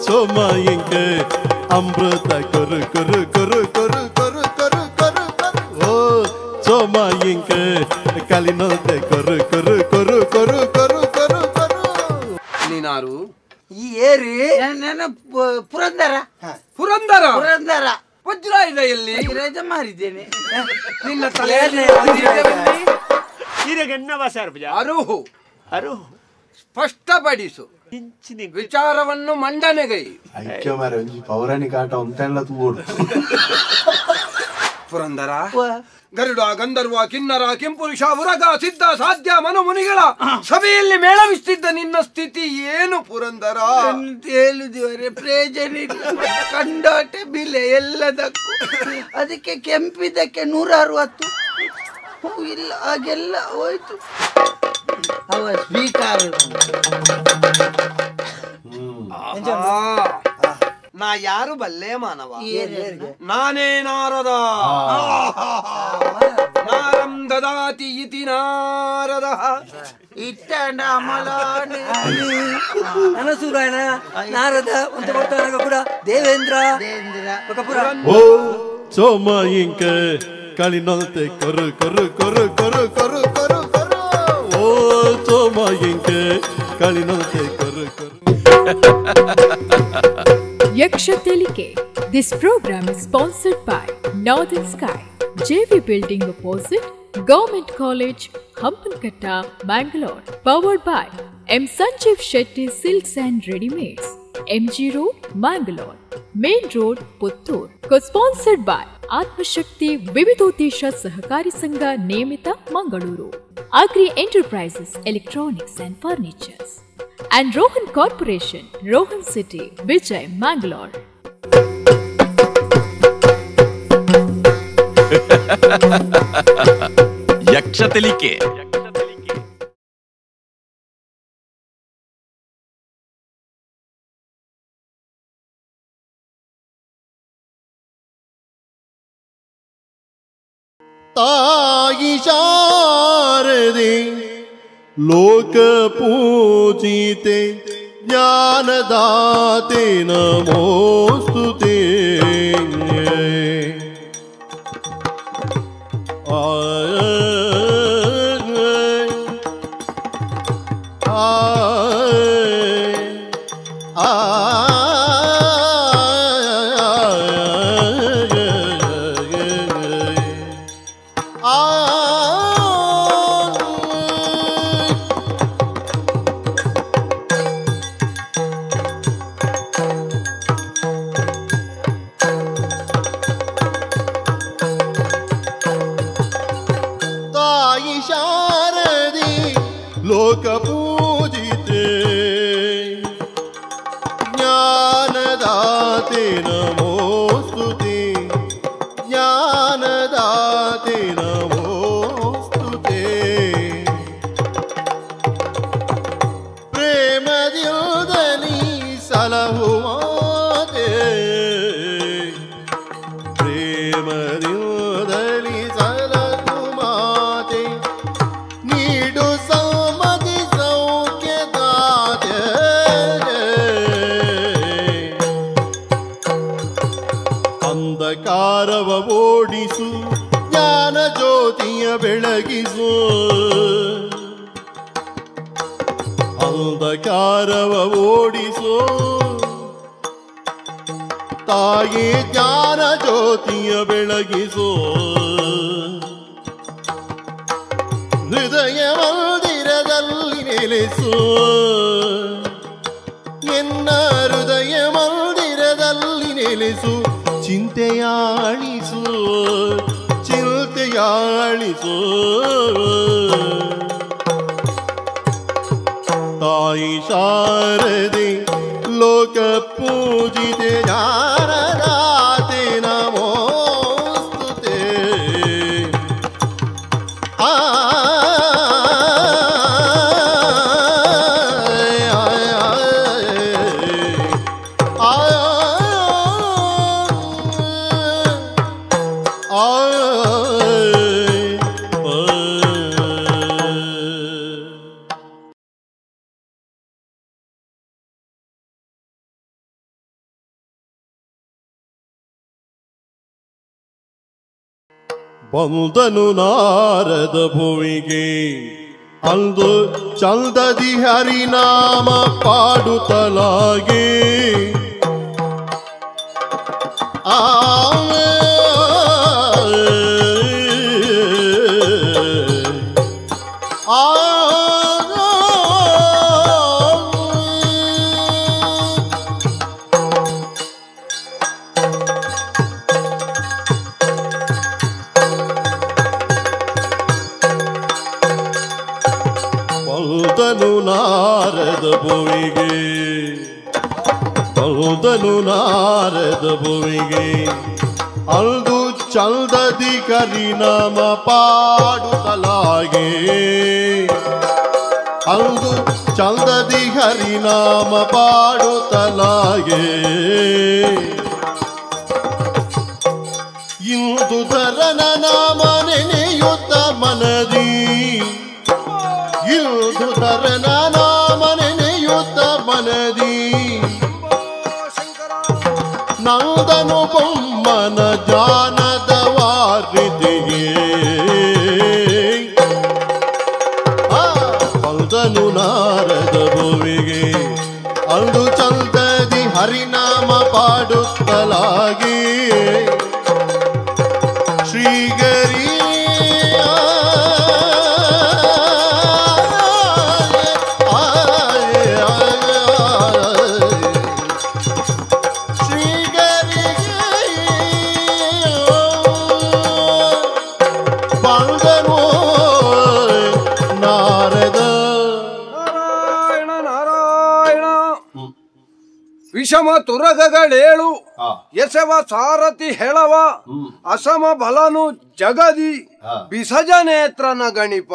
ಸೋಮ ಇಂಕೆ ಅಮೃತ ಕೊರು ಕೊರು ಕೊರು ಕೊರು ಕೊರು ಕೊರು ಕೊರು ಕೊರು ಓ ಸೋಮ ಇಂಕೆ ಕಲಿನೊಲ್ತೆ ಕೊರು ಕೊರು ಕೊರು ಕೊರು ಕೊರು ಕೊರು ಕೊರು. ನೀನಾರು ಈ ಏರಿ ನನ್ನ ಪುರಂದರ. ಪುರಂದರ ಪುರಂದರ ವಜ್ರಾಯುಧ ಎಲ್ಲಿ? ವಜ್ರಾಯುಧ ಮಾರಿದ್ದೇನೆ. ನಿನ್ನ ತಲೆಯಲ್ಲಿ ಅರುಹು ಅರುಹು ಸ್ಪಷ್ಟಪಡಿಸು, ವಿಚಾರವನ್ನು ಮಂಡನೆಗೈ. ಪೌರಾಣಿಕ ಆಟ ಒಂತೆಲ್ಲ ತೂಡು. ಪುರಂದರ, ಗರುಡ, ಗಂಧರ್ವ, ಕಿನ್ನರ, ಕಿಂಪುರುಷ, ಉರಗ, ಸಿದ್ಧ, ಸಾಧ್ಯ, ಮನು ಮುನಿಗಳ ಸಭೆಯಲ್ಲಿ ಮೇಳವಿಸುತ್ತಿದ್ದ ನಿನ್ನ ಸ್ಥಿತಿ ಏನು ಪುರಂದರ? ಹೇಳುದಿವರೆ ಪ್ರಯೋಜನ ಇಲ್ಲ. ಕಂಡಾಟ ಬಿಲೆ ಎಲ್ಲದಕ್ಕೂ. ಅದಕ್ಕೆ ಕೆಂಪಿದಕ್ಕೆ 160 ಇಲ್ಲ, ಹಾಗೆಲ್ಲ ಹೋಯ್ತು. ಅವ ಸ್ವೀಕಾರ. ನಾ ಯಾರು ಬಲ್ಲೆ ಮಾನವ? ನಾನೇ ನಾರದ. ನಾರಂ ದದಾತಿ ಇತಿ ನಾರದ. ಇಟ್ಟಣ ಅಮಲಾನೆ ಅನಸೂರಾಯಣ ನಾರದ ಅಂತ ಬರ್ತಾನಾಗ ಕೂಡ ದೇವೇಂದ್ರ. ಓ ಸೋಮ ಇಂಕೆ ಕಳಿನೊಲ್ತೆ ಕೊರು ಕೊರು ಕೊರು ಕೊರು ಕೊರು ಕೊರು ಕೊರು ಓ ಸೋಮ ಇಂಕೆ ಕಳಿನೊಲ್ತೆ ಕೊರು ಕೊರು. Yaksha Telike. This program is sponsored by Northern Sky, JV Building opposite Government College, Hampankatta, Mangalore. Powered by M. Sanjeev Shetty Silks and Readymades, MG Road, Mangalore, Main Road, Puttur. Co-sponsored by Atmashakti Vividodesha Sahakari Sangha Nemita, Mangaluru, Agri Enterprises, Electronics and Furnitures, and Rohan Corporation, Rohan City, Vijay, Mangalore. Yaksha Telike. ತಾಯಿ ಶಾರದೆ ಲೋಕ ಪೂಜಿತೆ ಜ್ಞಾನದಾತೆ ನಮೋಸ್ತುತೆ. ಆ ಆ ತಾಯಿ ಶಾರದೆ ಲೋಕ ಪೂಜಿತೆ ಜ್ಞಾನದಾತೆ ನಮೋಸ್ತುತೆ ಜ್ಞಾನದಾತೆ ನಮೋಸ್ತುತೆ. ಪ್ರೇಮದಿಲ್ದಲಿ ಸಲಹು ಮಾತೆ ಪ್ರೇಮದಿಲ್ದಲಿ ಸಲಹು ಮಾತೆ ನೀಡು ಸಮ್ಮತಿ ಸೌಖ್ಯದಾತೆ. ಅಂಧಕಾರವ ಓಡಿಸು ಜ್ಞಾನ ಜ್ಯೋತಿಯ ಬೆಳಗಿಸು ಅಂಧಕಾರವ ಓಡಿಸು ತಾಯಿ ಜ್ಞಾನ ಜ್ಯೋತಿಯ ಬೆಳಗಿಸು. ಹೃದಯ ಮಂದಿರದಲ್ಲಿ ನೆಲೆಸು ಎನ್ನ ಹೃದಯ ಮಂದಿರದಲ್ಲಿ ನೆಲೆಸು ಚಿಂತೆಯಾಳಿಸು ಚಿಂತೆಯಾಳಿಸು. ತಾಯಿ ಶಾರದೆ ಲೋಕ ಪೂಜಿತೆ ಜ್ಞಾನದಾತೆ ನಮೋಸ್ತುತೆ. ಆ ಆ ಆ ಬಂದನು ನಾರದ ಭುವಿಗೆ ಅಂದು ಚಂದದಿ ಹರಿನಾಮ ಪಾಡುತ್ತಲಾಗಿ ಆ ಬಂದನು ನಾರದ ಭುವಿಗೆ ಬಂದನು ನಾರದ ಭುವಿಗೆ ಅಂದು ಚಂದದಿ ಕರಿನಾಮ ಪಾಡುತ್ತಲಾಗೆ ಅಂದು ಚಂದದಿ ಹರಿನಾಮ ಪಾಡುತ್ತಲಾಗೆ ಇಂದು ಧರನ ನಾಮ ನೆನೆಯುತ್ತ ಮನದಿ ಇಂದು ಧರನ ನಾಮ ನೆನೆಯುತ್ತ ಮನದಿ ನಂದನು ಬೊಮ್ಮನ ಜ್ಞಾನದ ವಾರಿದಿಗೆ ಬಂದನು ನಾರದ ಭುವಿಗೆ ಅಂದು ಚಂದದಿ ಹರಿನಾಮ ಪಾಡುತ್ತಲಾಗಿ ಶ್ರೀಗರಿ ವಿಷಮ ತುರಗಗಳೇಳು ಎಸೆವ ಸಾರಥಿ ಹೆಳವ ಅಸಮ ಬಲನು ಜಗದಿ ಬಿಸಜನೇತ್ರನ ಗಣಿಪ.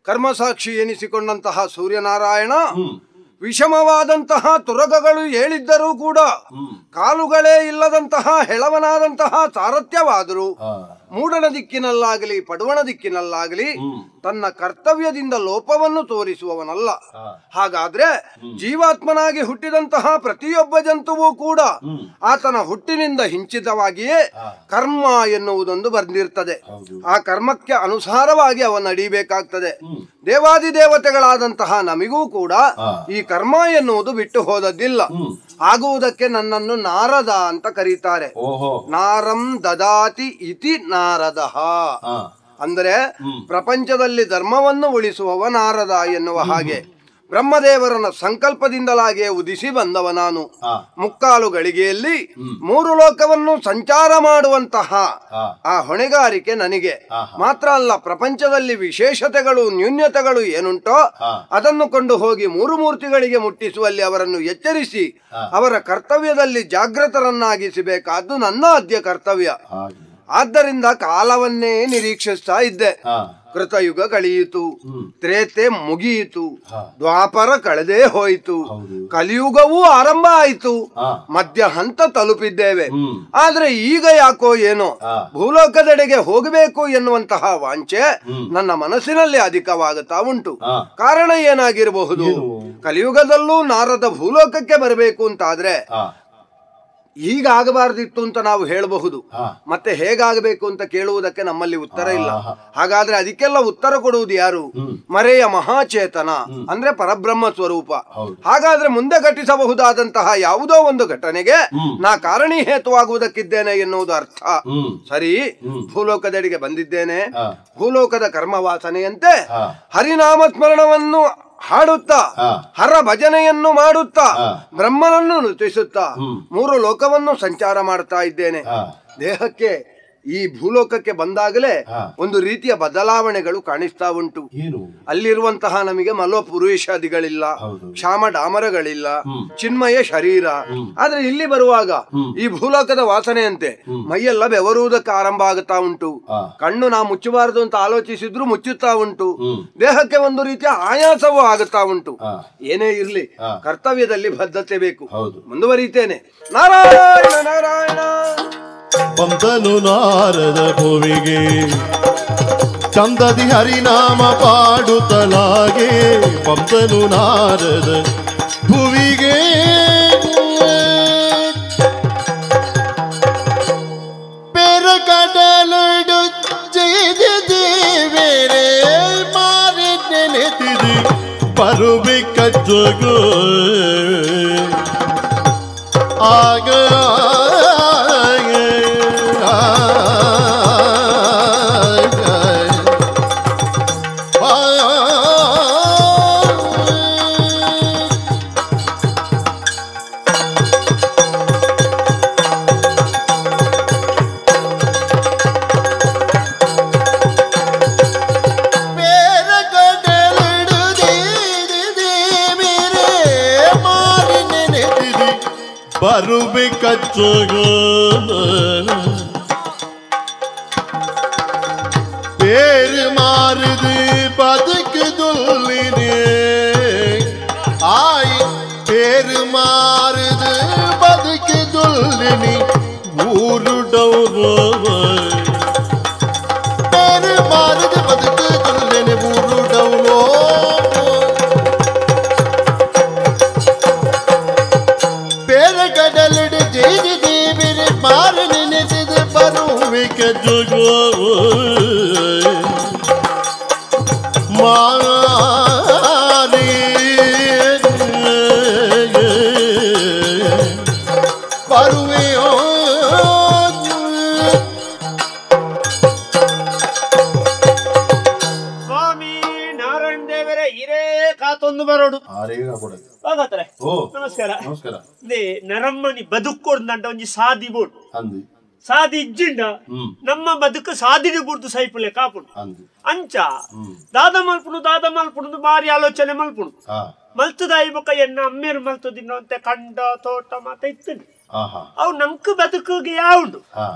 ಕರ್ಮಸಾಕ್ಷಿ ಎನಿಸಿಕೊಂಡಂತಹ ಸೂರ್ಯನಾರಾಯಣ ವಿಷಮವಾದಂತಹ ತುರಗಗಳು ಹೇಳಿದ್ದರೂ ಕೂಡ ಕಾಲುಗಳೇ ಇಲ್ಲದಂತಹ ಹೆಳವನಾದಂತಹ ಸಾರಥ್ಯವಾದರೂ ಮೂಡಣ ದಿಕ್ಕಿನಲ್ಲಾಗಲಿ ಪಡುವಣ ದಿಕ್ಕಿನಲ್ಲಾಗಲಿ ತನ್ನ ಕರ್ತವ್ಯದಿಂದ ಲೋಪವನ್ನು ತೋರಿಸುವವನಲ್ಲ. ಹಾಗಾದ್ರೆ ಜೀವಾತ್ಮನಾಗಿ ಹುಟ್ಟಿದಂತಹ ಪ್ರತಿಯೊಬ್ಬ ಜಂತುವೂ ಕೂಡ ಆತನ ಹುಟ್ಟಿನಿಂದ ಹಿಂಚಿತವಾಗಿಯೇ ಕರ್ಮ ಎನ್ನುವುದೊಂದು ಬಂದಿರ್ತದೆ. ಆ ಕರ್ಮಕ್ಕೆ ಅನುಸಾರವಾಗಿ ಅವನು ನಡೀಬೇಕಾಗ್ತದೆ. ದೇವಾದಿ ದೇವತೆಗಳಾದಂತಹ ನಮಿಗೂ ಕೂಡ ಈ ಕರ್ಮ ಎನ್ನುವುದು ಬಿಟ್ಟು ಹೋದದ್ದಿಲ್ಲ. ಆಗುವುದಕ್ಕೆ ನನ್ನನ್ನು ನಾರದ ಅಂತ ಕರೀತಾರೆ. ನಾರಂ ದದಾತಿ ಇತಿ ನಾರದಃ ಅಂದರೆ ಪ್ರಪಂಚದಲ್ಲಿ ಧರ್ಮವನ್ನು ಉಳಿಸುವವ ನಾರದ ಎನ್ನುವ ಹಾಗೆ ಬ್ರಹ್ಮದೇವರನ ಸಂಕಲ್ಪದಿಂದಲಾಗೆ ಉದಿಸಿ ಬಂದವ ನಾನು. ಮುಕ್ಕಾಲು ಗಳಿಗೆಯಲ್ಲಿ ಮೂರು ಲೋಕವನ್ನು ಸಂಚಾರ ಮಾಡುವಂತಹ ಆ ಹೊಣೆಗಾರಿಕೆ ನನಗೆ ಮಾತ್ರ ಅಲ್ಲ, ಪ್ರಪಂಚದಲ್ಲಿ ವಿಶೇಷತೆಗಳು ನ್ಯೂನ್ಯತೆಗಳು ಏನುಂಟೋ ಅದನ್ನು ಕೊಂಡು ಹೋಗಿ ಮೂರು ಮೂರ್ತಿಗಳಿಗೆ ಮುಟ್ಟಿಸುವಲ್ಲಿ ಅವರನ್ನು ಎಚ್ಚರಿಸಿ ಅವರ ಕರ್ತವ್ಯದಲ್ಲಿ ಜಾಗೃತರನ್ನಾಗಿಸಬೇಕಾದ್ದು ನನ್ನ ಆದ್ಯ ಕರ್ತವ್ಯ. ಆದ್ದರಿಂದ ಕಾಲವನ್ನೇ ನಿರೀಕ್ಷಿಸ್ತಾ ಇದ್ದೆ. ಕೃತಯುಗ ಕಳೆಯಿತು, ತ್ರೇತೆ ಮುಗಿಯಿತು, ದ್ವಾಪರ ಕಳೆದೇ ಹೋಯಿತು, ಕಲಿಯುಗವೂ ಆರಂಭ ಆಯಿತು, ಮಧ್ಯ ಹಂತ ತಲುಪಿದ್ದೇವೆ. ಆದ್ರೆ ಈಗ ಯಾಕೋ ಏನೋ ಭೂಲೋಕದೆಡೆಗೆ ಹೋಗಬೇಕು ಎನ್ನುವಂತಹ ವಾಂಛೆ ನನ್ನ ಮನಸ್ಸಿನಲ್ಲಿ ಅಧಿಕವಾಗುತ್ತಾ ಉಂಟು. ಕಾರಣ ಏನಾಗಿರಬಹುದು? ಕಲಿಯುಗದಲ್ಲೂ ನಾರದ ಭೂಲೋಕಕ್ಕೆ ಬರಬೇಕು ಅಂತಾದ್ರೆ ಈಗ ಆಗಬಾರ್ದಿತ್ತು ಅಂತ ನಾವು ಹೇಳಬಹುದು, ಮತ್ತೆ ಹೇಗಾಗಬೇಕು ಅಂತ ಕೇಳುವುದಕ್ಕೆ ನಮ್ಮಲ್ಲಿ ಉತ್ತರ ಇಲ್ಲ. ಹಾಗಾದ್ರೆ ಅದಕ್ಕೆಲ್ಲ ಉತ್ತರ ಕೊಡುವುದು ಯಾರು? ಮರೆಯ ಮಹಾಚೇತನ ಅಂದ್ರೆ ಪರಬ್ರಹ್ಮ ಸ್ವರೂಪ. ಹಾಗಾದ್ರೆ ಮುಂದೆ ಘಟಿಸಬಹುದಾದಂತಹ ಯಾವುದೋ ಒಂದು ಘಟನೆಗೆ ನಾ ಕಾರಣೀಹೇತುವಾಗುವುದಕ್ಕಿದ್ದೇನೆ ಎನ್ನುವುದು ಅರ್ಥ. ಸರಿ, ಭೂಲೋಕದೆಡೆಗೆ ಬಂದಿದ್ದೇನೆ. ಭೂಲೋಕದ ಕರ್ಮವಾಸನೆಯಂತೆ ಹರಿನಾಮ ಸ್ಮರಣವನ್ನು ಹಾಡುತ್ತಾ, ಹರ ಭಜನೆಯನ್ನು ಮಾಡುತ್ತಾ, ಬ್ರಹ್ಮನನ್ನು ನೃತಿಸುತ್ತಾ ಮೂರು ಲೋಕವನ್ನು ಸಂಚಾರ ಮಾಡ್ತಾ ಇದ್ದೇನೆ. ದೇಹಕ್ಕೆ ಈ ಭೂಲೋಕಕ್ಕೆ ಬಂದಾಗಲೇ ಒಂದು ರೀತಿಯ ಬದಲಾವಣೆಗಳು ಕಾಣಿಸ್ತಾ ಉಂಟು. ಅಲ್ಲಿರುವಂತಹ ನಮಗೆ ಮಲೋ ಪುರುಷಾದಿಗಳಿಲ್ಲ, ಕ್ಷಾಮ ಡಾಮರಗಳಿಲ್ಲ, ಚಿನ್ಮಯ ಶರೀರ. ಆದ್ರೆ ಇಲ್ಲಿ ಬರುವಾಗ ಈ ಭೂಲೋಕದ ವಾಸನೆಯಂತೆ ಮೈಯೆಲ್ಲ ಬೆವರುವುದಕ್ಕೆ ಆರಂಭ ಆಗುತ್ತಾ ಉಂಟು. ಕಣ್ಣು ನಾ ಮುಚ್ಚಬಾರದು ಅಂತ ಆಲೋಚಿಸಿದ್ರು ಮುಚ್ಚುತ್ತಾ ಉಂಟು. ದೇಹಕ್ಕೆ ಒಂದು ರೀತಿಯ ಆಯಾಸವೂ ಆಗುತ್ತಾ ಉಂಟು. ಏನೇ ಇರ್ಲಿ, ಕರ್ತವ್ಯದಲ್ಲಿ ಬದ್ಧತೆ ಬೇಕು. ಮುಂದುವರಿತೇನೆ. ನಾರಾಯಣ ನಾರಾಯಣ. ಬಂದನು ನಾರದ ಭುವಿಗೆ ಚಂದದಿ ಹರಿನಾಮ ಪಾಡುತ್ತಲಾಗೆ. ಬಂದನು ನಾರದ ಭುವಿಗೆ ಪೆರಕಡಲಡು ಆಗ பேரு மாறுது பதுக்கு துள்ளினே ஆய் பேரு மாறுது பதுக்கு துள்ளினி ஊருடோ பேரு மாறுது பதுக்கு துள்ளினி ஊருடோ மாறி பருவையோ ಸ್ವಾಮಿ ನಾರಾಯಣ ದೇವರೇ ಹಿರೇ ಕಾತೊಂದು ಬರೋಡು. ನಮಸ್ಕಾರ ನಮಸ್ಕಾರ. ನರಮ್ಮನಿ ಬದುಕೋಡ್ದಂಟ ಒಂಜಿ ಸಾದಿ ಬೋಡು ಸಾದಿ ಇಜ್ಜಿಂಡ ನಮ್ಮ ಬದುಕು ಸಾದಿಡಿ ಬುಡ್ದು ಸೈಪುಲೆ ಕಾಪುಡು ಅಂಚ ದಾದ ಮಲ್ಪುಡು ದಾದ ಮಲ್ಪುಡು ಬಾರಿ ಆಲೋಚನೆ ಮಲ್ಪುಡು ಮಲ್ತದಾಯಿ ಬೊಕ್ಕ ಎನ್ನ ಅಮ್ಮೇರು ಮಲ್ತದಿನ್ನಂತೆ ಕಂಡ ತೋಟ ಮಾತ ಇತ್ತು ಅವು ನಂಕ್ ಬದುಕುಗೆ ಯಾವುಂಡು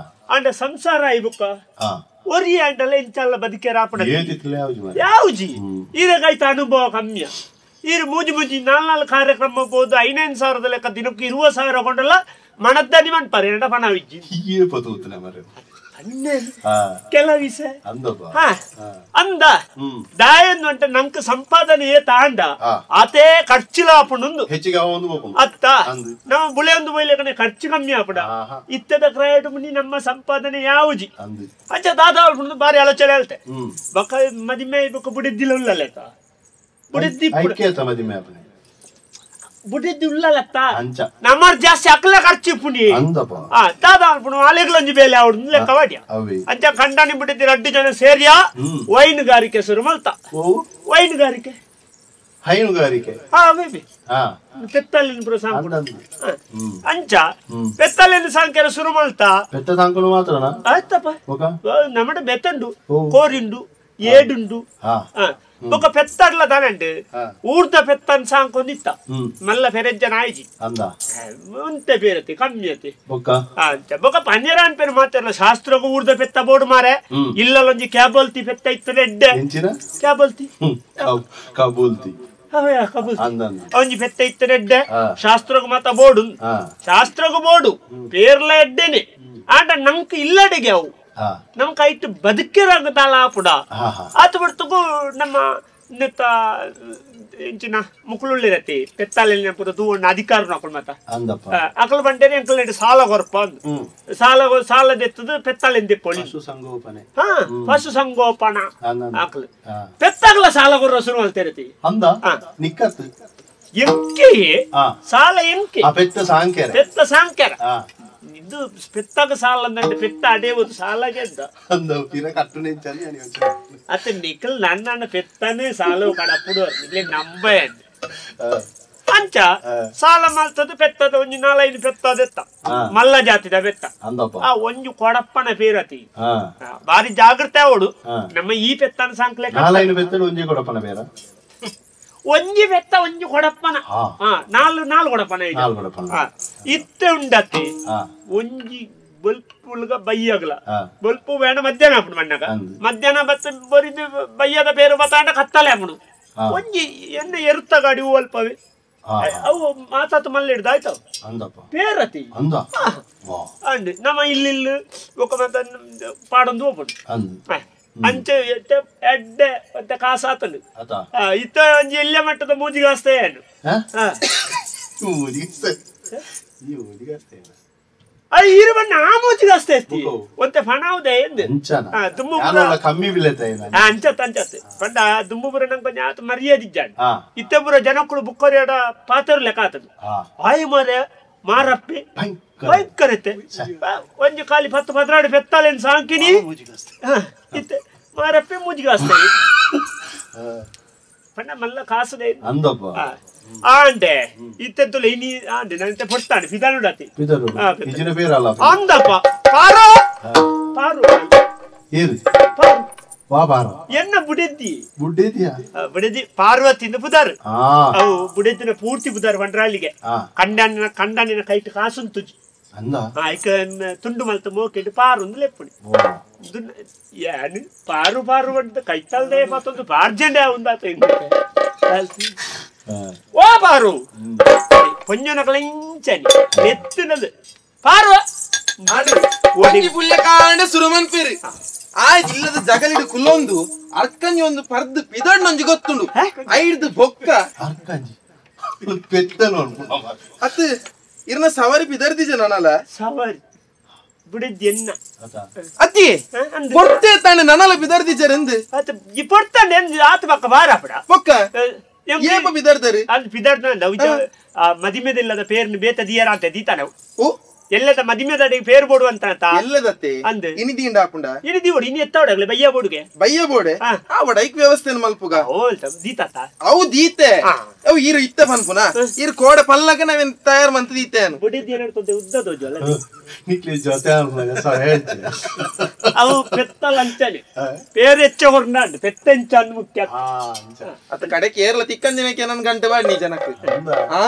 ಅಂಡ ಸಂಸಾರ ಆಯಿ ಬೊಕ್ಕ ಒರಿ ಅಂಡಲ ಇಂಚಲ್ಲ ಬದುಕೇರಾಪಡ ಯಾವ್ಜಿ ಈರಗಾಯ್ತ ಅನುಭವ ಕಮ್ಮಿಯ ಈರು ಮೂಜಿ ಮೂಜಿ ನಾಲ್ ನಾಲ್ ಕಾರ್ಯಕ್ರಮ ಬೋದು 5,000 ಲೆಕ್ಕ ದಿನಕ್ಕೆ 20,000 ಕೊಂಡಲ್ಲ ಮಣದ್ದಾನಿ ಮನ್ಪಾರೆ ಎಂಡ ಪಣ ವಿಜ್ಜಿ ಕೆಲವಿಸ ಅಂದ ದಾಯಂದು ಅಂಟ ನಂಕ್ ಸಂಪಾದನೆ ತಾಂಡ ಆತೇ ಖರ್ಚಿಲ ಆಪುಂಡು ಅತ್ತ ನಮ್ಮ ಬುಳೆ ಒಂದು ಬೈಲೆ ಖರ್ಚು ಕಮ್ಮಿ ಆಪುಡ ಇತ್ತದ ಕ್ರಯಟು ಮುನಿ ನಮ್ಮ ಸಂಪಾದನೆ ಯಾವುಜಿ ಅಂಚ ದಾದಾ ಬಾರಿ ಆಲೋಚನೆ ಹೇಳ್ತೆ ಬೊಕ್ಕ ಮದಿಮೆ ಬೊಕ್ಕ ಬುಡಿದ್ದಿಲ್ಲ ಉಳ್ಳಲೇತ ಬುಡಿದ್ದಿ ಬುಡಿದ್ದಿ ಉಳ್ಳಲತ್ತ ನಮ್ಮರ್ ಜಾಸ್ತಿ ಅಕ್ಲ ಖರ್ಚು ಪುನಿ ದಾದಾ ಅನ್ಪುಣು ಅಲೆಗ್ಲೊಂಜಿ ಬೇಲೆ ಅವಡು ಲೆಕ್ಕ ವಾಡ್ಯ ಅಂಚ ಕಂಡಾನಿ ಬಿಟ್ಟಿದ್ದಿ ರಡ್ಡು ಜನ ಸೇರಿಯಾ ವೈನುಗಾರಿಕೆ ಶುರು ಮಲ್ತ ವೈನುಗಾರಿಕೆ ಹೈನುಗಾರಿಕೆ ಹಾ ಬೇಬಿ ಪೆತ್ತಲಿನ ಪುರ ಸಾಂಕು ಅಂಚ ಪೆತ್ತಲಿನ ಸಾಂಕೆರ ಶುರು ಮಲ್ತ ಪೆತ್ತ ಸಾಂಕುಲು ಮಾತ್ರನಾ ಆಯ್ತಪ್ಪ ನಮ್ಮಡ ಬೆತ್ತಂಡು ಕೋರಿಂಡು ಏಡುಂಡು ಬೊಕ್ಕ ಪೆತ್ತಡ್ಲ ತಾನಂಡು ಊರ್ದ ಪೆತ್ತನ್ ಸಾಂಕೊಂದಿತ್ತ ಮಲ್ಲ ಫೆರೆಜ್ಜನ ಆಯ್ಜಿ ಉಂತೆ ಪೇರತಿ ಕಮ್ಮಿ ಅತಿ ಬೊಕ್ಕ ಪನ್ಯರಾನ್ ಪೇರು ಮಾತಾಡಲ್ಲ ಶಾಸ್ತ್ರಕ್ಕೂ ಊರ್ದ ಪೆತ್ತ ಬೋರ್ಡ್ ಮಾರೆ ಇಲ್ಲೊಂಜಿ ಕ್ಯಾಬಲ್ತಿ ಪೆತ್ತ ಇತ್ತು ಎಡ್ಡೆ ಕ್ಯಾಬಲ್ತಿ ಕಬೂಲ್ತಿ ಒಂಜಿ ಪೆತ್ತ ಇತ್ತು ಎಡ್ಡೆ ಶಾಸ್ತ್ರಕ್ಕೂ ಮಾತ ಬೋರ್ಡು ಶಾಸ್ತ್ರಕ್ಕೂ ಬೋರ್ಡು ಪೇರ್ಲ ಎಡ್ಡೆನೆ ಆಂಡ ನಂಕ್ ಇಲ್ಲಡೆಗೆ ಅವು ನಮ್ ಕೈಟ್ ಬದುಕಿರಾಗದಲ್ಲ ಆಪುಡ ಆತ ಬಿಡ್ತಗೂ ನಮ್ಮ ನೆತ್ತ ಇಂಚಿನ ಮುಕುಳುಳ್ಳಿರತಿ ಪೆತ್ತಾಲೆಲ್ಲ ಪೂರ ದೂವಣ್ಣ ಅಧಿಕಾರ ಅಕಲ್ ಮಾತ ಅಕಲ್ ಬಂಟೇನೆ ಅಂಕಲ್ ನೆಟ್ಟು ಸಾಲ ಕೊರಪ ಅಂದು ಸಾಲ ಸಾಲದೆತ್ತದು ಪೆತ್ತಾಲೆಂದ ದೆಪ್ಪೊಳಿ ಸಂಗೋಪನೆ ಹಾ ಪಶು ಸಂಗೋಪನ ಅಕಲ್ ಪೆತ್ತಾಗಲ ಸಾಲ ಕೊರ ಶುರು ಮಾಡ್ತಿರತಿ ನಿಕ್ಕತ್ತು ಎಂಕೆ ಸಾಲ ಎಂಕೆ ಪೆತ್ತ ಸಾಂಕ್ಯರ ಪೆತ್ತ ಸಾಂಕ್ಯರ ಇದು ಪೆತ್ತಾಗ ಸಾಲ ಅಂದ್ರೆ ಪೆತ್ತ ಅಡೇವುದು ಸಾಲಾಗೆ ಅಂತ ಅತ್ತ ನಿಖಲ್ ನನ್ನ ಪೆತ್ತಾನೆ ಸಾಲ ಕಡಪುಡು ಇಲ್ಲಿ ನಂಬ ಅಂಚ ಸಾಲ ಮಲ್ತದ್ದು ಪೆತ್ತದ ಒಂಜಿ ನಾಲೈದು ಪೆತ್ತದೆತ್ತ ಮಲ್ಲ ಜಾತಿದ ಬೆತ್ತ ಆ ಒಂಜಿ ಕೊಡಪ್ಪನ ಪೇರತಿ ಬಾರಿ ಜಾಗೃತೆ ಅವಳು ನಮ್ಮ ಈ ಪೆತ್ತನ ಸಾಂಕ್ಲೆ ಒಂಜಿ ಕೊಡಪ್ಪನ ಪೇರ ಒಂಜಿ ಬೆತ್ತ ಒಂಜಿ ಕೊಡಪ್ಪನ ನಾಲ್ ನಾಲ್ ಕೊಡಪ್ಪನ ಇತ್ತೆ ಉಂಡತಿ ಒಂಜಿ ಬಲ್ಪುಲ್ಗ ಬೈಯಗ್ಲ ಬಲ್ಪು ಬೇಡ ಮಧ್ಯಾಹ್ನ ಹಾಪುಡು ಮಣ್ಣಗ ಮಧ್ಯಾಹ್ನ ಬತ್ತ ಬರಿದು ಬೈಯದ ಬೇರೆ ಬತ್ತಾಂಡ ಕತ್ತಲೆ ಹಾಪುಡು ಒಂಜಿ ಎಣ್ಣೆ ಎರುತ್ತ ಗಾಡಿ ಹೂ ಅಲ್ಪವೇ ಅವು ಮಾತಾತು ಮಲ್ಲ ಹಿಡ್ದು ಆಯ್ತಾವ ಪೇರತಿ ಅಂಡ್ ನಮ್ಮ ಇಲ್ಲಿ ಒಕ್ಕ ಮಾತ ಪಾಡೊಂದು ಹೋಗ್ಬಿಡು ಅಂಚೆ ಎಡ್ಡೆ ಮತ್ತೆ ಕಾಸಾತಲು ಇತ್ತ ಒಂಜಿ ಎಲ್ಲ ಮಟ್ಟದ ಮೂಜಿಗಾಸ್ತೆ ಏನು ಇರುವಣ್ಣ ಆ ಮೂಜಿಗಾಸ್ತೆ ಎತ್ತಿ ಒಂತೆ ಫಣಾವುದೇ ಎಂದು ಅಂಚತ್ ಅಂಚತ್ ಪಂಡ ದುಂಬುಪುರ ನಂಗೆ ಕೊಂಚ ಆತ ಮರ್ಯಾದಿಜ್ಜಾಂಡ್ ಇತ್ತಪುರ ಜನಕ್ಕಳು ಬುಕ್ಕೊರಿಯಾಡ ಪಾತ್ರ ಲೆಕ್ಕ ಆತದು ಆಯ್ ಮಾರೆ ಮಾರಪ್ಪೆ ಭಯಂಕರತೆ ಒಂಜಿ ಖಾಲಿ 10 12 ಪೆತ್ತಾಲೇನು ಸಾಂಕಿನಿ ಇತ್ತೆ ಮಾರಪ್ಪೆ ಮೂಜಿಗಾಸ್ತಾನೆ ಪಂಡ ಮಲ್ಲ ಕಾಸುದೆ ಅಂದಪ್ಪ ಆಂಡೆ ಇತ್ತೆಂತುಲ ಇನಿ ಆಂಡೆ ನಂತೆ ಪೊಟ್ಟಾನೆ ಪಿದಾನುಡತಿ ಇಜಿನ പേരಲ್ಲ ಅಂದಪ್ಪ ಪಾರು ಪಾರು ಏರು ಪಾರು ವಾ ಪಾರು ಎನ್ನ ಬುಡೆದ್ದಿ ಬುಡೆದಿಯಾ ಬುಡೆದಿ ಪಾರ್ವತಿಂದ ಬುದಾರು ಅವು ಬುಡೆದಿನ ಪೂರ್ತಿ ಬುದಾರು ಬಂಡ್ರಾಳಿಗೆ ಕಂಡಾನಿನ ಕಂಡಾನಿನ ಕೈಟ್ ಕಾಸುನ್ ತುಜಿ ಅಂದ ಐಕ ತುಂಡು ಮಲ್ತ ಮೋಕೆಟ್ ಪಾರು ಅಂದ್ ಲೆಪ್ಪುಣಿ ಯಾನು ಪಾರು ಪಾರು ಅಂತ ಕೈತಲ್ದೆ ಮತ್ತೊಂದು ಪಾರ್ಜೆಂಡೆ ಉಂದಾತ ಓ ಪಾರು ಪೊಂಜನಕಲಂಚನಿ ನೆತ್ತಿನದು ಪಾರು ಪುಲ್ಯ ಕಾಂಡ ಸುರುಮನ್ಪೇರು ಆ ಇಲ್ಲದ ಜಗಲಿಡು ಕುಲ್ಲೊಂದು ಅರ್ಕಂಜಿ ಒಂದು ಪರ್ದು ಪಿದಣ್ಣೊಂಜಿ ಗೊತ್ತುಂಡು ಐಡ್ದು ಬೊಕ್ಕ ಅರ್ಕಂಜಿ ಪೆತ್ತನು ಅತ್ ಇರ್ನ ಸವಾರಿ ಪಿದರ್ದಿಜ ನನಲ ಸವಾರಿ ಬಿಡಿದ್ ಎನ್ನ ಅತ್ತಿ ಪೊರ್ತೆ ತಾನೆ ನನಲ ಪಿದರ್ದಿಜರೆಂದು ಅತ್ ಈ ಪೊರ್ತಾನೆ ಆತ ಬಕ್ಕ ಬಾರ ಅಪಡ ಬೊಕ್ಕ ಏಪ ಪಿದರ್ದರು ಅದು ಪಿದರ್ದ ಮದಿಮೆದಿಲ್ಲದ ಪೇರ್ನ ಬೇತ ದಿಯರ ಅಂತ ದೀತಾನೆ ಓ ಎಲ್ಲದ ಮದಿಮೆದಡಿಗೆ ಪೇರ್ ಬೋಡು ಅಂತ ಎಲ್ಲದತ್ತೆ ಅಂದ್ ಇನಿ ದಿಂಡ ಹಾಪುಂಡ ಇನಿ ದಿವಡು ಇನಿ ಎತ್ತಾವಡಗ್ಲೆ ಬಯ್ಯ ಬೋಡುಗೆ ಬಯ್ಯ ಬೋಡೆ ಆ ವಡೈಕ್ ವ್ಯವಸ್ಥೆನ ಮಲ್ಪುಗ ಓಲ್ತ ದೀತಾತ ಅವು ದೀತೆ ಅವು ಈರು ಇತ್ತ ಪನ್ಪುನ ಈರು ಕೋಡೆ ಪಲ್ಲಕ ನಾವೇನ್ ತಯಾರು ಮಂತ ದೀತೆ ಅನು ಬುಡಿದ್ ಏನಾಡ್ತದೆ ಉದ್ದ ದೋಜು ಅಲ್ಲ ನಿಕ್ಲೆ ಜೊತೆ ಅನ್ಪುನ ಸಹಜ ಅವು ಪೆತ್ತ ಲಂಚನೆ ಪೇರ್ ಹೆಚ್ಚ ಹೊರ್ನಾಂಡ್ ಪೆತ್ತ ಎಂಚ ಅಂದ್ ಮುಖ್ಯ ಅತ್ತ ಕಡೆಗೆ ಏರ್ಲ ತಿಕ್ಕಂದಿನಕ್ಕೆ ನನ್ ಗಂಟೆ ಬಾಡಿ ನೀ ಜನಕ್ಕೆ ಹಾ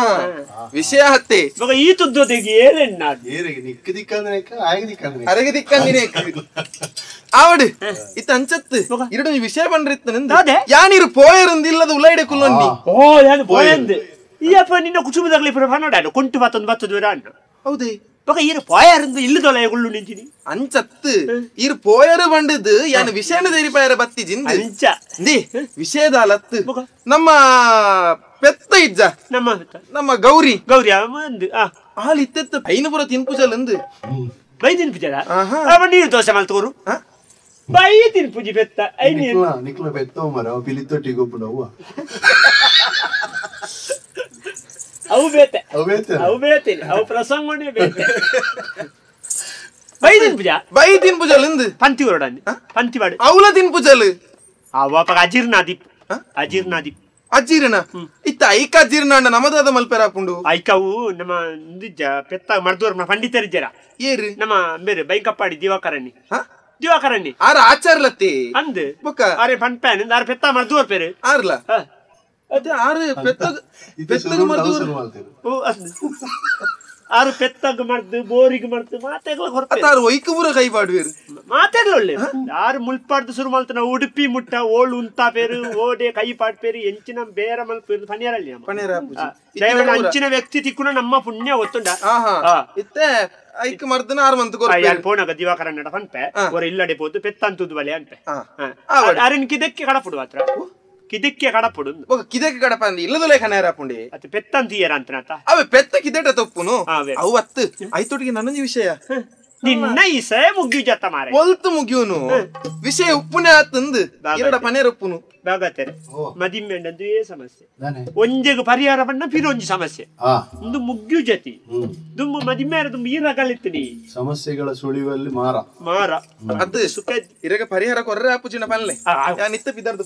ವಿಷಯ ಹತ್ತೆ ಇವಾಗ ಈ ತುದ್ದೋದಿಗೆ ಏರೆಣ್ಣಾಡ್ ಏರಿಗೆ ನಿಕ್ಕ ದಿಕ್ಕಂದಿನಕ್ಕೆ ಆಯಗ ದಿಕ್ಕಂದಿನ ಅರೆಗೆ ದಿಕ್ಕಂದಿನೇಕ್ ಆವಡು ಇತ್ತ ಅಂಚತ್ತು ಇರಡು ವಿಷಯ ಬಂಡ್ರಿತ್ತು ನಿಂದು ಯಾನಿರು ಪೋಯರಂದು ಇಲ್ಲದ ಉಲೈಡೆ ಕುಲ್ಲೊನ್ನಿ ಓ ಯಾನು ಪೋಯಂದು ಈಯಪ್ಪ ನಿನ್ನ ಕುಟುಂಬದಾಗಲಿ ಪುರ ಪನ್ನೋಡ ಕೊಂಟು ಬತ್ತೊಂದು ಬತ್ತದು ಅಣ್ಣ ಹೌದೇ ಬೊಕ ಈರು ಪೋಯರಂದು ಇಲ್ಲದೊಲ ಗುಳ್ಳು ನಿಂಚಿನಿ ಅಂಚತ್ತು ಈರು ಪೋಯರು ಬಂಡದು ಯಾನು ವಿಷಯನ ದೇರಿಪಾಯರ ಬತ್ತಿ ಜಿಂದು ಅಂಚ ದಿ ವಿಷಯದಾಲತ್ತು ನಮ್ಮ ಪೆತ್ತ ಇಜ್ಜ ನಮ್ಮ ನಮ್ಮ ಗೌರಿ ಗೌರಿ ಅಂದು ಆಲ್ ಇತ್ತೆತ್ತ ಐನಪುರ ತಿನ್ಪುಜಲ್ ಅಂದು ಬೈ ತಿನ್ಪುಜಲ ಅವ ನೀರು ದೋಸೆ ಮಲ್ತೋರು ಬೈ ತಿನ್ಪುಜಿ ಪೆತ್ತ ನಿಕ್ಲ ನಿಕ್ಲ ಪೆತ್ತ ಮರ ಪಿಲಿತೊಟ್ಟಿ ಗೊಬ್ಬುನವ್ವ ಅವು ಬೇತೆ ಅವು ಬೇತೆ ಅವು ಬೇತೆ ಅವು ಪ್ರಸಂಗನೇ ಬೇತೆ ಬೈ ತಿನ್ಪುಜ ಬೈ ತಿನ್ಪುಜಲ್ ಅಂದು ಪಂತಿ ಹೊರಡನ್ನಿ ಪಂತಿ ಬಾಡು ಅವಲ ತಿನ್ಪುಜಲ್ ಅವ ಅಪ್ಪ ಅಜೀರ್ಣಾದೀಪ್ ಅಜೀರ್ಣಾದೀಪ್ ಅಜೀರ್ಣ ಇತ್ತ ಐಕ ಅಜೀರ್ಣ ಅಣ್ಣ ನಮದಾದ ಮಲ್ಪೆರಾಪುಂಡು ಐಕವು ನಮ್ಮ ಇಂದಿಜ್ಜ ಪೆತ್ತ ಮರ್ದೋರ್ ಪಂಡಿತರಿಜ್ಜರ ಏರು ನಮ್ಮ ಬೇರೆ ಬೈಕಪ್ಪಾಡಿ ದಿವಾಕರಣ್ಣಿ ದಿವಾಕರಣ್ಣಿ ಆರ ಆಚಾರ್ಲತ್ತಿ ಅಂದು ಬೊಕ್ಕ ಅರೆ ಪನ್ಪ್ಯಾನ್ ಆರ ಪೆತ್ತ ಮರ್ದೋರ್ ಪೇರು ಆರ್ಲ ಅದೇ ಆರು ಪೆತ್ತಗ ಪೆತ್ತಗ ಮರ್ದೋರ್ ಓ ಅಂದು ಆರು ಪೆತ್ತಗ ಮರ್ದು ಬೋರಿಗೆ ಮರ್ದು ಮಾತೆಗ್ಲ ಹೊರತು ಆರು ಒಯ್ಕುಪುರ ಕೈ ಪಾಡುವೇರು ಮಾತೆಗ್ಲ ಒಳ್ಳೆ ಆರು ಮುಲ್ಪಾಡ್ದು ಶುರು ಮಲ್ತನ ಉಡುಪಿ ಮುಟ್ಟ ಓಳು ಉಂತ ಪೇರು ಓಡೆ ಕೈ ಪಾಡ್ಪೇರು ಎಂಚಿನ ಬೇರ ಮಲ್ಪೇರು ಪನಿಯರಲ್ಲಿ ಪನಿಯರ ಅಂಚಿನ ವ್ಯಕ್ತಿ ತಿಕ್ಕುನ ನಮ್ಮ ಪುಣ್ಯ ಗೊತ್ತುಂಡ ಇತ್ತೆ ಐಕ್ ಮರ್ದನ ಆರು ಮಂತ್ ಯಾರು ಪೋನಾಗ ದಿವಾಕರ ನಡ ಪನ್ಪೆ ಹೊರ ಇಲ್ಲಡೆ ಪೋತು ಪೆತ್ತಂತುದು ಬಲೆ ಅನ್ಪೆ ಅರೆನ್ ಕಿದಕ್ಕೆ ಕಡಪುಡು ಮಾತ್ರ ಕಿದಕ್ಕೆ ಕಡಪುಡು ಕಿದಕ್ಕೆ ಕಡಪ ಅಂದ ಇಲ್ಲದಲೇ ಕಣೇರಾಪುಂಡಿ ಅದು ಪೆತ್ತಂತೀಯರ ಅಂತ ಅವೇ ಪೆತ್ತ ಕಿದೆಟ ತಪ್ಪುನು ಅವು ಅತ್ತು ಐತೊಟ್ಟಿಗೆ ನನ್ನೊಂದು ವಿಷಯ ನಿನ್ನ ಇಸೆ ಮುಗಿಯು ಜತ್ತ ಮಾರೆ ಒಲ್ತು ಮುಗಿಯುನು ವಿಷಯ ಉಪ್ಪುನೆ ಆತಂದು ಎರಡ ಪನೇರ ಉಪ್ಪುನು ಬಾಗತ್ತೇರೆ ಮದಿಮೆಂಡಂದು ಏ ಸಮಸ್ಯೆ ಒಂಜೆಗೆ ಪರಿಹಾರ ಬಣ್ಣ ಪಿರೊಂಜಿ ಸಮಸ್ಯೆ ಒಂದು ಮುಗ್ಯು ಜತಿ ದುಂಬು ಮದಿಮೇರ ದುಂಬು ಈರ ಕಲಿತೀನಿ ಸಮಸ್ಯೆಗಳ ಸುಳಿವಲ್ಲಿ ಮಾರ ಮಾರ ಅದು ಸುಖ ಇರಗ ಪರಿಹಾರ ಕೊರ್ರೆ ಆಪುಜಿನ ಪಲ್ಲೆ ನಿತ್ತ ಪಿದರ್ದು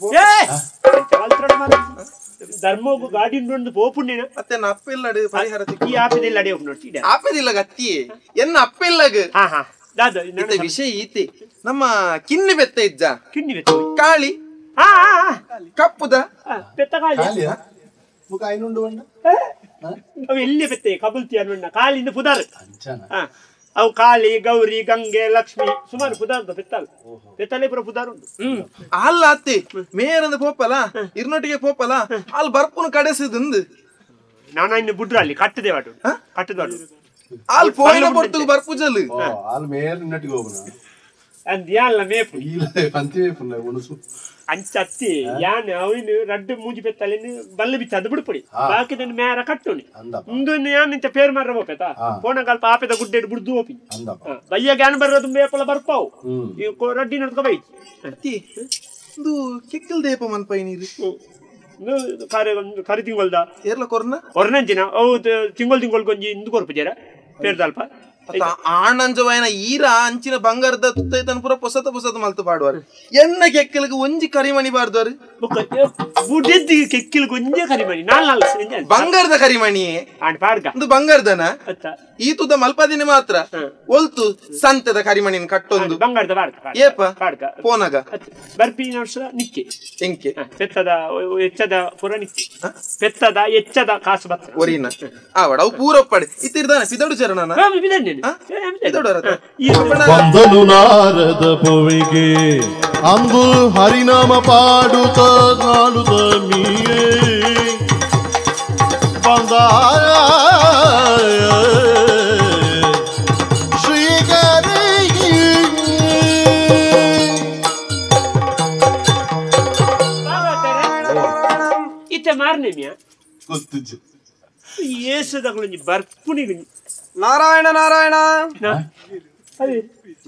ಧರ್ಮಗೂ ಗಾಡಿ ಒಂದು ಪೋಪುಣ್ಯನ ಮತ್ತೆ ಅಪ್ಪ ಇಲ್ಲಡು ಪರಿಹಾರ ಈ ಆಪದಿಲ್ಲ ಅಡಿ ಹೋಗಿ ನೋಡಿ ಆಪದಿಲ್ಲ ಗತ್ತಿಯೇ ಎನ್ನ ಅಪ್ಪ ಇಲ್ಲಗ ಹಾ ಹಾ ದಾದ ವಿಷಯ ಈತಿ ನಮ್ಮ ಕಿನ್ನಿ ಬೆತ್ತ ಇಜ್ಜ ಕಿನ್ನಿ ಬೆತ್ತ ಕಾಳಿ ಕಪ್ಪುದ ಬೆತ್ತ ಕಾಳಿ ಅವು ಎಲ್ಲಿ ಬೆತ್ತೆ ಕಬುಲ್ತಿ ಅನ್ವಣ್ಣ ಕಾಳಿಂದ ಪುದಾರ್ ಅವು ಕಾಳಿ ಗೌರಿ ಗಂಗೆ ಲಕ್ಷ್ಮಿ ಸುಮಾರು ಪುದಾರ್ದ ಬೆತ್ತಲ್ ಬೆತ್ತಲೇ ಪುರ ಪುದಾರ್ ಉಂಟು ಅಲ್ಲ ಅತ್ತಿ ಮೇರಂದ ಪೋಪಲ ಇರ್ನೊಟ್ಟಿಗೆ ಪೋಪಲ ಅಲ್ಲಿ ಬರ್ಪುನ ಕಡೆಸಿದಂದು ನಾನು ಇನ್ನು ಬುಡ್ರ ಅಲ್ಲಿ ಕಟ್ಟದೆ ವಾಟು ಕಟ್ಟದವಾಟು ಅಲ್ಲಿ ಪೋಯಿನ ಪೊರ್ತುಗು ಬರ್ಪುಜಲ್ ಅಲ್ಲಿ ಮೇರ್ ಇನ್ನೊಟ್ಟಿಗೆ ಹೋಗುಣ ಅಂದ್ ಯಾನ್ಲ ಮೇಪು ಇಲ್ಲ ಪಂತಿ ಮೇಪುನ ಉಣಸು ಅಂಚತ್ತಿ ಯಾನ್ ಅವನು ರಡ್ಡು ಮೂಜಿ ಪೆತ್ತಲಿನ ಬಲ್ಲು ಬಿಚ್ಚ ಅದು ಬಿಡ್ಪುಡಿ ಬಾಕಿದನ್ನು ಮೇರ ಕಟ್ಟುನಿ ಇಂದು ಯಾನ್ ಇಂಚ ಪೇರ್ ಮಾರ ಹೋಪೆತ ಪೋಣಗಲ್ಪ ಆಪೆದ ಗುಡ್ಡೆಡ್ ಬುಡ್ದು ಹೋಪಿ ಬಯ್ಯ ಗ್ಯಾನ್ ಬರೋದು ಮೇಪಲ ಬರ್ಪಾವು ಈ ರಡ್ಡಿ ನಡ್ಕ ಬೈಚಿ ಅತ್ತಿ ಇದು ಕೆಕ್ಕಲ್ ದೇಪ ಮನ್ಪೈ ನೀರು ಕರಿ ತಿಂಗೊಲ್ದ ಏರ್ಲ ಕೊರ್ನ ಕೊರ್ನಂಚಿನ ಅವು ತಿಂಗೊಲ್ ತಿಂಗೊಲ್ ಕೊಂಜಿ ಇಂದು ಕೊರ್ಪು ಜರ ಪೇರ್ದಲ್ಪ ಆಣಂಜವಾಯನ ಈರ ಅಂಚಿನ ಬಂಗಾರದ ತುತ್ತೈತನ ಪೂರ ಪೊಸತ ಪೊಸತ ಮಲ್ತು ಪಾಡುವಾರು ಎನ್ನ ಕೆಕ್ಕಲಿಗೆ ಒಂಜಿ ಕರಿಮಣಿ ಬಾರ್ದವರು ಬುಡ್ಡೆದ್ದಿ ಕೆಕ್ಕಿಲ್ಗೆ ಒಂಜೇ ಕರಿಮಣಿ ನಾಲ್ ನಾಲ್ ಬಂಗಾರದ ಕರಿಮಣಿ ಪಾಡ್ಗ ಒಂದು ಬಂಗಾರದನ ಈ ತುದ ಮಲ್ಪದಿನ ಮಾತ್ರ ಒಲ್ತು ಸಂತದ ಕರಿಮಣಿನ ಕಟ್ಟೊಂದು ಬಂಗಾರದ ಪಾಡ್ಕ ಏಪ ಪಾಡ್ಕ ಪೋನಗ ಬರ್ಪಿನ ವರ್ಷ ನಿಕ್ಕೆ ಎಂಕೆ ಪೆತ್ತದ ಎಚ್ಚದ ಪೂರ ನಿಕ್ಕೆ ಪೆತ್ತದ ಎಚ್ಚದ ಕಾಸು ಬತ್ತ ಒರಿನ ಆವಡ ಅವು ಪೂರ ಒಪ್ಪಡೆ ಇತ್ತಿರ್ದಾನ ಪಿದಡು ಚರಣ ಬಂದನು ನಾರದ ಪುವಿಗೆ ಅಂದು ಹರಿನಾಮ ಪಾಡುತ್ತ ನಾಡುತ್ತ ಮೀಯೇ ಬಂದ ಶ್ರೀಗರಿ ಇತ್ತ ಮಾರನೇ ಗೊತ್ತಿಜ್ಜು ಏಸದಗಳು ಬರ್ಪುನಿ ನಾರಾಯಣ ನಾರಾಯಣ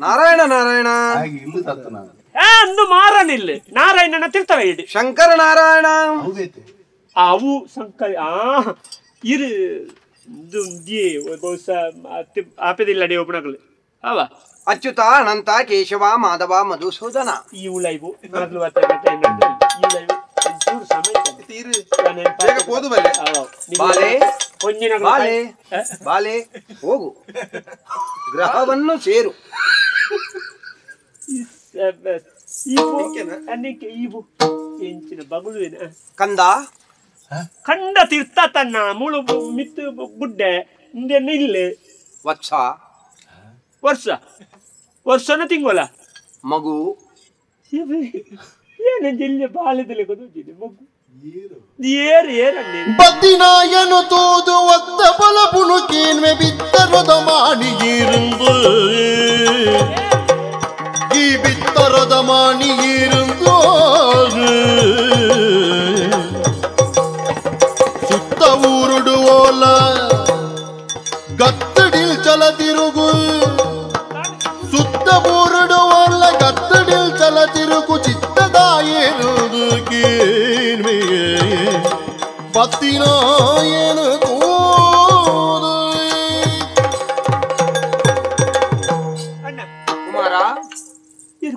ನಾರಾಯಣ ನಾರಾಯಣ ಅಂದು ಮಾರನಿಲ್ಲ ನಾರಾಯಣನ ತಿರ್ತವೆ ಇಡಿ ಶಂಕರ ನಾರಾಯಣ ಅವು ಶಂಕರ ಆ ಇರು ಬಹುಶಃ ಆಪೆದಿಲ್ಲ ಅಡಿ ಒಬ್ಬನಗಳು ಅವ ಅಚ್ಯುತ ಅನಂತ ಕೇಶವ ಮಾಧವ ಮಧುಸೂದನ ಈ ಉಳೈವು ಮೊದಲು ಬಾಲೆ ಬಾಲೆ ಬಾಲೆ ಹೋಗು ಗ್ರಹವನ್ನು ಸೇರು ಕಂದ ಕಂಡ ತೀರ್ಥ ತನ್ನ ಮುಳು ಮಿತ್ತು ಗುಡ್ಡೆ ಇಲ್ಲ ವತ್ಸ ವರ್ಷ ವರ್ಷನ ತಿಂಗೋಲ ಮಗು ಏನ ಬಾಲ್ಯದಲ್ಲಿ ಗೊತ್ತಿದೆ ಮಗು ಏರು ಏರಣ್ಣೆ ಬದ್ದಿನಾಯನು ತೂದು ಒತ್ತ ಬಲ ಪುಣುಕೇನ್ವೆ ಬಿತ್ತರದ ಮಾಣಿಗಿருந்து ಈ ಬಿತ್ತರದ ಮಾಣಿಗಿருந்து ಸುತ್ತ ಊರುಡುವೋಲ ಗತ್ತಡಿಲ್ ಚಲತಿರುಗು ಸುತ್ತ ಊರುಡುವೋಲ ಗತ್ತಡಿಲ್ ಚಲತಿರುಗು ಚಿತ್ತದಾಯೇರುದು ಕೇನ್ವೆಯೇ பத்தினாயனு தூது ಕುಮಾರ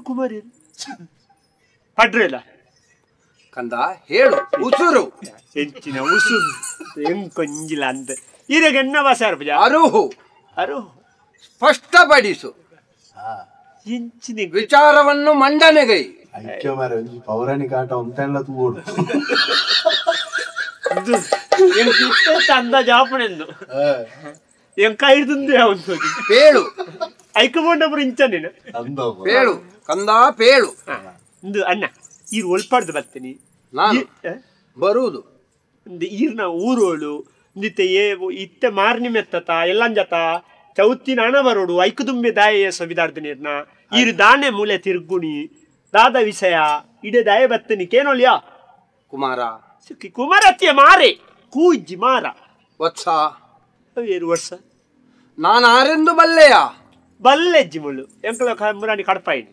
ಕುಮಾರ ಪಡ್ರಿಲ್ಲ ಕಂದ ಹೇಳು ಉಸುರು ಹೆಚ್ಚಿನ ಉಸುರು ಹೆಂಗ್ ಕೊಂಜಿಲ್ಲ ಅಂತ ಇರಗ ಎನ್ನ ವಾಸ ಅರುಹು ಅರುಹು ಸ್ಪಷ್ಟಪಡಿಸು ಎಂಚಿನ ವಿಚಾರವನ್ನು ಮಂಡನೆಗೈ ಐಕ್ಯ ಮಾರೆ ಒಂಜಿ ಪೌರಾಣಿಕ ಆಟ ಒಂತೆಲ್ಲ ತೂಡು ಅಂದಾಜಾಪಣೆಂದು ಎಂಕೈರ್ದುಂದೆ ಅವನು ಪೇಳು ಐಕಮೊಂಡಪುರ ಇಂಚನೇನು ಪೇಳು ಕಂದ ಪೇಳು ಇಂದು ಅಣ್ಣ ಈರು ಒಲ್ಪಾಡ್ದು ಬರ್ತೀನಿ ನಾನು ಬರುವುದು ಈರ್ನ ಊರೋಳು ಇಂದಿತ್ತೆ ಏ ಇತ್ತೆ ಮಾರ್ನಿ ಮೆತ್ತತ ಎಲ್ಲಂಜತ ಚೌತಿನ ಹಣ ಬರೋಡು ಐಕುದುಂಬೆ ದಾಯ ಸವಿದಾರ್ದು ನೀರ್ನ ಈರು ದಾನೆ ಮೂಲೆ ತಿರುಗುಣಿ ದಾದ ವಿಷಯ ಇಡೆ ದಾಯ ಬತ್ತನಿ ಕೇನೋಲಿಯಾ ಕುಮಾರ ಕುಮಾರತಿಯ ಮಾರೆ ಕೂಜ್ಜಿ ಮಾರ ವತ್ಸ ಏರು ವರ್ಷ ನಾನಾರೆಂದು ಬಲ್ಲೆಯ ಬಲ್ಲೆಜ್ಜಿ ಮುಳ್ಳು ಎಂಕಲ ಮುರಾಣಿ ಕಡಪಾಯಿನಿ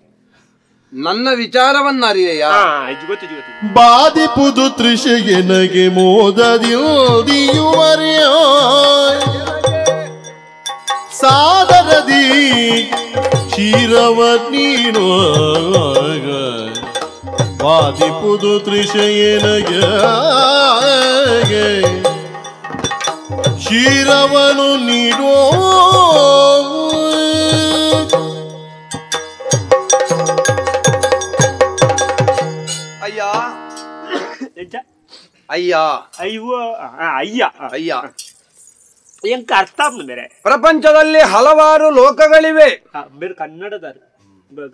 ನನ್ನ ವಿಚಾರವನ್ನ ಅರಿಯಯ್ಯ ಗೊತ್ತು ಗೊತ್ತು ಬಾಧಿಪುದು ತ್ರಿಷೆಗೆ ನಗೆ ಮೋದದಿಯುವರೆಯ ಸಾದರದಿ ಕ್ಷೀರವ ನೀನು ಬಾಧಿಪುದು ತ್ರಿಷೆಯನಗೆ ಕ್ಷೀರವನು ನೀಡೋ ಅಯ್ಯ ಅಯ್ಯ ಅಯ್ಯೋ ಅಯ್ಯ ಅಯ್ಯ ಎಂಕ ಅರ್ಥ ಬೇರೆ ಪ್ರಪಂಚದಲ್ಲಿ ಹಲವಾರು ಲೋಕಗಳಿವೆ ಬೇರೆ ಕನ್ನಡದಾರು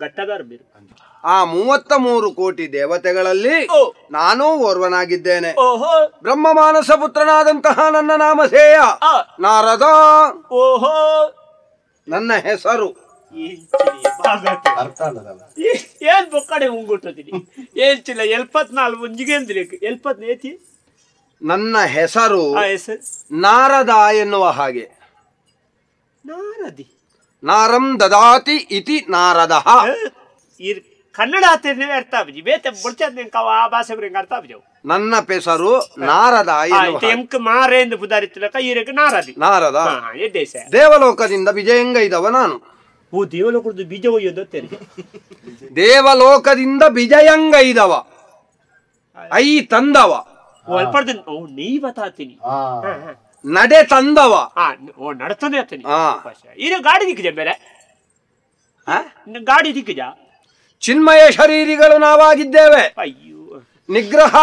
ಗಟ್ಟದಾರು ಬೇರೆ ಆ 33 ಕೋಟಿ ದೇವತೆಗಳಲ್ಲಿ ನಾನೂ ಓರ್ವನಾಗಿದ್ದೇನೆ. ಬ್ರಹ್ಮ ಮಾನಸ ಪುತ್ರನಾದಂತಹ ನನ್ನ ನಾಮಧೇಯ ನಾರದ. ಓಹೋ, ನನ್ನ ಹೆಸರು. ಏನ್ ಬೊಕ್ಕಡೆ ಉಂಗುಟ್ಟದಿನಿ ಏನ್ಚಿಲ್ಲ 74 ಮುಂಜಿಗೆ ಎಲ್ಪತ್ನೇತಿ. ನನ್ನ ಹೆಸರು ನಾರದ ಎನ್ನುವ ಹಾಗೆ. ನಾರದಿ ನಾರಂ ದದಾತಿ ಇತಿ ನಾರದ. Kannada ಆತೇನೆ ಅರ್ಥ ಆಪುಜಿ ಬೇತೆ ಬೊಡ್ಚಂದ ಕವ ಆ ಭಾಷೆ ಅರ್ಥ ಆಪುಜವು. ನನ್ನ ಪೆಸರು ನಾರದ. ಎಂಕ್ ಮಾರೇಂದು ಪುದಾರಿತ್ತಲಕ ಈರೆಗ್ ನಾರದಿ. ನಾರದ ದೇವಲೋಕದಿಂದ ವಿಜಯಂಗ ಇದ್ದವ ನಾನು. ಓ ದೇವಲೋಕದ ಬೀಜ ಒಯ್ಯೋದು ದೇವಲೋಕದಿಂದ ವಿಜಯಂಗ ಇದ್ದವ I ತಂದವ ನಡೆ ತಂದವ ನಡತಂದೆ ಈಗ ಗಾಡಿ ದಿಕ್ಕಿಜ ಬೇರೆ ಗಾಡಿ ದಿಕ್ಕಿಜ. ಚಿನ್ಮಯ ಶರೀರಿಗಳು ನಾವಾಗಿದ್ದೇವೆ. ನಿಗ್ರಹ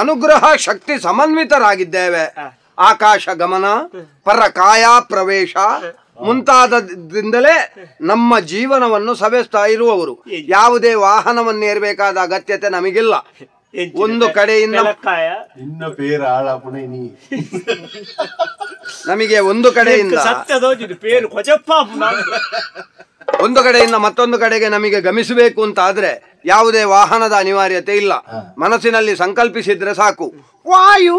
ಅನುಗ್ರಹ ಶಕ್ತಿ ಸಮನ್ವಿತರಾಗಿದ್ದೇವೆ. ಆಕಾಶ ಗಮನ ಪರಕಾಯ ಪ್ರವೇಶ ಮುಂತಾದದಿಂದಲೇ ನಮ್ಮ ಜೀವನವನ್ನು ಸವೆಸ್ತಾ ಇರುವವರು. ಯಾವುದೇ ವಾಹನವನ್ನೇರಬೇಕಾದ ಅಗತ್ಯತೆ ನಮಗಿಲ್ಲ. ಒಂದು ಕಡೆಯಿಂದ ನಮಗೆ ಒಂದು ಕಡೆಯಿಂದ ಒಂದು ಕಡೆಯಿಂದ ಮತ್ತೊಂದು ಕಡೆಗೆ ನಮಗೆ ಗಮಿಸಬೇಕು ಅಂತ ಆದ್ರೆ ಯಾವುದೇ ವಾಹನದ ಅನಿವಾರ್ಯತೆ ಇಲ್ಲ. ಮನಸ್ಸಿನಲ್ಲಿ ಸಂಕಲ್ಪಿಸಿದ್ರೆ ಸಾಕು. ವಾಯು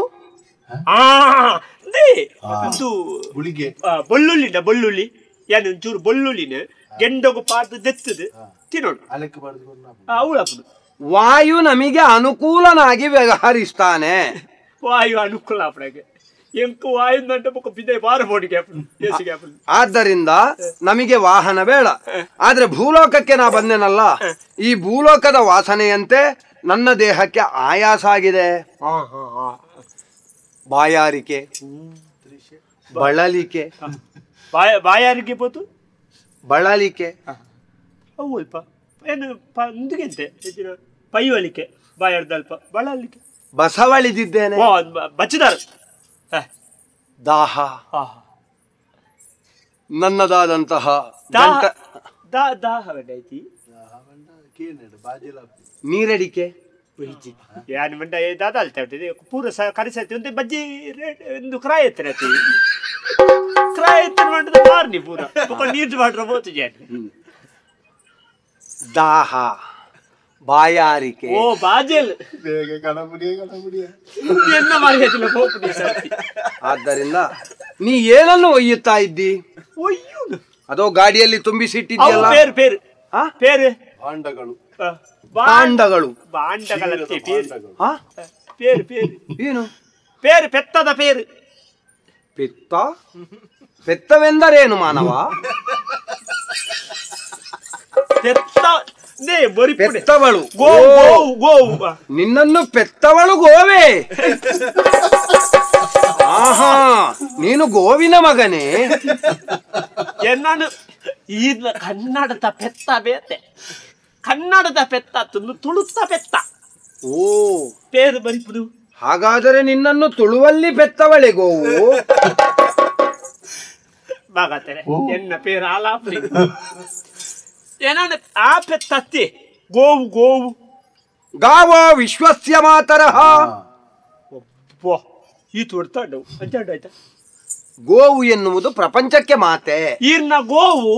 ಬೊಳ್ಳುಳ್ಳಿ ಬೊಳ್ಳುಳ್ಳಿ ಏನು ಒಂಚೂರು ಬೊಳ್ಳುಳ್ಳಿನ ಗೆಂಡಗು ಪಾತು ದೆತ್ತದು ತಿನ್ನೋಡು. ವಾಯು ನಮಗೆ ಅನುಕೂಲನಾಗಿ ವ್ಯವಹರಿಸ್ತಾನೆ. ವಾಯು ಅನುಕೂಲ ವಾಯು ಆದ್ದರಿಂದ ನಮಗೆ ವಾಹನ ಬೇಡ. ಆದ್ರೆ ಭೂಲೋಕಕ್ಕೆ ನಾ ಬಂದೆನಲ್ಲ, ಈ ಭೂಲೋಕದ ವಾಸನೆಯಂತೆ ನನ್ನ ದೇಹಕ್ಕೆ ಆಯಾಸ ಆಗಿದೆ. ಬಾಯಾರಿಕೆ, ಬಳಲಿಕೆ, ಬಾಯಾರಿಕೆ ಪೋತು ಬಳಲಿಕೆ ಅಲ್ಪ ಏನು ಪೈವಲಿಕೆ ಬಾಯಾರ್ದಲ್ಪ ಬಳಲಿಕೆ ಬಸವಳಿದಿದ್ದೇನೆ ಬಚ್ಚಿದಾರ ದಾಹ ನನ್ನದಾದಂತಹ ನೀರಡಿಕೆ ಪೂರ ಕರಿಸತಿ ಒಂದು ಬಜ್ಜಿ ಒಂದು ಕ್ರಾಯ ಎತ್ತರ ಕ್ರಾಯ ಎತ್ತರ ಮಾಡಿದ ಮಾರ್ನಿ ಪೂರ ನೀರು ಮಾಡ್ರ ಬೋತು ಜಾನ್ ದಾಹ ಬಾಯಾರಿಕೆ ಓ ಬಾಜೆಲ್ ಆದ್ದರಿಂದ ನೀ ಏನನ್ನು ಒಯ್ಯುತ್ತಾ ಇದ್ದಿ? ಅದೋ ಗಾಡಿಯಲ್ಲಿ ತುಂಬಿಸಿಟ್ಟಿದ್ಯಲ್ಲ. ಪೇರು ಪೇರು ಪೇರು ಭಾಂಡಗಳು ಭಾಂಡಗಳು ಭಾಂಡಗಳ ಪೇರು ಪೇರು ಏನು ಪೇರು ಪೆತ್ತದ ಪೇರು. ಪೆತ್ತ ಪೆತ್ತವೆಂದರೇನು ಮಾನವ? ಪೆತ್ತವಳು ನಿನ್ನನ್ನು ಪೆತ್ತವಳು ಗೋವೆ. ಆಹಾ, ನೀನು ಗೋವಿನ ಮಗನೇ. ನಾನು ಈ ಕನ್ನಡದ ಪೆತ್ತ ಬೇತೆ, ಕನ್ನಡದ ಪೆತ್ತ ತುಳು ತುಳುತ್ತ ಪೆತ್ತ. ಓ ಪೇರು ಬರಿಪುದು. ಹಾಗಾದರೆ ನಿನ್ನನ್ನು ತುಳುವಲ್ಲಿ ಪೆತ್ತವಳೆ ಗೋವು. ಬಾಗತ್ತರೆ ಎನ್ನ ಪೇರು ಆಲಾಪುರಿ ಏನಾನ ಆ ಪೆತ್ತತ್ತಿ ಗೋವು ಗೋವು ಗಾವೋ ವಿಶ್ವಸ್ಯ ಮಾತರಃ. ಈ ತೋಡ್ತಾಂಡವು ಅಂಚಾಂಡ ಆಯ್ತಾ. ಗೋವು ಎನ್ನುವುದು ಪ್ರಪಂಚಕ್ಕೆ ಮಾತೆ. ಈರ್ನ ಗೋವು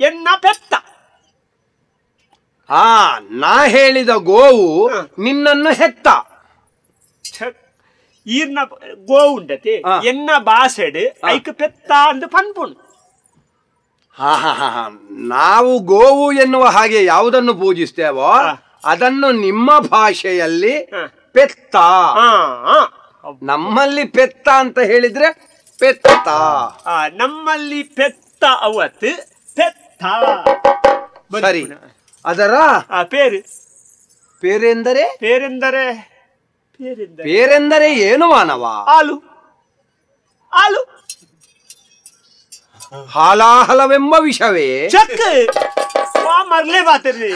ಎನ್ನ ಪೆತ್ತ. ಆ ನಾ ಹೇಳಿದ ಗೋವು ನಿನ್ನನ್ನು ಹೆತ್ತ. ಈರ್ನ ಗೋವು ಉಂಡತಿ ಎನ್ನ ಬಾಸೆಡ್ ಐಕ್ ಪೆತ್ತ ಅಂದು ಪನ್ಪುಣ್. ಹಾ ಹಾ ಹಾ, ನಾವು ಗೋವು ಎನ್ನುವ ಹಾಗೆ ಯಾವುದನ್ನು ಪೂಜಿಸ್ತೇವೋ ಅದನ್ನು ನಿಮ್ಮ ಭಾಷೆಯಲ್ಲಿ ಪೆತ್ತ. ನಮ್ಮಲ್ಲಿ ಪೆತ್ತ ಅಂತ ಹೇಳಿದ್ರೆ ಪೆತ್ತ. ನಮ್ಮಲ್ಲಿ ಪೆತ್ತ ಅವತ್ತು ಪೆತ್ತ. ಸರಿ, ಅದರ ಪೇರು ಪೇರೆಂದರೆ ಪೇರೆಂದರೆ ಪೇರೆಂದರೆ ಏನು ಮಾನವ? ಹಾಲು ಹಾಲು ಹಾಲಾಹಲವೆಂಬ ವಿಷವೇ. ಚಕ್ ಮರ್ಲೇ ಬಾತರಿ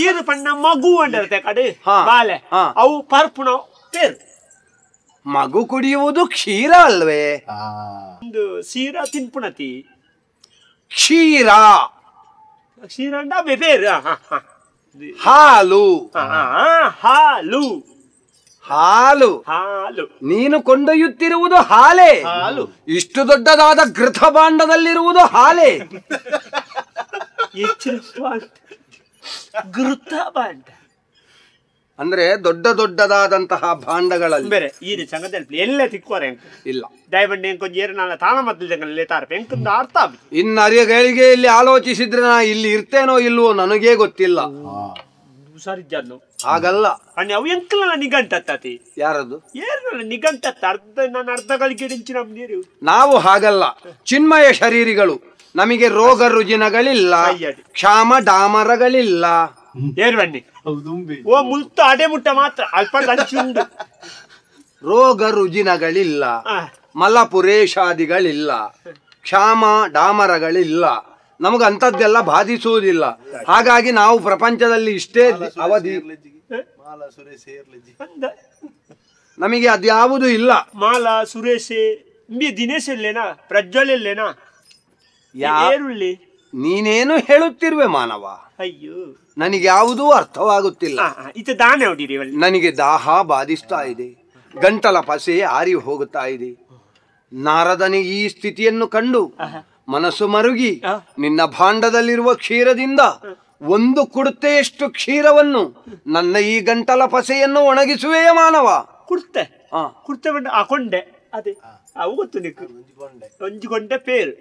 ಈರು ಪಣ್ಣ ಮಗು ಅಂಡರ್ತೆ ಕಡೆ ಬಾಲೆ ಅವು ಪರ್ಪುಣ ಪೇರು. ಮಗು ಕುಡಿಯುವುದು ಕ್ಷೀರ ಅಲ್ವೇ? ಒಂದು ಸೀರಾ ತಿನ್ಪುಣತಿ ಕ್ಷೀರ ಕ್ಷೀರ ಬೇರೆ ಹಾಲು ಹಾಲು ಹಾಲು ಹಾಲು. ನೀನು ಕೊಂಡೊಯ್ಯುತ್ತಿರುವುದು ಹಾಲೇ. ಹಾಲು ಇಷ್ಟು ದೊಡ್ಡದಾದ ಘೃತ ಭಾಂಡದಲ್ಲಿರುವುದು ಹಾಲೇ. ಘೃತ ಭಾಂಡ ಅಂದ್ರೆ ದೊಡ್ಡ ದೊಡ್ಡದಾದಂತಹ ಭಾಂಡಗಳಲ್ಲಿ ಬೇರೆ ಈ ಸಂಘದಲ್ಲಿ ಎಲ್ಲ ತಿಕ್ಕೋರೆ ಇಲ್ಲ ದಯವಂಡಿ ಕೊಂಚ ಏರು ತಾಣ ಮದ್ದಲೆ ತಾರಪ್ಪ ಎಂಕಂದು ಅರ್ಥ ಇನ್ನು ಅರಿಯಗಳಿಗೆ ಇಲ್ಲಿ ಆಲೋಚಿಸಿದ್ರೆ ನಾ ಇಲ್ಲಿ ಇರ್ತೇನೋ ಇಲ್ವೋ ನನಗೇ ಗೊತ್ತಿಲ್ಲ. ಹುಷಾರಿದ್ದಾನು ಹಾಗಲ್ಲ ಅವು ಎಂಕಲ್ಲ ನಿಘಂಟತ್ತಿ ಯಾರದು ಏರ್ನಲ್ಲ ನಿಘಂಟತ್ತ ಅರ್ಧ ನಾನು ಅರ್ಧಗಳಿಗೆ ನೀರು ನಾವು ಹಾಗಲ್ಲ. ಚಿನ್ಮಯ ಶರೀರಿಗಳು, ನಮಗೆ ರೋಗ ರುಜಿನಗಳಿಲ್ಲ, ಕ್ಷಾಮ ಡಾಮರಗಳಿಲ್ಲ. ಏರ್ಬನ್ನಿ ಓ ಮುಲ್ತು ಅಡೆ ಮುಟ್ಟ ಮಾತ್ರ ಅಲ್ಪ ಉಂಡು. ರೋಗ ರುಜಿನಗಳಿಲ್ಲ, ಮಲಪುರೇಷಾದಿಗಳಿಲ್ಲ, ಕ್ಷಾಮ ಡಾಮರಗಳಿಲ್ಲ, ನಮಗೆ ಅಂಥದ್ದೆಲ್ಲ ಬಾಧಿಸುವುದಿಲ್ಲ. ಹಾಗಾಗಿ ನಾವು ಪ್ರಪಂಚದಲ್ಲಿ ಇಷ್ಟೇ ಅವಧಿ, ನಮಗೆ ಅದ್ಯಾವುದು ಇಲ್ಲ. ಮಾಲಾ ಸುರೇಶ್ ದಿನೇಶ್ ಇಲ್ಲೇನಾ, ಪ್ರಜ್ವಲ್ ಇಲ್ಲೇನಾ, ಯಾರುಳ್ಳಿ ನೀನೇನು ಹೇಳುತ್ತಿರುವೆ ಮಾನವ? ಅಯ್ಯೋ ನನಗೆ ಯಾವುದೂ ಅರ್ಥವಾಗುತ್ತಿಲ್ಲ. ನನಗೆ ದಾಹ ಬಾಧಿಸ್ತಾ ಇದೆ, ಗಂಟಲ ಪಸೆ ಆರಿ ಹೋಗುತ್ತಾ ಇದೆ. ನಾರದನಿಗೆ ಈ ಸ್ಥಿತಿಯನ್ನು ಕಂಡು ಮನಸ್ಸು ಮರುಗಿ ನಿನ್ನ ಭಾಂಡದಲ್ಲಿರುವ ಕ್ಷೀರದಿಂದ ಒಂದು ಕುಡ್ತೆಯಷ್ಟು ಕ್ಷೀರವನ್ನು ನನ್ನ ಈ ಗಂಟಲ ಪಸೆಯನ್ನು ಒಣಗಿಸುವೆಯೇ ಮಾನವ? ಕುಡ್ತೆ ಕುಡ್ತೆ ಕೊಂಡೆ ಅದೇ ಅವು ಗೊತ್ತು ನಿಕ್ಕು ಒಂಜಿ ಕೊಂಡೆ ಪೇರು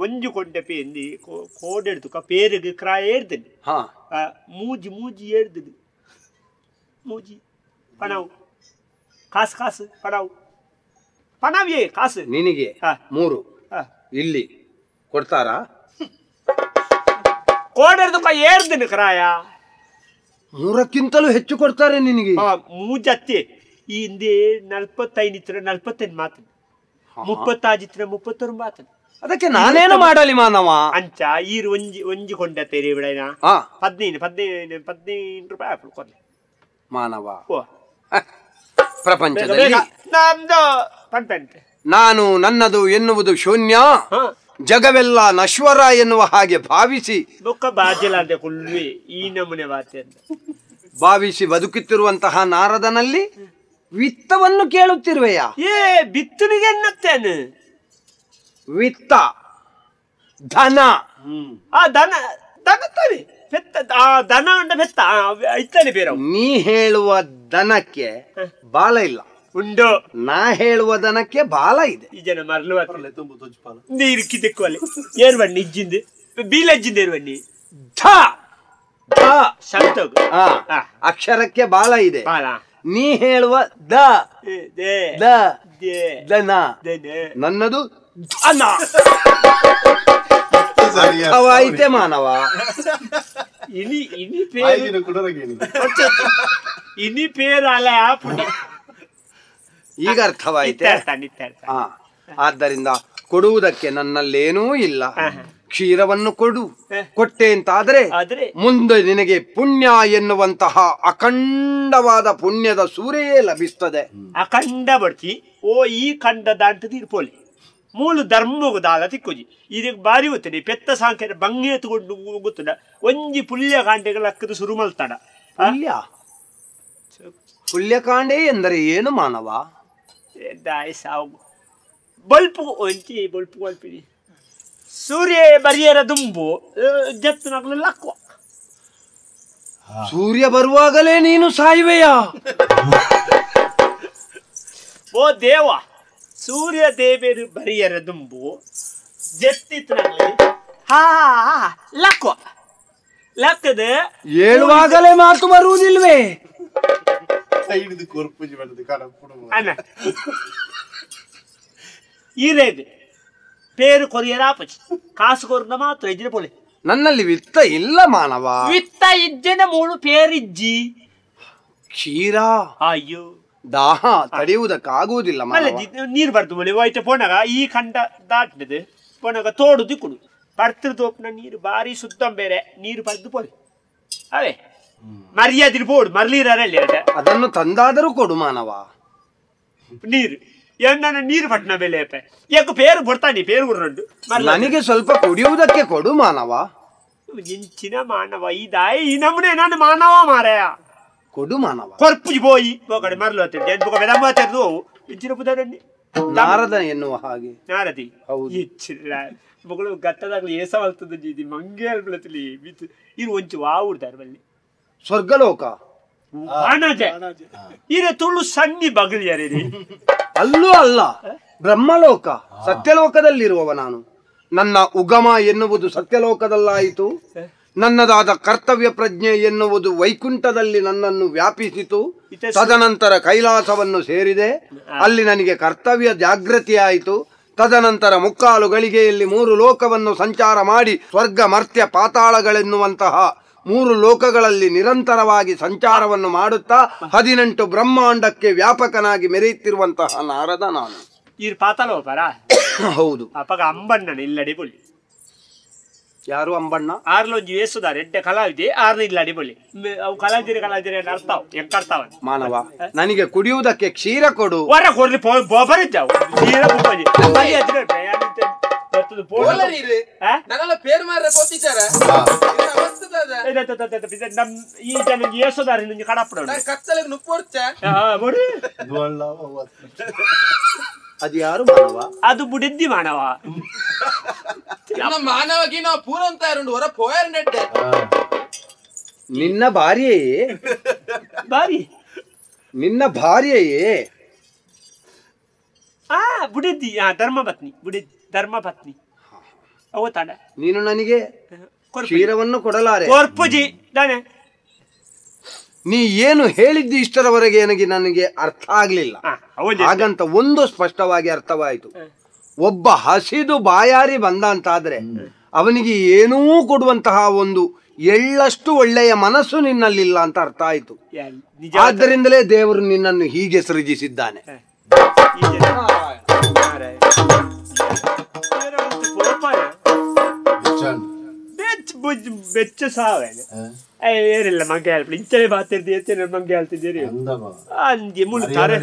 ಒಂಜಿ ಕೊಂಡೆ ಪೇಂದಿ ಕೋಡೆ എടുത്തുಕ ಪೇರಿಗೆ ಕ್ರಾಯ ಏರ್ದಿನಿ ಮೂಜಿ ಮೂಜಿ ಏರ್ದಿನಿ ಮೂಜಿ ಪಣವು ಕಾಸು ಕಾಸು ಪಣವು ಪಣವಿಯೇ ಕಾಸು ನಿನಗೆ ಮೂರು ಇಲ್ಲಿ ಕೊಡ್ತಾರಾ? ಕೋಡೆ ಎಡ್ದುಕ ಏರ್ದಿನಿ ಕ್ರಾಯ ಮೂರಕ್ಕಿಂತಲೂ ಹೆಚ್ಚು ಕೊಡ್ತಾರೆ ನಿನಗೆ. ಮೂಜತ್ತಿ ಈ ಹಿಂದೆ 45 ಇತ್ರ 45 ಮಾತು, 36 ಇತ್ರ 31 ಮಾತು. ಅದಕ್ಕೆ ನಾನೇನು ಮಾಡಲಿ ಮಾನವ? ಅಂಚ ಈರು ಒಂಜಿ ಒಂಜಿ ಕೊಂಡ ತೇರಿ ಬಿಡೈನ 15 15 15 ರೂಪಾಯಿ ಹಾಕು ಕೊಡ್ಲಿ ಮಾನವ. ಪ್ರಪಂಚದಲ್ಲಿ ನಮ್ದು ಪಂಪಂತೆ ನಾನು ನನ್ನದು ಎನ್ನುವುದು ಶೂನ್ಯ, ಜಗವೆಲ್ಲ ನಶ್ವರ ಎನ್ನುವ ಹಾಗೆ ಭಾವಿಸಿ ಈ ನಮೂನೆ ಭಾವಿಸಿ ಬದುಕುತ್ತಿರುವಂತಹ ನಾರದನಲ್ಲಿ ವಿತ್ತವನ್ನು ಕೇಳುತ್ತಿರುವೆಯಾ? ಏ ಬಿತ್ತನಿಗೆ ಎನ್ನುತ್ತೇನೆ ವಿತ್ತ ಧನ. ಆ ಧನ ಧನ ತಾನೆ ಪೆತ್ತ, ಆ ಧನ ಅಂಡ ಪೆತ್ತ ಇತ್ತಾನೆ ಬೇರೆ. ನೀ ಹೇಳುವ ದನಕ್ಕೆ ಬಾಲ ಇಲ್ಲ ಉಂಡು, ನಾ ಹೇಳುವ ದನಕ್ಕೆ ಬಾಲ ಇದೆ. ಈ ಜನ ಮರಳು ನೀರು ಕಿದಕ್ಕಲ್ಲಿ ಏರ್ಬಣ್ಣಿ ಇಜ್ಜಿಂದು ಬೀಲಜ್ಜಿಂದ ಏರ್ಬಣ್ಣಿ ಧ ಧ ಶಬ್ದ ಅಕ್ಷರಕ್ಕೆ ಬಾಲ ಇದೆ. ನೀ ಹೇಳುವ the the ದನ, ನನ್ನದು ಧನ. ಅರ್ಥವಾಯಿತೆ ಮಾನವ? ಇನಿ ಇನಿ ಪೇರು ಇನಿ ಪೇರು ಅಲ್ಲ ಈಗ ಅರ್ಥವಾಯಿತೆ. ಆದ್ದರಿಂದ ಕೊಡುವುದಕ್ಕೆ ನನ್ನಲ್ಲೇನೂ ಇಲ್ಲ, ಕ್ಷೀರವನ್ನು ಕೊಡು. ಕೊಟ್ಟೆ ಅಂತಾದರೆ ಮುಂದೆ ನಿನಗೆ ಪುಣ್ಯ ಎನ್ನುವಂತಹ ಅಖಂಡವಾದ ಪುಣ್ಯದ ಸೂರೆಯೇ ಲಭಿಸ್ತದೆ. ಅಖಂಡ ಬಡ್ತಿ ಓ ಈ ಖಂಡ ದಾಂಟದ ಇರ್ಪೋಲಿ ಮೂಲ ಧರ್ಮಗು ದಾಲ ತಿಕ್ಕೋಜಿ ಇದಕ್ಕೆ ಬಾರಿ ಗೊತ್ತನೆ ಪೆತ್ತ ಸಾಂಖ್ಯರ ಬಂಗೆ ತಗೊಂಡು ಗೊತ್ತದ ಒಂಜಿ ಪುಲ್ಯ ಕಾಂಡೆಗಳ ಅಕ್ಕದ ಸುರು ಮಲ್ತಾಡ. ಪುಲ್ಯ ಪುಲ್ಯಕಾಂಡೆ ಎಂದರೆ ಏನು ಮಾನವ? ಸಾವು ಬಲ್ಪು ಒಂಚಿ ಬಲ್ಪು ಅಲ್ಪಿನಿ ಸೂರ್ಯ ಬರಿಯರ ದುಂಬು ಜತ್ತನಾಗಲು ಲಕ್ವ. ಸೂರ್ಯ ಬರುವಾಗಲೇ ನೀನು ಸಾಯುವೆಯಾ? ಓ ದೇವ, ಸೂರ್ಯ ದೇವರು ಬರಿಯರ ದುಂಬು ಜತ್ತಿತ್ನಾಗಲಿ ಹಾ ಲಕ್ವ ಲಕ್ಕದ ಹೇಳುವಾಗಲೇ ಮಾತು ಬರುವುದಿಲ್ವೇ? ಈರೇದು ಪೇರು ಕೊರಿಯರ ಆಪಚಿ ಕಾಸು ಕೊರ್ನ ಮಾತ್ರ ಇಜ್ಜಿನ ಪೋಲೆ. ನನ್ನಲ್ಲಿ ವಿತ್ತ ಇಲ್ಲ ಮಾನವ. ವಿತ್ತ ಇಜ್ಜನ ಮೂಳು ಪೇರಿಜ್ಜಿ ಕ್ಷೀರ ಅಯ್ಯೋ ದಾಹ ತಡೆಯುವುದಕ್ಕಾಗುವುದಿಲ್ಲ. ನೀರು ಬರ್ದು ಮನೆ ಹೋಯ್ತ ಪೋಣಗ ಈ ಖಂಡ ದಾಟಿದೆ ಪೋಣಗ ತೋಡು ದಿಕ್ಕುಡು ಪರ್ತ್ರ ತೋಪ್ನ ನೀರು ಬಾರಿ ಸುತ್ತ ಬೇರೆ ನೀರು ಪರ್ದು ಪೋಲೆ ಅವೇ ಮರ್ಯಾದಿರು ಪೋಡು ಮರ್ಲೀರಲ್ಲಿ ಅದನ್ನು ತಂದಾದರೂ ಕೊಡು ಮಾನವ. ನೀರು ಎನ್ನ ನೀರು ಪಟ್ಟಣ ಬೆಲೆ ಯಾಕೆ ಪೇರು ಬರ್ತಾನೆ ಪೇರು ಉಂಟು ನನಗೆ ಸ್ವಲ್ಪ ಕುಡಿಯುವುದಕ್ಕೆ ಕೊಡು ಮಾನವ. ಇಂಚಿನ ಮಾನವ ಈ ದಾಯಿ ಈ ನಮೂನೆ ನಾನು ಮಾನವ ಮಾರಾಯ ಕೊಡು ಮಾನವ. ಕೊರ್ಪುಜಿ ಬೋಯಿ ಕಡೆ ಮರಲು ಹತ್ತಿರ ಇಂಚಿನ ಪುದರನ್ನಿ ನಾರದ ಎನ್ನುವ ಹಾಗೆ ನಾರದಿ ಹೆಚ್ಚಿಲ್ಲ ಮಗಳು ಗಟ್ಟದಾಗಲಿ ಏಸವಲ್ತದ ಮಂಗೆ ಅಲ್ಬಲತಲಿ ಬಿತ್ತು ಇರು ಒಂಚು ವಾವುಡ್ದಾರೆ ಬಲ್ಲಿ ಸ್ವರ್ಗಲೋಕ Panaje ಇರೆ ತುಳು ಸನ್ನಿ ಬಗಲಿಯರೇ ಅಲ್ಲೂ ಅಲ್ಲ ಬ್ರಹ್ಮಲೋಕ ಸತ್ಯಲೋಕದಲ್ಲಿರುವವ ನಾನು. ನನ್ನ ಉಗಮ ಎನ್ನುವುದು ಸತ್ಯಲೋಕದಲ್ಲಾಯಿತು. ನನ್ನದಾದ ಕರ್ತವ್ಯ ಪ್ರಜ್ಞೆ ಎನ್ನುವುದು ವೈಕುಂಠದಲ್ಲಿ ನನ್ನನ್ನು ವ್ಯಾಪಿಸಿತು. ತದನಂತರ ಕೈಲಾಸವನ್ನು ಸೇರಿದೆ. ಅಲ್ಲಿ ನನಗೆ ಕರ್ತವ್ಯ ಜಾಗೃತಿಯಾಯಿತು. ತದನಂತರ ಮುಕ್ಕಾಲು ಗಳಿಗೆಯಲ್ಲಿ ಮೂರು ಲೋಕವನ್ನು ಸಂಚಾರ ಮಾಡಿ ಸ್ವರ್ಗ ಮರ್ತ್ಯ ಪಾತಾಳಗಳೆನ್ನುವಂತಹ ಮೂರು ಲೋಕಗಳಲ್ಲಿ ನಿರಂತರವಾಗಿ ಸಂಚಾರವನ್ನು ಮಾಡುತ್ತಾ 18 ಬ್ರಹ್ಮಾಂಡಕ್ಕೆ ವ್ಯಾಪಕನಾಗಿ ಮೆರೆಯುತ್ತಿರುವಂತಹ ನಾರದ ನಾನು. ಹೌದು. ಯಾರು ಅಂಬಣ್ಣ? ಆರ್ಲೊಂಜಿ ವೇಸುದಾರೆ ಎಡ್ಡೆ ಕಲಾವಿದೆ ಆರ್ನ ಇಲ್ಲ ಅಡಿಬೊಲಿ ಅವು ಕಲಾವಿದರೆ ಕಲಾವಿದರೆ ಅರ್ತಾವ್ ಎಂಕರ್ತಾವ. ಮಾನವ, ನನಗೆ ಕುಡಿಯುವುದಕ್ಕೆ ಕ್ಷೀರ ಕೊಡು. ಹೊರ ಕೊಡ್ಲಿ ಬೋಬರಿದ್ದಾವು ಕ್ಷೀರ ಬುಪ್ಪಜಿ ಈ ಜನ ಏಸುದಾರೆ ಕಡಪಡ ಅದು ಯಾರು ಮಾನವ? ಅದು ಬುಡಿದ್ದಿ ಮಾನವ. ಮಾನವಗಿ ನಾವು ಪೂರಂತ ಹೊರ ಪೋಯರ್ ನೆಟ್ಟೆ. ನಿನ್ನ ಭಾರ್ಯೆಯೇ? ಬಾರಿ ನಿನ್ನ ಭಾರ್ಯೆಯೇ? ಆ ಬುಡಿದ್ದಿ ಧರ್ಮಪತ್ನಿ, ಬುಡಿದ್ದಿ ಧರ್ಮಪತ್ನಿ. ಅವತಾಡ ನೀನು ನನಗೆ ಕ್ಷೀರವನ್ನು ಕೊಡಲಾರೆ. ಕೊರ್ಪುಜಿ ದಾನೆ. ನೀ ಏನು ಹೇಳಿದ್ದು ಇಷ್ಟರವರೆಗೆ ನನಗೆ ಅರ್ಥ ಆಗ್ಲಿಲ್ಲ. ಹಾಗಂತ ಒಂದು ಸ್ಪಷ್ಟವಾಗಿ ಅರ್ಥವಾಯಿತು. ಒಬ್ಬ ಹಸಿದು ಬಾಯಾರಿ ಬಂದ ಅಂತಾದ್ರೆ ಅವನಿಗೆ ಏನೂ ಕೊಡುವಂತಹ ಒಂದು ಎಳ್ಳಷ್ಟು ಒಳ್ಳೆಯ ಮನಸ್ಸು ನಿನ್ನಲ್ಲಿಲ್ಲ ಅಂತ ಅರ್ಥ ಆಯಿತು. ಆದ್ದರಿಂದಲೇ ದೇವರು ನಿನ್ನನ್ನು ಹೀಗೆ ಸೃಜಿಸಿದ್ದಾನೆ. ಬೆಚ್ಚ ಸಾವೇನೆ ಏನಿಲ್ಲ ಮಂಗೆ ಹೇಳ್ಬಿಡಿ ಇಂಚನೆ ಬಾತಿರ್ದಿ ಎತ್ತೇನೆ ಮಂಗೆ ಹೇಳ್ತಿದ್ದೀರಿ ಅಂಜೆ ಮುಳ್ತಾರೆ